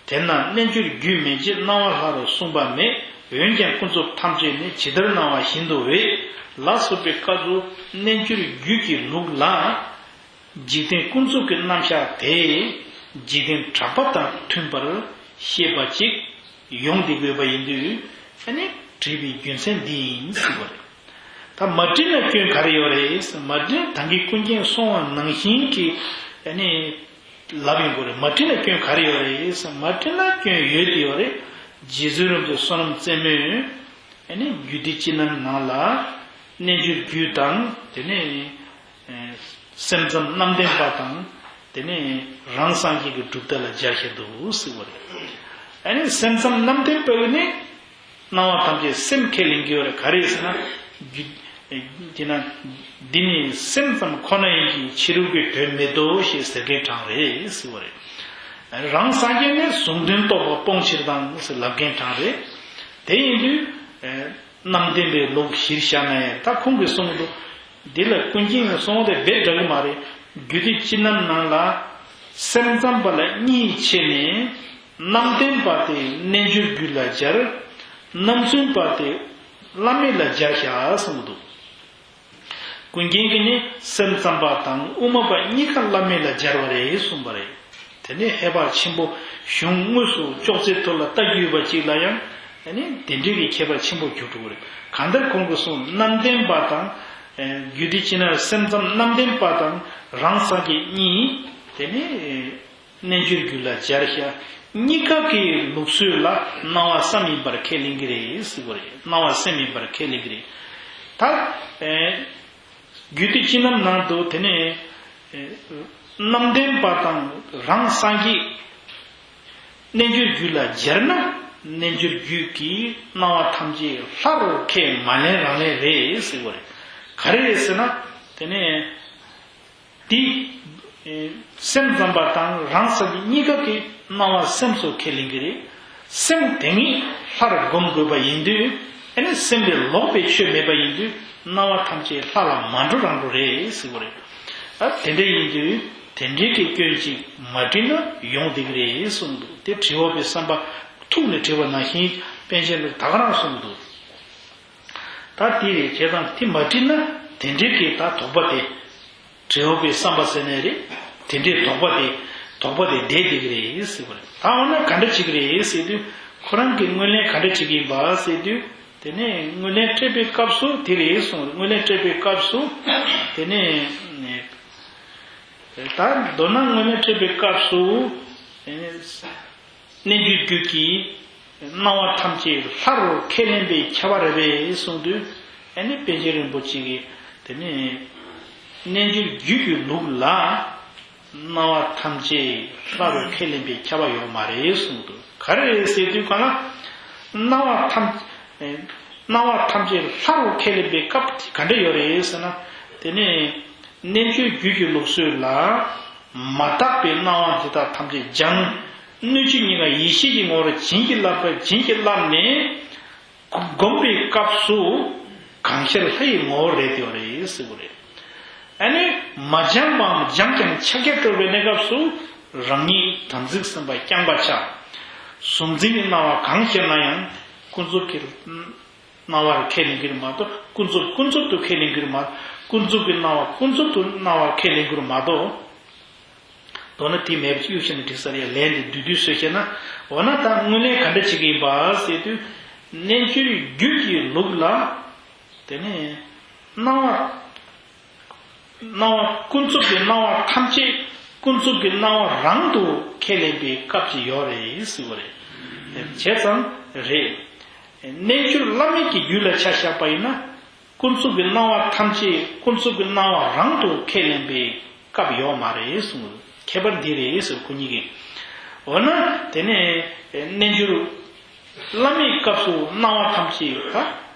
དེས་ན་རྣལ་འབྱོར་རྒྱུད་མན་ཆད། སྣང་བ་ལྷ་རུ་གསུངས་པ་མེད། འོན་ཀྱང་ཀུན་རྫོབ་ཐམས་ཅད་ནི། ཇི་ལྟར་སྣང་བ་བཞིན་དུ་འོད། ལ་སོགས་པའི་སྐབས་སུ་རྣལ་འབྱོར་རྒྱུད་ཀྱི་ལུགས་ལ། འཇིག་རྟེན་ཀུན་རྫོབ་ཀྱི་རྣམ་གཞག་དེ། འཇིག་རྟེན་གྲགས་པ་དང་མཐུན་པར་ཤེས་པ་ཅིག་ཡོང་བསྡད་དགོས་པ་ཡིན་དུས། ཨ་ནི་བྲིས་པའི་རྒྱུ་མཚན་འདི་ཡིན་ཟེར་བ་རེད། ད་མ་བྲིས་ན་སྐྱོན་ག་རེ་ཡོད་རེད། མ་བྲིས་ན་ད་གིན་ཀུན་མཁྱེན་གསུང་བ་ནང་བཞིན་གྱི། ཨ་ནི་ལབ་ཡོང་གི་རེད། མ་བྲིས་ན་སྐྱོན་ག་རེ་ཡོད་རེད། མ་བྲིས་ན་སྐྱོན་ཡོད་དེ་ཡོད་རེད། རྗེ་བཙུན་རིན་པོ་ཆེ་བསོད་ནམས་རྩེ་མོས། ཨ་ནི་རྒྱུད་སྡེ་སྤྱི་རྣམ་ནང་ལ། རྣལ་འབྱོར་རྒྱུད་དང་། དེ་ནས། ཨེ། སེམས་ཙམ་རྣམ་བདེན་པ་དང་། དེ་ནས་རང་སངས་རྒྱས་ཀྱི་གྲུབ་མཐའ་ལ་སྦྱར་བཞག་འདུག་ཟེར་བ་རེད། ཨ་ནི་སེམས་ཙམ་རྣམ་བདེན་པ་ནི། སྣང་བ་ཐམས་ཅད་སེམས་ཁས་ལེན་གྱི་ཡོད་རེད། ག་རེ་ཟེར་ན། རྒྱུ། ཨེ། དེས་ན། འདི་ནི་སེམས་ཙམ་ཁོ་ན་ཡིན་གྱི། ཕྱི་རོལ་གྱི་དོན་མེད་དོ་ཞེས་ཟེར་མཁན་གྲངས་རེད་ཟེར་བ་རེད། རང་སངས་རྒྱས་ནི་གཟུང་དོན་རྟོགས་པ་སྤོང་ཕྱིར་དང་ཟེར་ལབ་མཁན་གྲངས་རེད། དེ་ཡིན་དུས། ཨེ། རྣམ་བདེན་པའི་ལུགས་གཞིར་བཞག་ན་ཡང་། ད་ཁོང་གིས་གསུངས་འདུག། འདི་ལ་ཀུན་མཁྱེན་གྱི་གསུང་དེ་རྦད་འདྲ་གི་མ་རེད། རྒྱུད་སྡེ་སྤྱི་རྣམ་ནང་ལ། སེམས་ཙམ་པ་ལ་གཉིས་ཕྱེ་ནས། རྣམ་བདེན་པ་དེ་རྣལ་འབྱོར་རྒྱུད་ལ་སྦྱར། རྣམ་རྫུན་པ་དེ་བླ་མེད་ལ་སྦྱར་བཞག་གསུངས་འདུག། ཀུན་མཁྱེན་གྱིས་ནི་སེམས་ཙམ་པ་དང་དབུ་མ་པ་གཉིས་ཀ་བླ་མེད་ལ་སྦྱར་བ་རེད་གསུངས་པ་རེད། དེ་ནས་ཧེ་བག་ཆེན་པོ། གཞུང་དངོས་སུ་ཅོག་ཙེའི་ཐོག་ལ་ལྟ་རྒྱུ་ཡོད་པ་ཅིག་ལ་ཡང་། ཨ་ནི་དེ་འདྲའི་གི་ཁྱད་པར་ཆེན་པོ་གྱུར་འགྲོ་གི་རེད། གང་ལྟར་ཁོང་གིས་གསུངས། རྣམ་བདེན་པ་དང་། ཨེ། རྒྱུད་སྡེ་སྤྱི་ནང་སེམས་ཙམ་རྣམ་བདེན་པ་དང་རང་སངས་རྒྱས་གཉིས། དེ་ནས། ཨེ། རྣལ་འབྱོར་རྒྱུད་ལ་སྦྱར་བཞག། གཉིས་ཀ་གི་ལུགས་སྲོལ་ལ་སྣང་བ་སེམས་ཡིན་པར་ཁས་ལེན་གྱི་རེད་ཟེར་བ་རེད། སྣང་བ་སེམས་ཡིན་པར་ཁས་ལེན་གྱི་རེད། ད། ཨེ། རྒྱུད་སྡེ་སྤྱི་རྣམ་ནང་དུ་དེ་ནས། ཨེ། རྣམ་བདེན་པ་དང་རང་སངས་རྒྱས། རྣལ་འབྱོར་རྒྱུད་ལ་སྦྱར་ན། རྣལ་འབྱོར་རྒྱུད་ཀྱི་སྣང་བ་ཐམས་ཅད་ལྷ་རུ་ཁས་མ་ལེན་རང་ལེན་རེད་ཟེར་བ་རེད། ག་རེ་རེད་ཟེར་ན། དེ་ནས། དེ། ཨེ། སེམས་ཙམ་པ་དང་རང་སངས་རྒྱས་གཉིས་ཀ་གི་སྣང་བ་སེམས་སུ་ཁས་ལེན་གྱི་རེད། སེམས་དེ་ཉིད་ལྷར་བསྒོམ་དགོས་པ་ཡིན་དུས། ཨ་ནི་སེམས་ལས་ལོག་པའི་ཆོས་མེད་པ་ཡིན་དུས། སྣང་བ་ཐམས་ཅད་ལྷ་ལ་མ་འགྲོ་རང་འགྲོ་རེད་ཟེར་བ་རེད། ཨ། དེ་འདྲ་ཡིན་དུས་དེ་འདྲའི་གི་སྐྱོན་ཅིག་མ་བྲིས་ན་ཡོང་བསྡད་ཀྱི་རེད་གསུངས་འདུག། དེ་དྲི་བ་པའི་བསམ་པ་ཐུགས་ནས་དྲིས་པ་ནང་བཞིན་པཎ་ཆེན་ལ་ད་ག་རང་གསུངས་འདུག། ད་དེ་རེད། བྱས་ཙང་དེ་མ་བྲིས་ན་དེ་འདྲའི་གི་ད་དོགས་པ་དེ། དྲི་བ་པའི་བསམ་པ་ཟེར་ནའི་རེད། དེ་འདྲའི་དོགས་པ་དེ། དོགས་པ་དེ་བསྡད་བསྡད་ཀྱི་རེད་ཟེར་བ་རེད། ད་འོ་ན་ག་འདྲ་བྱེད་ཀྱི་རེད་ཟེར་དུས། ཁོ་རང་གིས་ངོས་ལེན་ག་འདྲ་བྱེད་ཀྱི་ཡིན་པ་ཟེར་དུས། དེ་ནས་ངོས་ལེན་སྤྲད་པའི་སྐབས་སུ་དེ་རེད་གསུངས། ངོས་ལེན་སྤྲད་པའི་སྐབས་སུ། དེ་ནས། ད་མདོར་ན་ངོས་ལེན་སྤྲད་པའི་སྐབས་སུ། དེ་ནས། རྣལ་འབྱོར་རྒྱུད་ཀྱི་སྣང་བ་ཐམས་ཅད་ལྷ་རུ་ཁས་ལེན་པའི་ཁྱབ་པ་རེད་པས་གསུངས་དུས། ཨ་ནི་པཎ་ཆེན་རིན་པོ་ཆེ་གིས་དེ་ནི་རྣལ་འབྱོར་རྒྱུད་ཀྱི་ལུགས་ལ་སྣང་བ་ཐམས་ཅད་ལྷ་རུ་ཁས་ལེན་པའི་ཁྱབ་པ་ཡོད་མ་རེད་གསུངས་འདུག། ག་རེ་རེད་ཟེར་དུས་གང་ལ། སྣང་བ་ཐམས། སྣང་བ་ཐམས་ཅད་ལྷ་རུ་ཁས་ལེན་པའི་སྐབས་ག་འདྲ་ཡོད་རེད་ཟེར་ན། དེ་ནི་རྣལ་འབྱོར་རྒྱུད་ཀྱི་ལུགས་སྲོལ་ལ། མ་དག་པའི་སྣང་བ་འདི་དག་ཐམས་ཅད་སྦྱངས། སྣོད་བཅུད་གཉིས་ཀ་ཡེ་ཤེས་ཀྱི་ངོ་བོར་བྱིན་གྱིས་བརླབས་པ། བྱིན་གྱིས་བརླབས་ནས་བསྒོམ་པའི་སྐབས་སུ་གང་ཤར་ལྷ་ཡི་ངོ་བོར་རེད་དེ་བ་རེད་ཟེར་བ་རེད། ཨ་ནི་མ་སྦྱངས་པའམ་སྦྱངས་ཀྱང་ཕྱག་རྒྱ་སྤྲོ་བའི་གནས་སྐབས་སུ་རང་ཉིད་དམ་ཚིག་སེམས་པ་རྐྱང་པ་ཆགས། གཟུང་འཛིན་གྱི་སྣང་བ་གང་ཤར་ན་ཡང་ཀུན་རྫོབ་ཀྱི་སྣང་བར་ཁས་ལེན་གྱི་རེད་མ་གཏོགས། ཀུན་རྫོབ་ཀུན་རྫོབ་ཏུ་ཁས་ལེན་གྱི་རེད་མ་གཏོགས། ཀུན་རྫོབ་ཀྱི་སྣང་བ་ཀུན་རྫོབ་ཏུ་སྣང་བ་ཁས་ལེན་དགོས་མ་གཏོགས། མདོར་ན་དེ་མེད་པ་གཡུག་བཞག་ནས་འགྲིག་ས་རེད། ལན་དེ་བསྡུས་བསྡུས་བཟོས་བྱས་ན། འོ་ན་ད་དངོས་ལན་ག་འདྲ་བྱེད་ཀྱི་ཡིན་པ་ཟེར་དུས། རྣལ་འབྱོར་རྒྱུད་ཀྱི་ལུགས་ལ། དེ་ནས་སྣང་བ། སྣང་བ་ཀུན་རྫོབ་ཀྱི་སྣང་བ་ཐམས་ཅད་ཀུན་རྫོབ་ཀྱི་སྣང་བ་རང་དུ་ཁས་ལེན་པའི་སྐབས་ཅིག་ཡོད་རེད་ཟེར་བ་རེད། བྱས་ཙང་རེད། རྣལ་འབྱོར་བླ་མེད་ཀྱི་རྒྱུད་ལ་ཆ་བཞག་པ་ཡིན་ན། ཀུན་རྫོབ་ཀྱི་སྣང་བ་ཐམས་ཅད་ཀུན་རྫོབ་ཀྱི་སྣང་བ་རང་དུ་ཁས་ལེན་པའི་སྐབས་ཡོད་མ་རེད་གསུངས། ཁྱད་པར་འདི་རེད་ཟེར་ཁོ་གཉིས་ཀྱིས། འོ་ན་དེ་ནས་རྣལ་འབྱོར་བླ་མེད་སྐབས་སུ་སྣང་བ་ཐམས་ཅད་ད།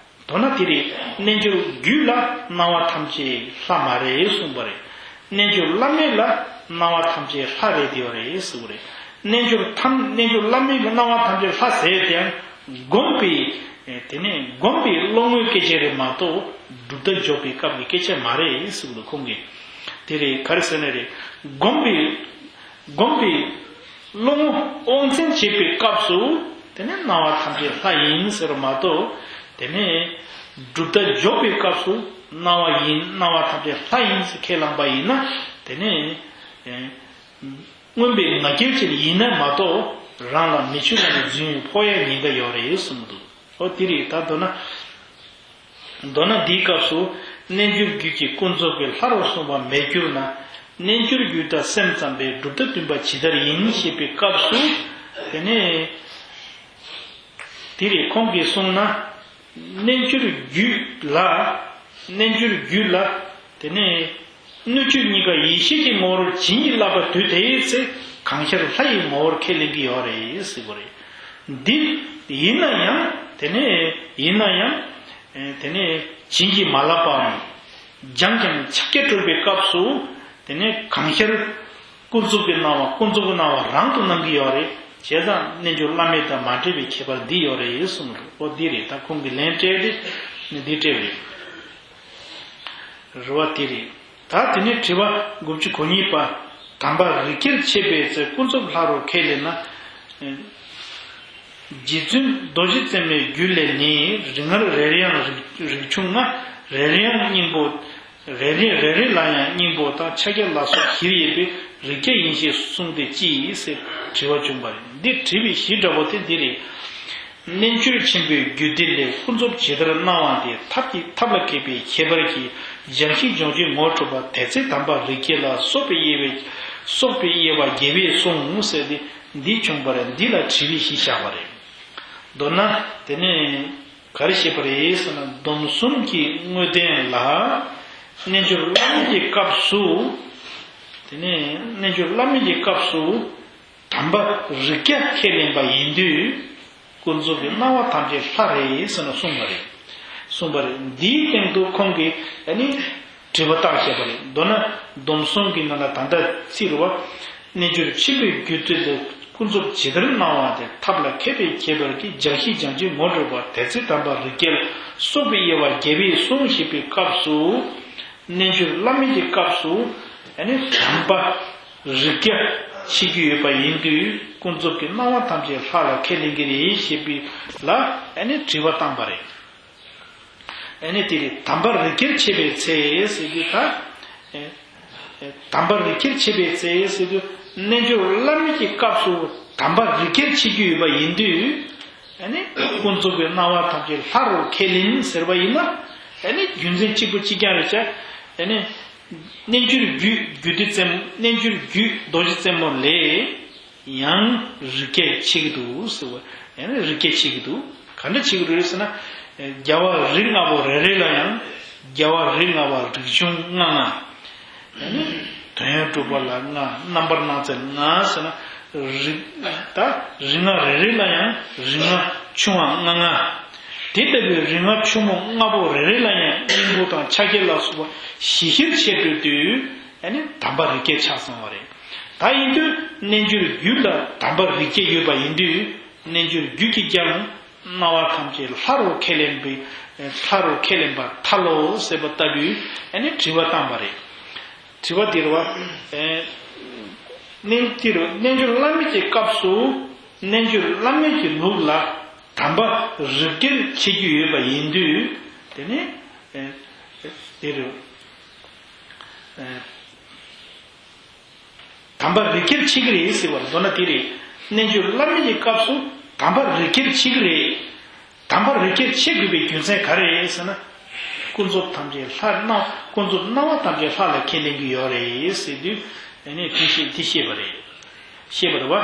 མདོར་ན་དེ་རེད། རྣལ་འབྱོར་རྒྱུད་ལ་སྣང་བ་ཐམས་ཅད་ལྷ་མ་རེད་གསུངས་པ་རེད། རྣལ་འབྱོར་བླ་མེད་ལ་སྣང་བ་ཐམས་ཅད་ལྷ་རེད་དེ་ཡོད་རེད་གསུངས་པ་རེད། རྣལ་འབྱོར་ཐམས་རྣལ་འབྱོར་བླ་མེད་ལ་སྣང་བ་ཐམས་ཅད་ལྷ་ཟེར་དེའང་སྒོམ་པའི། དེ་ནས་སྒོམ་པའི་བློ་ངོའི་སྐད་ཆ་རེད་མ་གཏོགས་གྲུབ་མཐའ་འཇོག་པའི་སྐབས་ཀྱི་སྐད་ཆ་མ་རེད་གསུངས་འདུག་ཁོང་གིས། དེ་རེད། ག་རེ་ཟེར་ན་རེད། སྒོམ་པའི། སྒོམ་པའི་བློ་ངོ་དབང་བཙན་བྱེད་པའི་སྐབས་སུ། དེ་ནས་སྣང་བ་ཐམས་ཅད་ལྷ་ཡིན་ཟེར་བ་མ་གཏོགས། དེ་ནས་གྲུབ་མཐའ་འཇོག་པའི་སྐབས་སུ་སྣང་བ་ཡིན། སྣང་བ་ཐམས་ཅད་ལྷ་ཡིན་ཟེར་ཁས་བླངས་པ་ཡིན་ན། དེ་ནས་མངོན་པའི་ང་རྒྱལ་ཅན་ཡིན་ན་མ་གཏོགས། རང་ལ་མི་ཆོས་ལ་ནི་རྫུན་ཕོག་ཡ་ཉེན་ཁ་ཡོད་རེད་གསུངས་འདུག་འོ་དེ་རེད། ད་མདོར་ན། མདོར་ན་འདིའི་སྐབས་སུ་རྣལ་འབྱོར་རྒྱུད་ཀྱི་ཀུན་རྫོབ་ཀྱི་ལྷ་རུ་གསུངས་པ་མེད་གྱུར་ན། རྣལ་འབྱོར་རྒྱུད་དང་སེམས་ཙམ་པའི་གྲུབ་མཐའ་བསྟུན་པ་ཇི་ལྟར་ཡིན་ཞེས་པའི་སྐབས་སུ། དེ་ནས་དེ་རེད། ཁོང་གིས་གསུངས་ན། རྣལ་འབྱོར་རྒྱུད་ལ། རྣལ་འབྱོར་རྒྱུད་ལ། དེ་ནས། སྣོད་བཅུད་གཉིས་ཀ་ཡེ་ཤེས་ཀྱི་ངོ་བོར་བྱིན་གྱིས་བརླབས་པ་དུས་དེའི་ཚེ་གང་ཤར་ལྷ་ཡི་ངོ་བོར་ཁས་ལེན་གྱི་ཡོད་རེད་ཟེར་བ་རེད། འདི་ཡིན་ན་ཡང་དེ་ནས་ཡིན་ན་ཡང་དེ་ནས་བྱིན་གྱིས་མ་བརླབས་པའམ་སྦྱངས་ཀྱང་ཕྱག་རྒྱ་སྒྲུབ་པའི་སྐབས་སུ་དེ་ནས་གང་ཤར་ཀུན་རྫོབ་ཀྱི་སྣང་བ་ཀུན་རྫོབ་ཀྱི་སྣང་བ་རང་དུ་སྣང་གི་ཡོད་རེད། བྱས་ཙང་རྣལ་འབྱོར་བླ་མེད་དང་མ་འདྲེས་པའི་ཁྱད་པར་འདི་ཡོད་རེད་གསུངས་འདུག་འོ་འདི་རེད། ད་ཁོང་གི་ལན་སྤྲད་དེ་འདི་སྤྲད་རེད། རེད་བ། དེ་རེད། ད་དེ་ནས་དྲི་བ་དགུ་བཅུ་གོ་གཉིས་པ། དམ་པ་རིགས་སྐྱེར་ཕྱེ་བའི་ཚེ་ཀུན་རྫོབ་ལྷ་རུ་ཁས་ལེན་ན། རྗེ་བཙུན་རྡོ་རྗེ་བཙན་མའི་རྒྱུད་ལས་ནི་རིགས་ལྔར་རེ་རེ་ཡང་རིགས་རིགས་ཆུང་ལྔ། རེ་རེ་ཡང་སྙིང་པོ། རེ་རེ་རེ་རེ་ལ་ཡང་སྙིང་པོ་དང་ཕྱག་རྒྱ་ལ་སོགས་བཞིར་དབྱེ་བའི་རིགས་བརྒྱ་ཡིན་ཞེས་གསུངས་ཏེ་ཅི་ཟེར་དྲི་བ་བྱུང་བ་རེད། འདི་དྲི་བའི་གཞི་འདྲ་བོ་དེ་འདི་རེད། རྣལ་འབྱོར་ཆེན་པོའི་རྒྱུད་སྡེ་ལས་ཀུན་རྫོབ་ཇི་ལྟར་སྣང་བ་དེ་ཐབས་ཀྱི་ཐབས་ལ་མཁས་པའི་ཁྱད་པར་གྱིས་སྦྱང་གཞི་སྦྱོང་བྱེད་ངོ་སྤྲོད་པ་དེ་ཚེ་དམ་པ་རིགས་བརྒྱ་ལ་སོགས་པའི་དབྱེ་བས་སོགས་པའི་དབྱེ་བ་རྒྱས་པས་གསུངས་ཟེར་ཏེ་འདི་བྱུང་བ་རེད། འདི་ལ་དྲི་བའི་གཞི་བཞག་པ་རེད། མདོར་ན་དེ་ནས་ག་རེ་བཤད་པ་རེད་ཟེར་ན། སྡོམ་གསུམ་གྱི་དངོས་བསྟན་ལ་རྣལ་འབྱོར་བླ་མེད་ཀྱི་སྐབས་སུ། དེ་ནས་རྣལ་འབྱོར་བླ་མེད་ཀྱི་སྐབས་སུ། དམ་པ་རིགས་བརྒྱ་ཁས་ལེན་པ་ཡིན་དུས། ཀུན་རྫོབ་ཀྱི་སྣང་བ་ཐམས་ཅད་ལྷ་རེད་ཟེར་ནས་གསུངས་པ་རེད། གསུངས་པ་རེད། འདིའི་སྟེང་དུ་ཁོང་གིས་ཨ་ནི་དྲི་བ་བཏགས་བྱས་པ་རེད། མདོར་ན་སྡོམ་གསུམ་གྱི་ནང་ལ་ད་ལྟ་ཚིག་རུ་བ། རྣལ་འབྱོར་ཆེན་པོའི་རྒྱུད་སྡེ་ལས་ཀུན་རྫོབ་ཇི་ལྟར་སྣང་བ་དེ་ཐབས་ལ་མཁས་པའི་ཁྱད་པར་གྱིས་སྦྱང་གཞི་སྦྱང་བྱེད་ངོ་སྤྲོད་པ་དེ་ཚེ་དམ་པ་རིགས་བརྒྱ་ལ་སོགས་པའི་དབྱེ་བ་རྒྱས་པས་གསུངས་ཞེས་པའི་སྐབས་སུ། རྣལ་འབྱོར་བླ་མེད་ཀྱི་སྐབས་སུ་ཨ་ནི་དམ་པ་རིགས་བརྒྱ་ཕྱེ་རྒྱུ་ཡོད་པ་ཡིན་དུས། ཀུན་རྫོབ་ཀྱི་སྣང་བ་ཐམས་ཅད་ལྷ་ལ་ཁས་ལེན་གྱི་རེད་ཞེས་པའི་ལ་ཨ་ནི་དྲི་བ་བཏང་པ་རེད། ཨ་ནི་དེ་རེད། དམ་པ་རིགས་བརྒྱར་ཕྱེ་བའི་ཚེ་ཟེར་དུས་ད། ཨེ་ཨེ་དམ་པ་རིགས་བརྒྱར་ཕྱེ་བའི་ཚེ་ཟེར་དུས་རྣལ་འབྱོར་བླ་མེད་ཀྱི་སྐབས་སུ་དམ་པ་རིགས་བརྒྱར་ཕྱེ་རྒྱུ་ཡོད་པ་ཡིན་དུས། ཨ་ནི་ཀུན་རྫོབ་ཀྱི་སྣང་བ་ཐམས་ཅད་ལྷ་རུ་ཁས་ལེན་ཟེར་བ་ཡིན་ན། ཨ་ནི་རྒྱུ་མཚན་གཅིག་པུ་གཅིག་རྐྱང་རེད་ཤག་ཨ་ནི་རྣལ་འབྱོར་རྒྱུད་རྒྱུད་སྡེ་བཙན། རྣལ་འབྱོར་རྒྱུད་རྡོ་རྗེ་བཙན་མོ་ལས། ཡང་རིགས་བརྒྱ་ཕྱེ་གི་འདུག་ཟེར་བ། ཡང་རིགས་བརྒྱ་ཕྱེ་གི་འདུག་ག་འདྲ་ཕྱེ་གི་འདུག་ཟེར་ན། རྒྱལ་བ་རིགས་ལྔ་པོ་རེ་རེ་ལ་ཡང་རྒྱལ་བ་རིགས་ལྔ་པ་རིགས་ཆུང་ལྔ་ལྔ། ཡང་ན་དོན་ཡོད་གྲུབ་པ་ལ་ལྔ། རྣམ་པར་སྣང་མཛད་ལྔ་ཟེར་ན། རིགས་ད་རིགས་ལྔ་རེ་རེ་ལ་ཡང་རིགས་ལྔ་ཆུང་བ་ལྔ་ལྔ། དེ་ལྟ་བུའི་རིགས་ལྔ་ཆུང་ངུ་ལྔ་པོ་རེ་རེ་ལ་ཡང་སྙིང་པོ་དང་ཕྱག་རྒྱ་ལ་སོགས་པ་བཞི་བཞིར་ཕྱེ་འགྲོ་དུས། ཨ་ནི་དམ་པ་རིགས་བརྒྱ་ཆགས་སོང་བ་རེད། ད་ཡིན་དུས་རྣལ་འབྱོར་རྒྱུད་ལ་དམ་པ་རིགས་བརྒྱ་ཡོད་པ་ཡིན་དུས། རྣལ་འབྱོར་རྒྱུད་ཀྱི་རྒྱ་ལ་སྣང་བ་ཐམས་ཅད་ལྷ་རུ་ཁས་ལེན་པའི། ལྷ་རུ་ཁས་ལེན་པར་ཐལ་ལོ་ཟེར་བ་ལྟ་བུའི་ཨ་ནི་དྲི་བ་བཏང་བ་རེད། དྲི་བ་འདིར་བ། རྣལ་འབྱོར་རྣལ་འབྱོར་བླ་མེད་ཀྱི་སྐབས་སུ། རྣལ་འབྱོར་བླ་མེད་ཀྱི་ལུགས་ལ་དམ་པ་རིགས་བརྒྱར་ཕྱེ་རྒྱུ་ཡོད་པ་ཡིན་དུས། དེ་ནི་འདིར། དམ་པ་རིགས་བརྒྱར་ཕྱེ་གི་རེད་ཟེར་བ་རེད། མདོར་ན་དེ་རེད། རྣལ་འབྱོར་བླ་མེད་ཀྱི་སྐབས་སུ་དམ་པ་རིགས་བརྒྱར་ཕྱེ་གི་རེད། དམ་པ་རིགས་བརྒྱར་ཕྱེ་དགོས་པའི་རྒྱུ་མཚན་ག་རེ་རེད་ཟེར་ན། ཀུན་རྫོབ་ཐམས་ཅད་ལྷར་སྣང་། ཀུན་རྫོབ་སྣང་བ་ཐམས་ཅད་ལྷ་ལ་ཁས་ལེན་གྱི་ཡོད་རེད་ཟེར་དུས། ཨ་ནི་དེ་ཤེས་དེ་ཤེས་པ་རེད། ཤེས་པ་རེད་བ།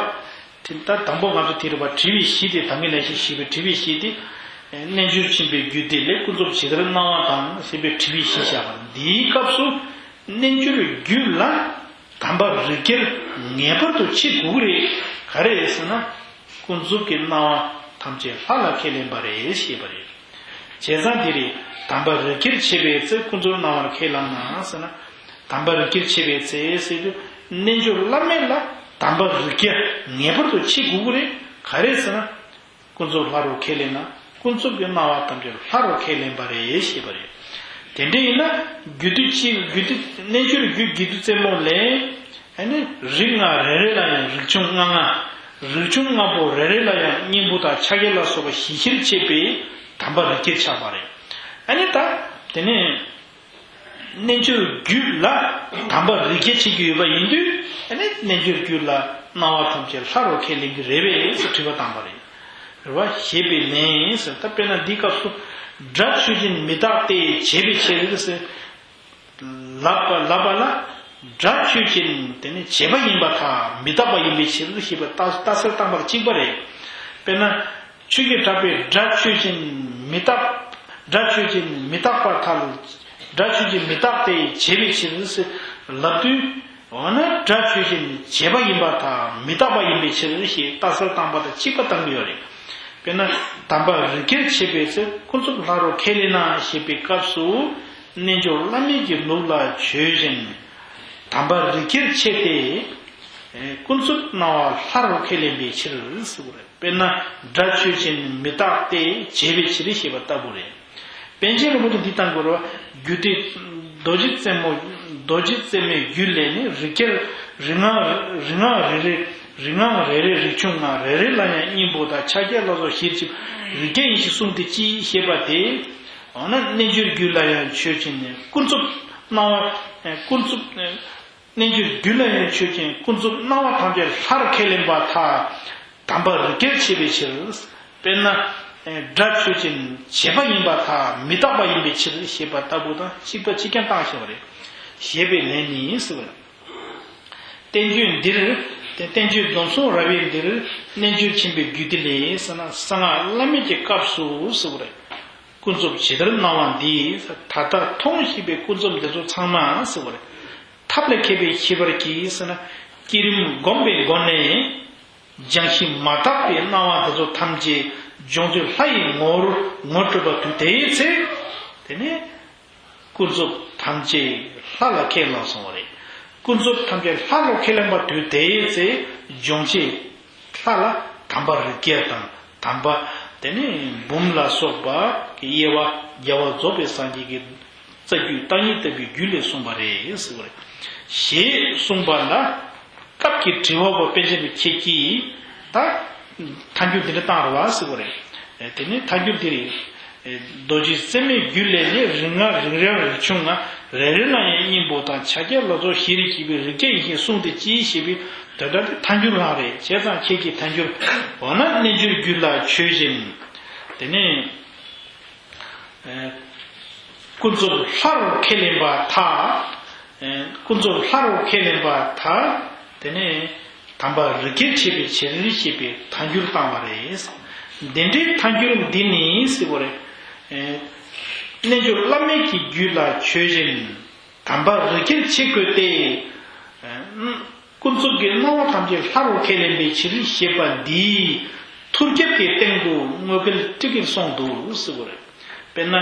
དེ་ལྟར་དང་པོ་ང་ཚོ་དེ་རེད་བ། དྲི་བའི་གཞི་དེ་དང་གི་ནང་བཞིན་ཞེས་པའི་དྲི་བའི་གཞི་དེ། རྣལ་འབྱོར་ཆེན་པོའི་རྒྱུད་སྡེ་ལས་ཀུན་རྫོབ་ཇི་ལྟར་སྣང་བ་དང་ཞེས་པའི་དྲི་བའི་གཞི་བཞག་པ་འདིའི་སྐབས་སུ། རྣལ་འབྱོར་རྒྱུད་ལ་དམ་པ་རིགས་བརྒྱར་ངེས་པར་དུ་ཕྱེ་དགོས་ཀྱི་རེད། ག་རེ་རེད་ཟེར་ན། ཀུན་རྫོབ་ཀྱི་སྣང་བ་ཐམས་ཅད་ལྷ་ལ་ཁས་ལེན་པ་རེད་ཞེས་པ་རེད། བྱས་ཙང་འདི་རེད། དམ་པ་རིགས་བརྒྱར་ཕྱེ་བའི་ཚེ་ཀུན་རྫོབ་སྣང་བར་ཁས་བླངས་ན་ཟེར་ན། དམ་པ་རིགས་བརྒྱར་ཕྱེ་བའི་ཚེ་ཟེར་དུས། རྣལ་འབྱོར་བླ་མེད་ལ་དམ་པ་རིགས་བརྒྱ་ངེས་པར་དུ་ཕྱེ་དགོས་ཀྱི་རེད། ག་རེ་ཟེར་ན། ཀུན་རྫོབ་ལྷ་རུ་ཁས་ལེན་ན། ཀུན་རྫོབ་ཀྱི་སྣང་བ་ཐམས་ཅད་ལྷ་རུ་ཁས་ལེན་པ་རེད་ཞེས་པ་རེད། དེ་འདྲ་ཡིན་ན། རྒྱུད་སྡེ་གཅིག་རྒྱུད་སྡེ་རྣལ་འབྱོར་རྒྱུད་ཀྱི་རྒྱུད་སྡེ་རྩེ་མོ་ལས། ཨ་ནི་རིགས་ལྔ་རེ་རེ་ལ་ཡང་རིགས་ཆུང་ལྔ་ལྔ། རིགས་ཆུང་ལྔ་པོ་རེ་རེ་ལ་ཡང་གཉེན་པོ་དང་ཕྱག་རྒྱ་ལ་སོགས་པ་བཞི་བཞིར་ཕྱེ་བས་དམ་པ་རིགས་བརྒྱར་ཆགས་པ་རེད། ཨ་ནི་ད། དེ་ནས། རྣལ་འབྱོར་རྒྱུད་ལ་དམ་པ་རིགས་བརྒྱ་ཕྱེ་རྒྱུ་ཡོད་པ་ཡིན་དུས། ཨ་ནི་རྣལ་འབྱོར་རྒྱུད་ལ་སྣང་བ་ཐམས་ཅད་ལྷ་རུ་ཁས་ལེན་གྱི་རེད་པས་ཟེར་དྲི་བ་བཏང་པ་རེད། རེད་བ། ཞེས་པའི་ལན་ཟེར། ད་དཔེར་ན་འདིའི་སྐབས་སུ། སྒྲ་ཆོས་ཅན་མི་རྟག་སྟེ་བྱས་པའི་ཕྱིར་ཟེར། ལབ་པ་ལབ་པ་ལ། སྒྲ་ཆོས་ཅན་དེ་ནི་བྱས་པ་ཡིན་པར་ཐལ། མི་རྟག་པ་ཡིན་པའི་ཕྱིར་ཞེས་པ་རྟགས་རྟགས་གསལ་བཏང་པ་དང་གཅིག་པ་རེད། དཔེར་ན། ཆོས་ཀྱི་གྲགས་པའི་སྒྲ་ཆོས་ཅན་མི་རྟག་སྒྲ་ཆོས་ཅན་མི་རྟག་པར་ཐལ། སྒྲ་ཆོས་ཅན་མི་རྟག་སྟེ་བྱས་པའི་ཕྱིར་ཟེར་ལབ་དུས། འོ་ན་སྒྲ་ཆོས་ཅན་བྱས་པ་ཡིན་པར་ཐལ། མི་རྟག་པ་ཡིན་པའི་ཕྱིར་ཞེས་རྟགས་གསལ་བཏང་པ་དང་གཅིག་པ་བཏང་གི་ཡོད་རེད། དཔེར་ན། དམ་པ་རིགས་བརྒྱར་ཕྱེ་བའི་ཚེ་ཀུན་རྫོབ་ལྷ་རུ་ཁས་ལེན་ན་ཞེས་པའི་སྐབས་སུ། རྣལ་འབྱོར་བླ་མེད་ཀྱི་ལུགས་ལ་ཆོས་ཅན། དམ་པ་རིགས་བརྒྱར་ཕྱེ་སྟེ། ཀུན་རྫོབ་སྣང་བ་ལྷ་རུ་ཁས་ལེན་པའི་ཕྱིར་ཟེར་བ་རེད། དཔེར་ན། སྒྲ་ཆོས་ཅན་མི་རྟག་སྟེ་བྱས་པའི་ཕྱིར་ཞེས་པ་ལྟ་བུ་རེད། པཎ་ཆེན་རིན་པོ་ཆེ་འདི་བཏང་དགོས་རེད་བ། རྒྱུད་སྡེ། རྡོ་རྗེ་རྩེ་མོ། རྡོ་རྗེ་རྩེ་མོའི་རྒྱུད་ལས་ནི་རིགས་བརྒྱར། རིགས་ལྔ། རིགས་ལྔ་རེ་རེ། རིགས་ལྔ་རེ་རེ་རིགས་ཆུང་ལྔ་རེ་རེ་ལ་ཡང་གཉེན་པོ་དང་ཕྱག་རྒྱ་ལ་སོགས་བཞིར་ཕྱེ་བས་རིགས་བརྒྱ་ཡིན་ཞེས་གསུངས་ཏེ་ཅི་ཞེས་པ་དེ། འོ་ན་རྣལ་འབྱོར་རྒྱུད་ལ་ཡང་ཆོས་ཅན་ནི་ཀུན་རྫོབ་སྣང་བ། ཀུན་རྫོབ། རྣལ་འབྱོར་རྒྱུད་ལ་ཡང་ཆོས་ཅན་ཀུན་རྫོབ་སྣང་བ་ཐམས་ཅད་ལྷར་ཁས་ལེན་པར་ཐལ། དམ་པ་རིགས་བརྒྱར་ཕྱེ་བའི་ཕྱིར། དཔེར་ན། སྒྲ་ཆོས་ཅན་བྱས་པ་ཡིན་པར་ཐལ། མི་རྟག་པ་ཡིན་པའི་ཕྱིར་ཞེས་པ་ལྟ་བུ་དང་གཅིག་པ་གཅིག་རྐྱང་བཏང་ཞེས་པ་རེད། ཞེས་པའི་ལན་ནི་ཟེར་བ་རེད། བསྟན་བཅོས་འདིར། བསྟན་བཅོས་སྡོམ་གསུམ་རབ་དབྱེ་འདིར། རྣལ་འབྱོར་ཆེན་པོའི་རྒྱུད་སྡེ་ལས་ཟེར་ན་གསང་སྔགས་བླ་མེད་ཀྱི་སྐབས་སུ་ཟེར་བ་རེད། ཀུན་རྫོབ་ཇི་ལྟར་སྣང་བ་འདི། ད་ལྟ་མཐོང་ཞེས་པའི་ཀུན་རྫོབ་འདི་ཚོ་ཚང་མ་ཟེར་བ་རེད། ཐབས་ལ་མཁས་པས་ཤེས་པར་གྱིས་ཟེར་ན། བསྐྱེད་རིམ་བསྒོམས་པའི་སྒོ་ནས། སྦྱང་གཞི་མ་དག་པའི་སྣང་བ་འདི་ཚོ་ཐམས་ཅད་སྦྱོང་ཚུལ་ལྷ་ཡི་ངོ་བོར་ངོ་སྤྲད་པ་དུས་དེའི་ཚེ། དེ་ནས་ཀུན་རྫོབ་ཐམས་ཅད་ལྷ་ལ་ཁས་བླངས་སོང་བ་རེད། ཀུན་རྫོབ་ཐམས་ཅད་ལྷ་ལ་ཁས་བླངས་པ་དུས་དེའི་ཚེ་སྦྱོང་བྱེད་ལྷ་ལ་དམ་པ་རིགས་བརྒྱ་དང་དམ་པ་དེ་ནས་འབུམ་ལ་སོགས་པ་གི་དབྱེ་བ་རྒྱལ་བ་རྫོགས་པའི་སངས་རྒྱས་ཀྱི་རྩ་རྒྱུད་བརྟག་གཉིས་ལྟ་བུའི་རྒྱུད་ལས་གསུངས་པ་རེད་ཟེར་བ་རེད། ཞེས་གསུངས་པ་ལ། སྐབས་ཀྱི་དྲི་བ་པོ་པཎ་ཆེན་པོ་ཁྱེད་ཀྱིས་ད་ཐལ་འགྱུར་འདི་འདྲ་བཏང་རེད་བ་ཟེར་བ་རེད། དེ་ནས་ཐལ་འགྱུར་འདི་རེད། རྡོ་རྗེ་རྩེ་མོའི་རྒྱུད་ལས་ནི་རིགས་ལྔ་རིགས་རབ་རིགས་ཆུང་ལྔ་རེ་རེ་ལ་ཡང་གཉེན་པོ་དང་ཕྱག་རྒྱ་ལ་སོགས་བཞིར་ཕྱེ་བས་རིགས་བརྒྱ་ཡིན་ཞེས་གསུངས་ཏེ་ཅི་ཞེས་པའི་དོན་དག་དེ་ཐལ་འགྱུར་ལྷག་རེད། བྱས་ཙང་ཁྱེད་ཀྱིས་ཐལ་འགྱུར། འོ་ན་རྣལ་འབྱོར་རྒྱུད་ལ་ཆོས་ཅན། དེ་ནས། ཀུན་རྫོབ་ལྷ་རུ་ཁས་ལེན་པར་ཐལ། ཀུན་རྫོབ་ལྷ་རུ་ཁས་ལེན་པར་ཐལ། དེ་ནས་དམ་པ་རིགས་བརྒྱར་ཕྱེ་བའི་ཕྱིར་ཞེས་པའི་ཐལ་འགྱུར་བཏང་བ་རེད། འདི་འདྲའི་ཐལ་འགྱུར་འདི་ནི་ཟེར་བ་རེད། རྣལ་འབྱོར་བླ་མེད་ཀྱི་རྒྱུད་ལ་ཆོས་ཅན། དམ་པ་རིགས་བརྒྱར་ཕྱེ་དགོས་ཏེ། ཀུན་རྫོབ་ཀྱི་སྣང་བ་ཐམས་ཅད་ལྷ་རུ་ཁས་ལེན་པའི་ཕྱིར་ཞེས་པ་འདིའི་ཐུར་རྒྱབ་ཀྱི་སྟེང་དུ་དངོས་འགལ་སྤྲི་གིན་གསུངས་འདུག་ཟེར་བ་རེད། དཔེར་ན།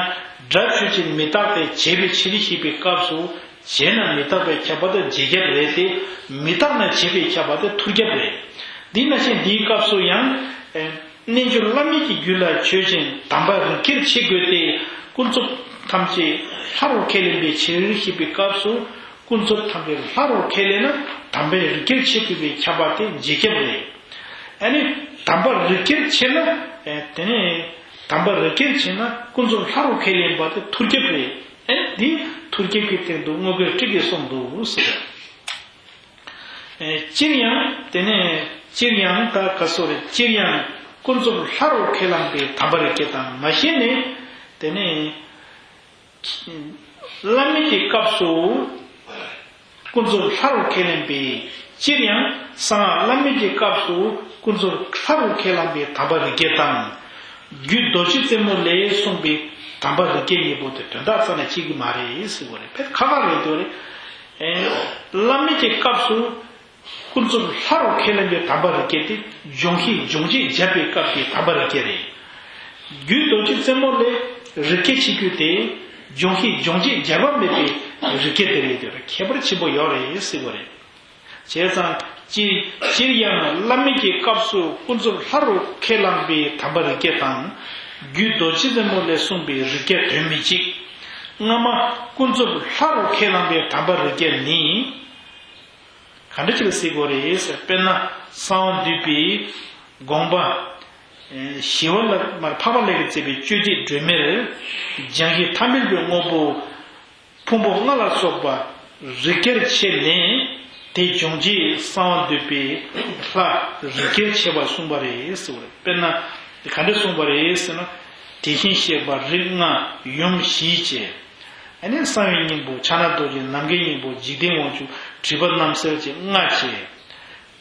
སྒྲ་ཆོས་ཅན་མི་རྟག་སྟེ་བྱས་པའི་ཕྱིར་ཞེས་པའི་སྐབས་སུ། བྱས་ན་མི་རྟག་པའི་ཁྱབ་པ་དེ་རྗེས་ཁྱབ་རེད་དེ། མི་རྟག་ན་བྱས་པའི་ཁྱབ་པ་དེ་ཐུར་ཁྱབ་རེད། འདི་ནང་བཞིན་འདིའི་སྐབས་སུ་ཡང་། རྣལ་འབྱོར་བླ་མེད་ཀྱི་རྒྱུད་ལ་ཆོས་ཅན་དམ་པ་རིགས་བརྒྱར་ཕྱེ་དགོས་ཏེ། ཀུན་རྫོབ་ཐམས་ཅད་ལྷ་རུ་ཁས་ལེན་པའི་ཕྱིར་ཞེས་པའི་སྐབས་སུ། ཀུན་རྫོབ་ཐམས་ཅད་ལྷ་རུ་ཁས་ལེན་ན་དམ་པའི་རིགས་བརྒྱར་ཕྱེ་དགོས་པའི་ཁྱབ་པ་དེ་རྗེས་ཁྱབ་རེད། ཨ་ནི་དམ་པ་རིགས་བརྒྱར་ཕྱེ་ན། དེ་ནས་དམ་པ་རིགས་བརྒྱར་ཕྱེ་ན་ཀུན་རྫོབ་ལྷ་རུ་ཁས་ལེན་པ་དེ་ཐུར་ཁྱབ་རེད། འདི་ཐུར་རྒྱལ་གྱི་སྟེང་དུ་དངོས་བཀོད་བྲིས་ཏེ་གསུངས་འདུག་ཟེར། སྤྱིར་ཡང་དེ་ནས་སྤྱིར་ཡང་ད་ག་སོ་རེད། སྤྱིར་ཡང་ཀུན་རྫོབ་ལྷ་རུ་ཁས་བླངས་པའི་དམ་པ་རིགས་བརྒྱད་དང་མ་གཞི་ནས་དེ་ནས་བླ་མེད་ཀྱི་སྐབས་སུ་ཀུན་རྫོབ་ལྷ་རུ་ཁས་ལེན་པའི་སྤྱིར་ཡང་གསང་སྔགས་བླ་མེད་ཀྱི་སྐབས་སུ་ཀུན་རྫོབ་ལྷ་རུ་ཁས་བླངས་པའི་དམ་པ་རིགས་བརྒྱད་དང་། རྒྱུད་རྡོ་རྗེ་རྩེ་མོ་ལས་གསུངས་པའི་དམ་པ་རིགས་བརྒྱད་གཉིས་པོ་དེ་དོན་དག་རྩ་ནས་གཅིག་གི་མ་རེད་ཟེར་བ་རེད། ཕལ་ཁ་ཁ་རེད་འདུག་རེད། ཨེ། བླ་མེད་ཀྱི་སྐབས་སུ་ཀུན་རྫོབ་ལྷ་རུ་ཁས་ལེན་པའི་དམ་པ་རིགས་བརྒྱད་དེ་སྦྱོང་བྱེད་སྦྱོང་བྱེད་སྦྱར་བའི་སྐབས་ཀྱི་དམ་པ་རིགས་བརྒྱད་རེད། རྒྱུད་རྡོ་རྗེ་རྩེ་མོ་ལས་རིགས་བརྒྱད་ཕྱེ་རྒྱུ་དེ་སྦྱོང་བྱེད་སྦྱོང་བྱེད་སྦྱར་བ་མེད་པའི་རིགས་བརྒྱད་དེ་རེད་དེ་ཁྱད་པར་ཆེན་པོ་ཡོད་རེད་ཟེར་བ་རེད། བྱས་ཙང་སྤྱིར་སྤྱིར་ཡང་བླ་མེད་ཀྱི་སྐབས་སུ་ཀུན་རྫོབ་ལྷ་རུ་ཁས་བླངས་པའི་དམ་པ་རིགས་བརྒྱད་དང་། རྒྱུད་རྡོ་རྗེ་རྩེ་མོ་ལས་གསུངས་པའི་རིགས་བརྒྱད་དོན་མི་གཅིག་སྔ་མ་ཀུན་རྫོབ་ལྷ་རུ་ཁས་བླངས་པའི་དམ་པ་རིགས་བརྒྱད་ནི། ག་འདྲ་ཅིག་ལ་ཟེར་དགོས་རེད་ཟེར། དཔེར་ན་གསང་བ་འདུས་པའི་དགོངས་པ། ཞི་བ་ལྷ་མར་འཕགས་པ་ལྷ་གིས་མཛད་པའི་སྤྱོད་འཇུག་སྒྲོན་མེར། སྦྱང་གཞི་ཐ་མལ་པའི་དངོས་པོ་ཕུང་པོ་ལྔ་ལ་སོགས་པ་རིགས་བརྒྱར་ཕྱེ་ནས་དེ་སྦྱོང་བྱེད་གསང་བ་འདུས་པའི་ལྷ་རིགས་བརྒྱར་ཕྱེ་བ་གསུངས་པ་རེད་ཟེར་བ་རེད། དཔེར་ན་ག་འདྲ་གསུངས་པ་རེད་ཟེར་ན། དེ་བཞིན་གཤེགས་པ་རིགས་ལྔ་ཡུམ་བཞི་བཅས། ཨ་ནི་གསང་བའི་སྙིང་པོ་ཕྱག་ན་རྡོ་རྗེ་ནམ་མཁའི་སྙིང་པོ་འཇིག་རྟེན་དབང་ཕྱུག་སྒྲིབ་པ་རྣམ་སེལ་བཅས་ལྔ་བཅས།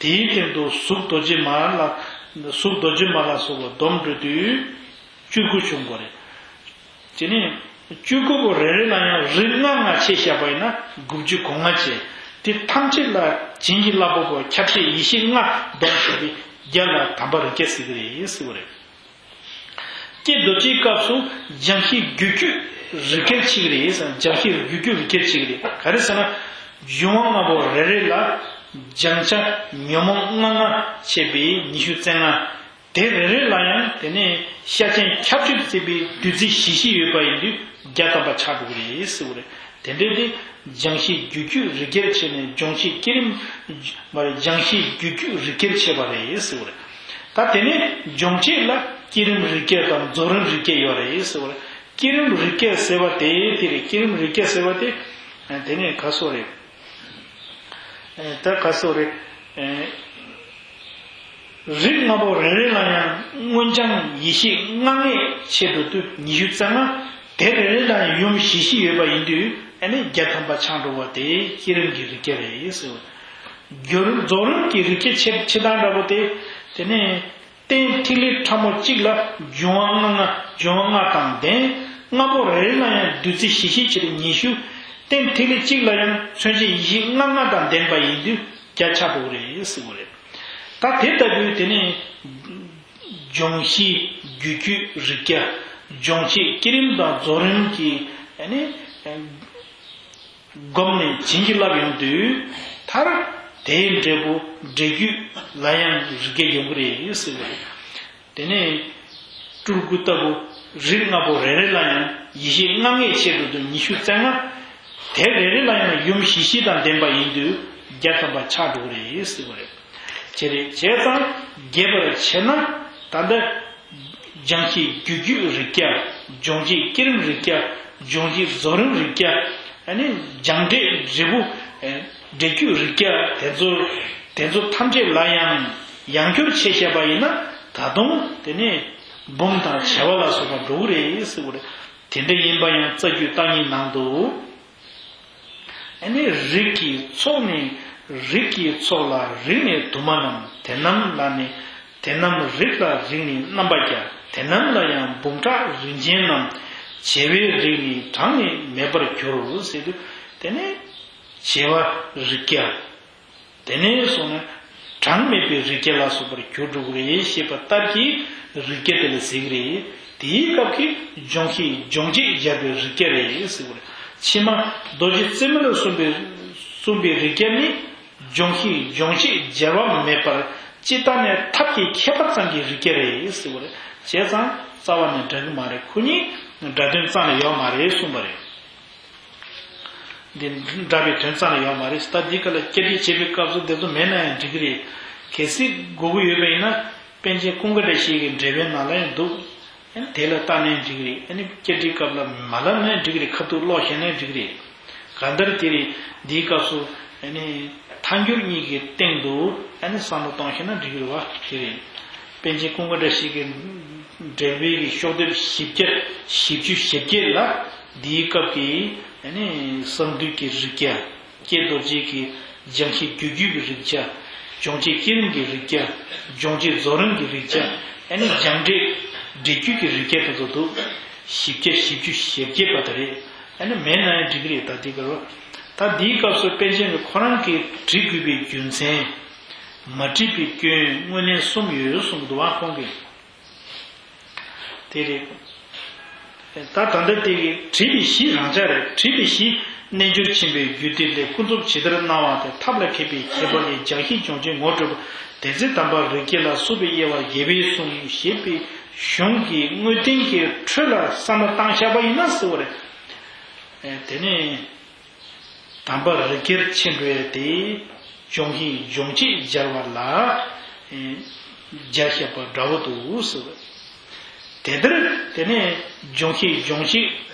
དེའི་སྟེང་དུ་གཟུགས་རྡོ་རྗེ་མ་ལ་གཟུགས་རྡོ་རྗེ་མ་ལ་སོགས་པ་བསྡོམས་འགྲོ་དུས་བཅུ་དགུ་བྱུང་དགོས་རེད། དེ་ནས་བཅུ་དགུ་པོ་རེ་རེ་ལ་ཡང་རིགས་ལྔ་ལྔ་ཕྱེ་བཞག་པ་ཡིན་ན་དགུ་བཅུ་གོ་ལྔ་བྱས། དེ་ཐམས་ཅད་ལ་བྱིན་གྱིས་བརླབ་པ་པོ་ཁྱབ་བྱེད་ཡེ་ཤེས་ལྔ་བསྡོམས་བྱས་པའི་རྒྱ་ལ་དམ་པ་རིགས་བརྒྱད་ཟེར་གྱི་རེད་ཟེར་བ་རེད། ཀྱེ་རྡོ་རྗེའི་སྐབས་སུ་སྦྱང་གཞི་རྒྱུད་རྒྱུད་རིགས་བརྒྱར་ཕྱེ་གི་རེད། སྦྱང་གཞི་རྒྱུད་རྒྱུད་རིགས་བརྒྱར་ཕྱེ་གི་རེད། ག་རེ་ཟེར་ན། འབྱུང་བ་ལྔ་པོ་རེ་རེ་ལ་སྦྱང་བྱ་ཉོན་མོངས་ལྔ་ལྔ་ཕྱེ་བའི་ཉི་ཤུ་རྩ་ལྔ། དེ་རེ་རེ་ལ་ཡང་དེ་ནས་ཤ་ཆེན་ཁྱབ་བྱེད་བརྩེགས་པའི་བདུད་རྩི་བཞི་བཞི་ཡོད་པ་ཡིན་དུས་བརྒྱ་ཐམ་པ་ཆགས་འགྲོ་གི་རེད་ཟེར་བ་རེད། དེ་འདྲའི་དེ་སྦྱང་གཞི་རྒྱུད་རྒྱུད་རིགས་བརྒྱར་ཕྱེ་ནས་སྦྱོང་བྱེད་བསྐྱེད་རིམ། མ་རེད། སྦྱང་གཞི་རྒྱུད་རྒྱུད་རིགས་བརྒྱར་ཕྱེ་བ་རེད་ཟེར་བ་རེད། ད་དེ་ནས་སྦྱོང་བྱེད་ལ་བསྐྱེད་རིམ་རིགས་བརྒྱ་དང་རྫོགས་རིམ་རིགས་བརྒྱ་ཡོད་རེད་ཟེར་བ་རེད། བསྐྱེད་རིམ་རིགས་བརྒྱ་ཟེར་བ་དེ་དེ་རེད། བསྐྱེད་རིམ་རིགས་བརྒྱ་ཟེར་བ་དེ་དེ་ནས་ག་སོ་རེད། ད་ག་སོ་རེད། རིགས་ལྔ་པོ་རེ་རེ་ལ་ཡང་མངོན་བྱང་ཡེ་ཤེས་ལྔ་ལྔས་ཕྱེ་འགྲོ་དུས་ཉི་ཤུ་རྩ་ལྔ། དེ་རེ་རེ་ལ་ཡང་ཡུམ་བཞི་བཞི་ཡོད་པ་ཡིན་དུས་ཨ་ནི་བརྒྱ་ཐམ་པ་ཆགས་འགྲོ་བ་དེ་བསྐྱེད་རིམ་གྱི་རིགས་བརྒྱ་རེད་ཟེར་བ། རྫོགས་རིམ་གྱི་རིགས་བརྒྱ་ཕྱེ་ཕྱེ་སྟངས་འདྲ་པོ་དེ། དེ་ནས་རྟེན་ཐིག་ལེ་ཕྲ་མོ་གཅིག་ལ་འབྱུང་བ་ལྔ་ལྔ་འབྱུང་བ་ལྔ་དང་ལྡན། ལྔ་པོ་རེ་རེ་ལ་ཡང་བདུད་རྩི་བཞི་བཞི་བྱས་ཏེ་ཉི་ཤུ། རྟེན་ཐིག་ལེ་གཅིག་ལ་ཡང་མཚོན་བྱེད་ཡེ་ཤེས་ལྔ་ལྔ་དང་ལྡན་པ་ཡིན་དུས་བརྒྱ་ཆགས་འགྲོ་གི་རེད་ཟེར་བ་རེད། ད་དེ་ལྟ་བུའི་དེ་ནས་སྦྱོང་གཞི་རྒྱུད་རྒྱུད་རིགས་བརྒྱ། སྦྱོང་བྱེད་བསྐྱེད་རིམ་དང་རྫོགས་རིམ་གྱི་ཨ་ནི་བསྒོམས་ནས་བྱིན་གྱིས་བརླབས་ཡོང་དུས་མཐར་དེའི་འབྲས་བུ་འབྲས་རྒྱུད་ལ་ཡང་རིགས་བརྒྱ་ཡོང་གི་རེད་ཟེར་བ་རེད། དེ་ནས་སྤྲུལ་སྐུ་ལྟ་བུ་རིགས་ལྔ་པོ་རེ་རེ་ལ་ཡང་ཡེ་ཤེས་ལྔ་ལྔས་ཕྱེ་འགྲོ་དུས་ཉི་ཤུ་རྩ་ལྔ། དེ་རེ་རེ་ལ་ཡང་ཡུམ་བཞི་བཞི་དང་ལྡན་པ་ཡིན་དུས་བརྒྱ་ཐམ་པ་ཆགས་འགྲོ་གི་རེད་ཟེར་བ་རེད། བྱས་རེད། བྱས་ཙང་རྒྱས་པར་བྱས་ན་ད་ལྟ་སྦྱང་གཞི་རྒྱུད་རྒྱུད་རིགས་བརྒྱ། སྦྱོང་བྱེད་བསྐྱེད་རིམ་རིགས་བརྒྱ། སྦྱོང་བྱེད་རྫོགས་རིམ་རིགས་བརྒྱ། ཨ་ནི་སྦྱང་འབྲས་འབྲས་བུ་འབྲས་རྒྱུད་རིགས་བརྒྱ། དེ་ཚོ་དེ་ཚོ་ཐམས་ཅད་ལ་ཡང་ཡང་སྐྱོར་བྱས་བཤད་པ་ཡིན་ན་ད་དུང་དེ་ནས་འབུམ་དང་བྱེ་བ་ལ་སོགས་པ་འགྲོ་གི་རེད་ཟེར་བ་རེད། དེ་འདྲ་ཡིན་པ་ཡང་རྩ་རྒྱུད་བརྟག་གཉིས་ནང་དུ། ཨ་ནི་རིགས་ཀྱི་ཚོགས་ནི། རིགས་ཀྱི་ཚོགས་ལ་རིགས་ནི་དུ་མ་རྣམས། དེ་རྣམས་ལ་ནི། དེ་རྣམས་རིགས་ལ་རིགས་ནི་རྣམ་པ་བརྒྱ། དེ་རྣམས་ལ་ཡང་འབུམ་ཕྲག་རིམ་ཅན་རྣམས། བྱེ་བའི་རིགས་ནི་གྲངས་ནི་མེད་པར་འགྱུར་ཟེར་དུས་དེ་ནི་བྱེ་བ་རིགས་བརྒྱ། དེ་ནས་སོང་ན་གྲངས་མེད་པའི་རིགས་བརྒྱ་ལ་སོགས་པར་གྱུར་འགྲོ་གི་རེད་ཞེས་པ་ལྟར་གྱི་རིགས་བརྒྱ་དེ་ལ་ཟེར་གི་རེད། དེའི་སྐབས་ཀྱི་སྦྱོང་གཞི་སྦྱོང་བྱེད་སྦྱར་བའི་རིགས་བརྒྱ་རེད་ཟེར་བ་རེད། ཕྱི་མ་རྡོ་རྗེ་རྩེ་མོ་ལ་གསུངས་པའི་གསུངས་པའི་རིགས་བརྒྱ་ནི་སྦྱོང་གཞི་སྦྱོང་བྱེད་སྦྱར་བ་མེད་པར་སྤྱིར་བཏང་ནས་ཐབས་ཀྱི་ཁྱད་པར་ཙམ་གྱི་རིགས་བརྒྱ་རེད་ཟེར་བ་རེད། བྱས་ཙང་རྩ་བ་ནས་འདྲ་གི་མ་རེད། ཁོ་གཉིས་འདྲ་དོན་རྩ་ནས་ཡོད་མ་རེད་གསུངས་པ་རེད། འདི་འདྲ་བའི་དོན་རྩ་ནས་ཡོད་མ་རེད། ད་འདི་ག་ལ་བསྐྱར་སྒྲིག་བྱེད་པའི་སྐབས་སུ་དེ་ཚོ་མེད་ན་ཡང་འགྲིག་གི་རེད། གལ་སྲིད་དགོས་ཀྱི་ཡོད་པ་ཡིན་ན་པཎ་ཆེན་ཀུན་དགའ་བཀྲ་ཤིས་ཀྱི་འགྲེལ་པའི་ནང་ལ་ཡང་འདུག་ཨ་ནི་དེ་ལ་ལྟ་ནའི་འགྲིག་རེད། ཨ་ནི་སྐད་འཕྲིན་སྐབས་ལ་མ་ལབ་ནའི་འགྲིག་རེད། ཁ་ཐུག་ཀློག་ཤེས་ནའི་འགྲིག་རེད། གང་ལྟར་དེ་རེད། འདིའི་སྐབས་སུ་ཨ་ནི་ཐལ་འགྱུར་གཉིས་ཀྱི་སྟེང་དུ་ཨ་ནི་བསམ་བློ་གཏོང་ཤེས་ན་འགྲིག་རེད་བ། དེ་རེད། པཎ་ཆེན་ཀུན་དགའ་བཀྲ་ཤིས་ཀྱི་འགྲེལ་པའི་གི་ཤོག་ལྡེབ་བཞི་བརྒྱ་བཞི་བཅུ་ཞེ་བརྒྱད་ལ་འདིའི་སྐབས་ཀྱི་ཨ་ནི་གསང་འདུས་ཀྱི་རིགས་བརྒྱ། ཀྱེ་རྡོ་རྗེ་གི་སྦྱང་གཞི་རྒྱུད་རྒྱུད་ཀྱི་རིགས་བརྒྱ། སྦྱོང་བྱེད་བསྐྱེད་རིམ་གྱི་རིགས་བརྒྱ། སྦྱོང་བྱེད་རྫོགས་རིམ་གྱི་རིགས་བརྒྱ། ཨ་ནི་སྦྱང་འབྲས་འབྲས་རྒྱུད་ཀྱི་རིགས་བརྒྱ་དེ་ཚོ་འདུག། བཞི་བརྒྱ་བཞི་བཅུ་ཞེ་བརྒྱད་པ་དེ་རེད། ཨ་ནི་མེད་ན་ཡང་འགྲིག་གི་རེད། ད་འདི་ག་རོ། ད་འདིའི་སྐབས་སུ་པཎ་ཆེན་གྱིས་ཁོ་རང་གིས་བྲི་དགོས་པའི་རྒྱུ་མཚན། མ་བྲིས་པའི་སྐྱོན་དངོས་གནས་གསུམ་ཡོད་གསུངས་འདུག་བ། ཁོང་གིས། དེ་རེད། ད་ད་ལྟ་དེ་གི་བྲིས་པའི་གཞི་རང་འཇགས་རེད། བྲིས་པའི་གཞི་རྣལ་འབྱོར་ཆེན་པོའི་རྒྱུད་སྡེ་ལས་ཀུན་རྫོབ་ཇི་ལྟར་སྣང་བ་དེ་ཐབས་ལ་མཁས་པའི་ཁྱད་པར་གྱི་སྦྱང་གཞི་སྦྱོང་བྱེད་ངོ་སྤྲོད་པ་དེ་ཚེ་དམ་པ་རིགས་བརྒྱད་ལ་སོགས་པའི་དབྱེ་བ་བརྒྱད་པས་གསུངས་ཞེས་པའི་གཞུང་གི་དངོས་བསྟན་གྱི་འཕྲོས་ལ་བསམ་བློ་བཏང་བཞག་པ་ཡིན་ན་ཟེར་བ་རེད། དེ་ནས། དམ་པ་རིགས་བརྒྱར་ཆེན་པོའི་དེ། སྦྱོང་གཞི་སྦྱོང་བྱེད་སྦྱར་བ་ལ། སྦྱར་བཞག་པ་འདྲ་བོ་འདུག་ཟེར་བ། དེ་ལྟར་དེ་ནས་སྦྱོང་གཞི་སྦྱོང་བྱེད་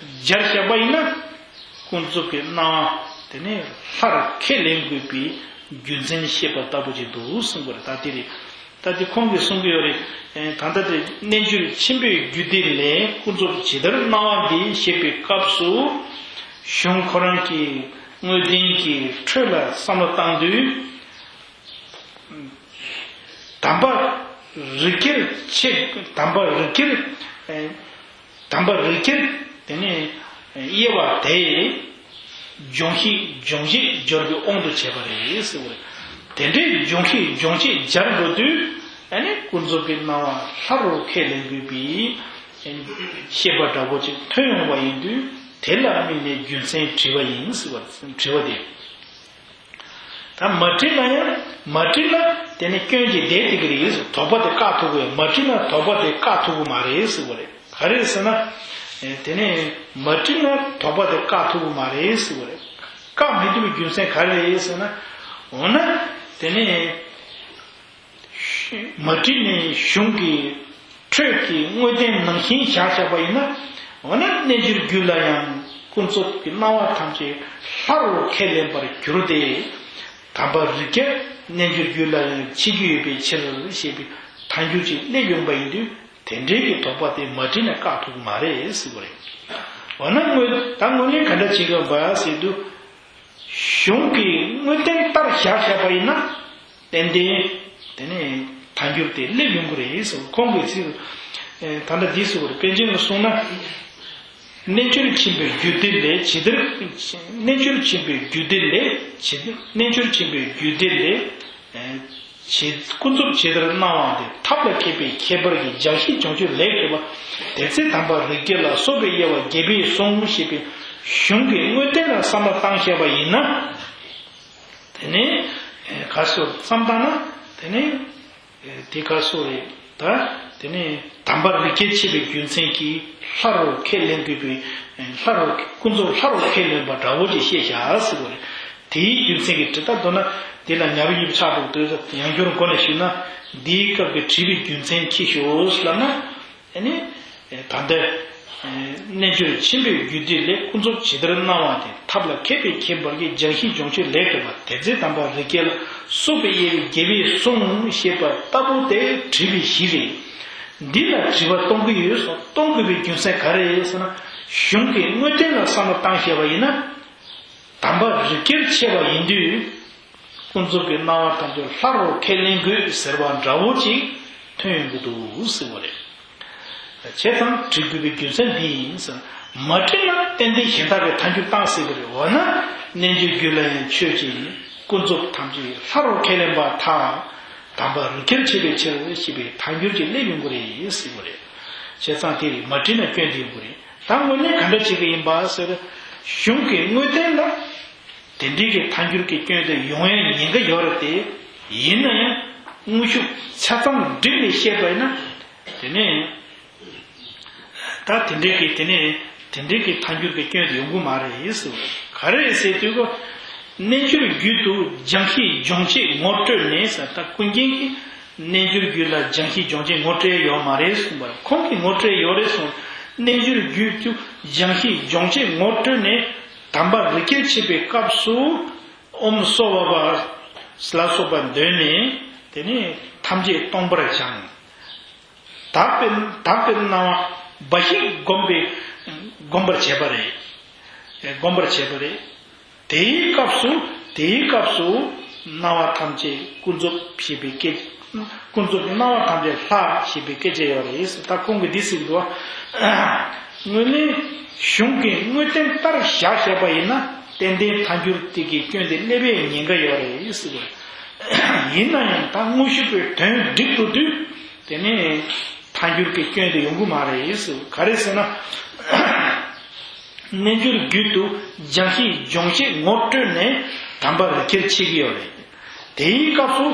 སྦྱར་བཞག་པ་ཡིན་ན། ཀུན་རྫོབ་ཀྱི་སྣང་བ་དེ་ནས་ལྷར་ཁས་ལེན་དགོས་པའི་རྒྱུ་མཚན་བཤད་པ་ལྟ་བུ་ཅིག་འདུག་གསུངས་པ་རེད། ད་དེ་རེད། ད་དེ་ཁོང་གིས་གསུང་གི་ཡོད་རེད། ད་ལྟ་དེ་རྣལ་འབྱོར་ཆེན་པོའི་རྒྱུད་སྡེ་ལས་ཀུན་རྫོབ་ཇི་ལྟར་སྣང་བ་འདི་བཤད་པའི་སྐབས་སུ། གཞུང་ཁོ་རང་གི་དངོས་བསྟན་གྱི་འཕྲོས་ལ་བསམ་བློ་བཏང་དུས། དམ་པ་རིགས་བརྒྱར་ཆེ། དམ་པ་རིགས་བརྒྱར། དམ་པ་རིགས་བརྒྱར་དེ་ནས་དབྱེ་བ་དེ། སྦྱོང་གཞི་སྦྱོང་བྱེད་སྦྱོར་གྱི་དབང་དུ་བྱས་པ་རེད་ཟེར་བ་རེད། དེ་འདྲའི་སྦྱོང་གཞི་སྦྱོང་བྱེད་སྦྱར་འགྲོ་དུས་ཨ་ནི་ཀུན་རྫོབ་ཀྱི་སྣང་བ་ལྷ་རུ་ཁས་ལེན་དགོས་པའི་བཤད་པ་འདྲ་པོ་ཅིག་ཐོན་ཡོང་བ་ཡིན་དུས་དེ་ལ་དམིགས་ནས་རྒྱུ་མཚན་དྲིས་པ་ཡིན་ཟེར་བ། དྲི་བ་དེ། ད་མ་བྲིས་ན་ཡང་མ་བྲིས་ན་དེ་ནི་སྐྱོན་གྱི་ལྡན་བསྡད་ཀྱི་རེད་ཟེར། དོགས་པ་དེ་བཀག་ཐུབ་ཀྱི་ཡོད། མ་བྲིས་ན་དོགས་པ་དེ་བཀག་ཐུབ་ཀྱི་མ་རེད་ཟེར་བ་རེད། ག་རེ་ཟེར་ན། དེ་ནི་མ་བྲིས་ན་དོགས་པ་དེ་བཀག་ཐུབ་ཀྱི་མ་རེད་ཟེར་བ་རེད། བཀག་མི་ཐུབ་པའི་རྒྱུ་མཚན་ག་རེ་རེད་ཟེར་ན། འོ་ན་དེ་ནི། མ་བྲིས་ནས་གཞུང་གི་འཕྲོས་ཀྱི་དངོས་བསྟན་ནང་བཞིན་བཞག་བཞག་པ་ཡིན་ན། འོ་ན་རྣལ་འབྱོར་རྒྱུད་ལ་ཡང་ཀུན་རྫོབ་ཀྱི་སྣང་བ་ཐམས་ཅད་ལྷ་རུ་ཁས་ལེན་པར་འགྱུར་ཏེ། དམ་པ་རིགས་བརྒྱ་རྣལ་འབྱོར་རྒྱུད་ལ་ཡང་མཆིས་ཀྱི་ཡོད་པའི་ཕྱིར་ཞེས་པའི་ཐལ་འགྱུར་ཅིག་སླེབས་ཡོང་པ་ཡིན་དུས་དེ་འདྲའི་གི་དོགས་པ་དེ་མ་བྲིས་ན་བཀག་ཐུབ་ཀྱི་མ་རེད་ཟེར་བ་རེད། འོ་ན་དངོས་ད་དངོས་གནས་ག་འདྲ་བྱེད་དགོས་པ་ཟེར་དུས། གཞུང་གི་དངོས་བསྟན་ལྟར་བཞག་བཞག་པ་ཡིན་ན། ཏན་ཏན་དེ་ནས་ཐལ་འགྱུར་དེ་སླེབས་ཡོང་གི་རེད་ཟེར། ཁོང་གིས་ཚིག་ཨེ་ད་ལྟ་འདི་ཟེར་བར་པཎ་ཆེན་གྱིས་གསུངས་ན། རྣལ་འབྱོར་ཆེན་པོའི་རྒྱུད་སྡེ་ལས་ཇི་ལྟར། རྣལ་འབྱོར་ཆེན་པོའི་རྒྱུད་སྡེ་ལས་ཇི་ལྟར། རྣལ་འབྱོར་ཆེན་པོའི་རྒྱུད་སྡེ་ལས་ཨེ་ཇི་ཀུན་རྫོབ་ཇི་ལྟར་སྣང་བ་དེ་ཐབས་ལ་མཁས་པའི་ཁྱད་པར་གྱི་སྦྱང་གཞི་སྦྱོང་བྱེད་ལས་གྲུབ་པ་དེ་ཚེ་དམ་པ་རིགས་བརྒྱ་ལ་སོགས་པའི་དབྱེ་བ་བརྒྱད་པས་གསུངས་ཞེས་པའི་གཞུང་གི་དངོས་བསྟན་ལ་བསམ་བློ་བཏང་བཞག་པ་ཡིན་ན། དེ་ནས་ག་སོ་བསམ་བཏང་ན་དེ་ནས་དེ་ག་སོ་རེད་ད། དེ་ནས་དམ་པ་རིགས་བརྒྱ་ཆེ་བའི་རྒྱུ་མཚན་གྱིས་ལྷ་རུ་ཁས་ལེན་དགོས་པའི་ལྷ་རུ་ཀུན་རྫོབ་ལྷ་རུ་ཁས་ལེན་པ་འདྲ་བོ་ཅིག་བཤད་བཞག་ཟེར་བ་རེད། དེའི་རྒྱུ་མཚན་གྱིས་དྲི་ད་མདོར་ན་དེ་ལ་ཉ་རུ་ཡིབ་ཆགས་འདུག་ལྟོས་ཡང་བསྐྱར་མགོ་ནས་ཞུས་ན་འདིའི་སྐབས་ཀྱི་དྲི་བའི་རྒྱུ་མཚན་ཅི་ཞུ་ལབ་ན། ཨ་ནི། ད་ལྟ། རྣལ་འབྱོར་ཆེན་པོའི་རྒྱུད་སྡེ་ལས་ཀུན་རྫོབ་ཇི་ལྟར་སྣང་བ་དེ་ཐབས་ལ་མཁས་པས་མཁྱེན་པར་གྱིས་སྦྱང་གཞི་སྦྱོང་བྱེད་ལས་གྲུབ་པ་དེ་ཚེ་དམ་པ་རིགས་བརྒྱ་ལ་སོགས་པའི་དབྱེ་བས་བརྒྱད་པས་གསུངས་ཞེས་པ་ལྟ་བུ་དེ་དྲི་བའི་གཞི་རེད། འདི་ལ་དྲི་བ་གཏོང་གི་ཡོད་སོགས་གཏོང་དགོས་པའི་རྒྱུ་མཚན་ག་རེ་རེད་ཟེར་ན། གཞུང་གི་དངོས་བསྟན་ལ་བསམ་བློ་བཏང་ཤེས་པ་ཡིན་ན། དམ་པ་རིགས་བརྒྱར་ཕྱེ་བ་ཡིན་དུས། ཀུན་རྫོབ་ཀྱི་སྣང་བ་ཐམས་ཅད་ལྷ་རུ་ཁས་ལེན་དགོས་ཟེར་བ་འདྲ་བོ་ཅིག་ཐོན་ཡོང་གི་འདུག་ཟེར་བ་རེད། བྱས་ཙང་དྲི་དགོས་པའི་རྒྱུ་མཚན་འདི་ཡིན་ཟེར། མ་དྲིས་ན་ཏན་ཏན་གཞན་དག་གི་ཐལ་འགྱུར་བཏང་སྲིད་པ་རེད། འོ་ན་རྣལ་འབྱོར་རྒྱུད་ལ་ཡང་ཆོས་ཅན། ཀུན་རྫོབ་ཐམས་ཅད་ལྷ་རུ་ཁས་ལེན་པར་ཐལ། དམ་པ་རིགས་བརྒྱར་ཕྱེ་བའི་ཕྱིར་ཞེས་པའི་ཐལ་འགྱུར་གྱིས་སླེབས་ཡོང་གི་རེད་ཟེར་བ་རེད། བྱས་ཙང་དེ་རེད། མ་དྲིས་ན་སྐྱོན་དེ་ཡོང་གི་རེད། ད་དངོས་གནས་ག་འདྲ་བྱེད་ཀྱི་ཡིན་པ་ཟེར། གཞུང་གི་དངོས་བསྟན་ལ། དེ་འདྲའི་གི་ཐལ་འགྱུར་གྱི་སྐྱོན་དེ་ཡོང་ཡའི་ཉེན་ཁ་ཡོད་རེད་དེ། ཡིན་ན་ཡང་དངོས་ཤུགས་ཆ་ཚང་བསྒྲིགས་ནས་བཤད་པ་ཡིན་ན། དེ་ནས་ད་དེ་འདྲའི་གི་དེ་ནས་དེ་འདྲའི་གི་ཐལ་འགྱུར་གྱི་སྐྱོན་དེ་ཡོང་གི་མ་རེད་ཟེར། ག་རེ་ཟེར་དུས་ཀོ། རྣལ་འབྱོར་རྒྱུད་དུ་སྦྱང་གཞི་སྦྱོང་བྱེད་ངོ་སྤྲོད་ནས་ཟེར། ད་ཀུན་མཁྱེན་གྱིས་ རྣལ་འབྱོར་རྒྱུད་ལ་སྦྱང་གཞི་སྦྱོང་བྱེད་ངོ་སྤྲོད་ཡོད་མ་རེད་གསུངས་པ་རེད། ཁོང་གིས་ངོ་སྤྲོད་ཡོད་རེད་གསུངས། རྣལ་འབྱོར་རྒྱུད་དུ་སྦྱང་གཞི་སྦྱོང་བྱེད་ངོ་སྤྲོད་ནས་དམ་པ་རིགས་སྐྱེར་ཕྱེ་བའི་སྐབས་སུ་ཨོཾ་སྭ་བྷཱ་ཝ་ལ་སོགས་པ་འདོན་ནས། དེ་ནས་ཐམས་ཅད་སྟོང་པར་སྦྱང་། དག་པའི་དག་པའི་སྣང་བ་འབའ་ཞིག་བསྒོམ་པའི་བསྒོམ་པར་བྱེད་པ་རེད། བསྒོམ་པར་བྱེད་པ་རེད། དེའི་སྐབས་སུ། དེའི་སྐབས་སུ་སྣང་བ་ཐམས་ཅད་ཀུན་རྫོབ་ཞེས་པའི་སྐད། ཀུན་རྫོབ་ཀྱི་སྣང་བ་ཐམས་ཅད་ལྷ་ཞེས་པའི་སྐད་ཆ་ཡོད་རེད། ད་ཁོང་གིས་འདི་ཟེར་གྱི་འདུག་བ། དངོས་གནས་གཞུང་གི་དངོས་བསྟན་ལྟར་བཞག་བཞག་པ་ཡིན་ན། ཏན་ཏན་ཐལ་འགྱུར་དེ་གི་སྐྱོན་དེ་སླེབས་པའི་ཉེན་ཁ་ཡོད་རེད་ཟེར་གྱི་རེད། ཡིན་ན་ཡང་ད་དངོས་ཤུགས་པའི་དོན་འགྲིག་འགྲོ་དུས། དེ་ནས་ཐལ་འགྱུར་གྱི་སྐྱོན་དེ་ཡོང་གི་མ་རེད་ཟེར། ག་རེ་ཟེར་ན། རྣལ་འབྱོར་རྒྱུད་དུ་སྦྱང་གཞི་སྦྱོང་བྱེད་ངོ་སྤྲོད་ནས་དམ་པ་རིགས་སྐྱེར་ཕྱེ་གི་ཡོད་རེད། དེའི་སྐབས་སུ།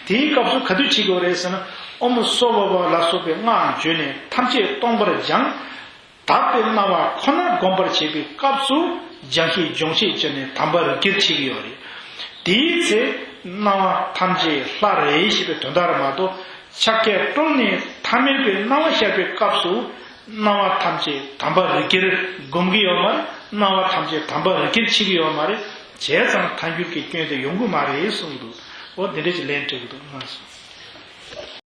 དེའི་སྐབས་སུ་ག་དུས་ཕྱེ་གི་ཡོད་རེད་ཟེར་ན། ཨོཾ་སྭ་བྷཱ་ཝ་ལ་སོགས་པའི་སྔགས་བརྗོད་ནས་ཐམས་ཅད་སྟོང་པར་སྦྱང་། དག་པའི་སྣང་བ་ཁོ་ན་བསྒོམ་པར་བྱེད་པའི་སྐབས་སུ་སྦྱང་གཞི་སྦྱོང་བྱེད་བྱས་ནས་དམ་པ་རིགས་སྐྱེར་ཕྱེ་གི་ཡོད་རེད། དེའི་ཚེ་སྣང་བ་ཐམས་ཅད་ལྷ་རེད་ཞེས་པའི་དོན་དག་རེད་མ་གཏོགས། ཕྱག་རྒྱ་བཀྲོངས་ནས་ཐ་མལ་པའི་སྣང་བ་ཤར་བའི་སྐབས་སུ་སྣང་བ་ཐམས་ཅད་དམ་པ་རིགས་སྐྱེར་བསྒོམ་གྱི་ཡོད་མ་རེད། སྣང་བ་ཐམས་ཅད་དམ་པ་རིགས་སྐྱེར་ཕྱེ་གི་ཡོད་མ་རེད། བྱས་ཙང་ཐལ་འགྱུར་གྱི་སྐྱོན་དེ་ཡོང་གི་མ་རེད་གསུངས་འདུག་འོ་འདི་འདྲ་ཞིག་ལན་སྤྲད་ཀྱི་འདུག་ལགས་སོ།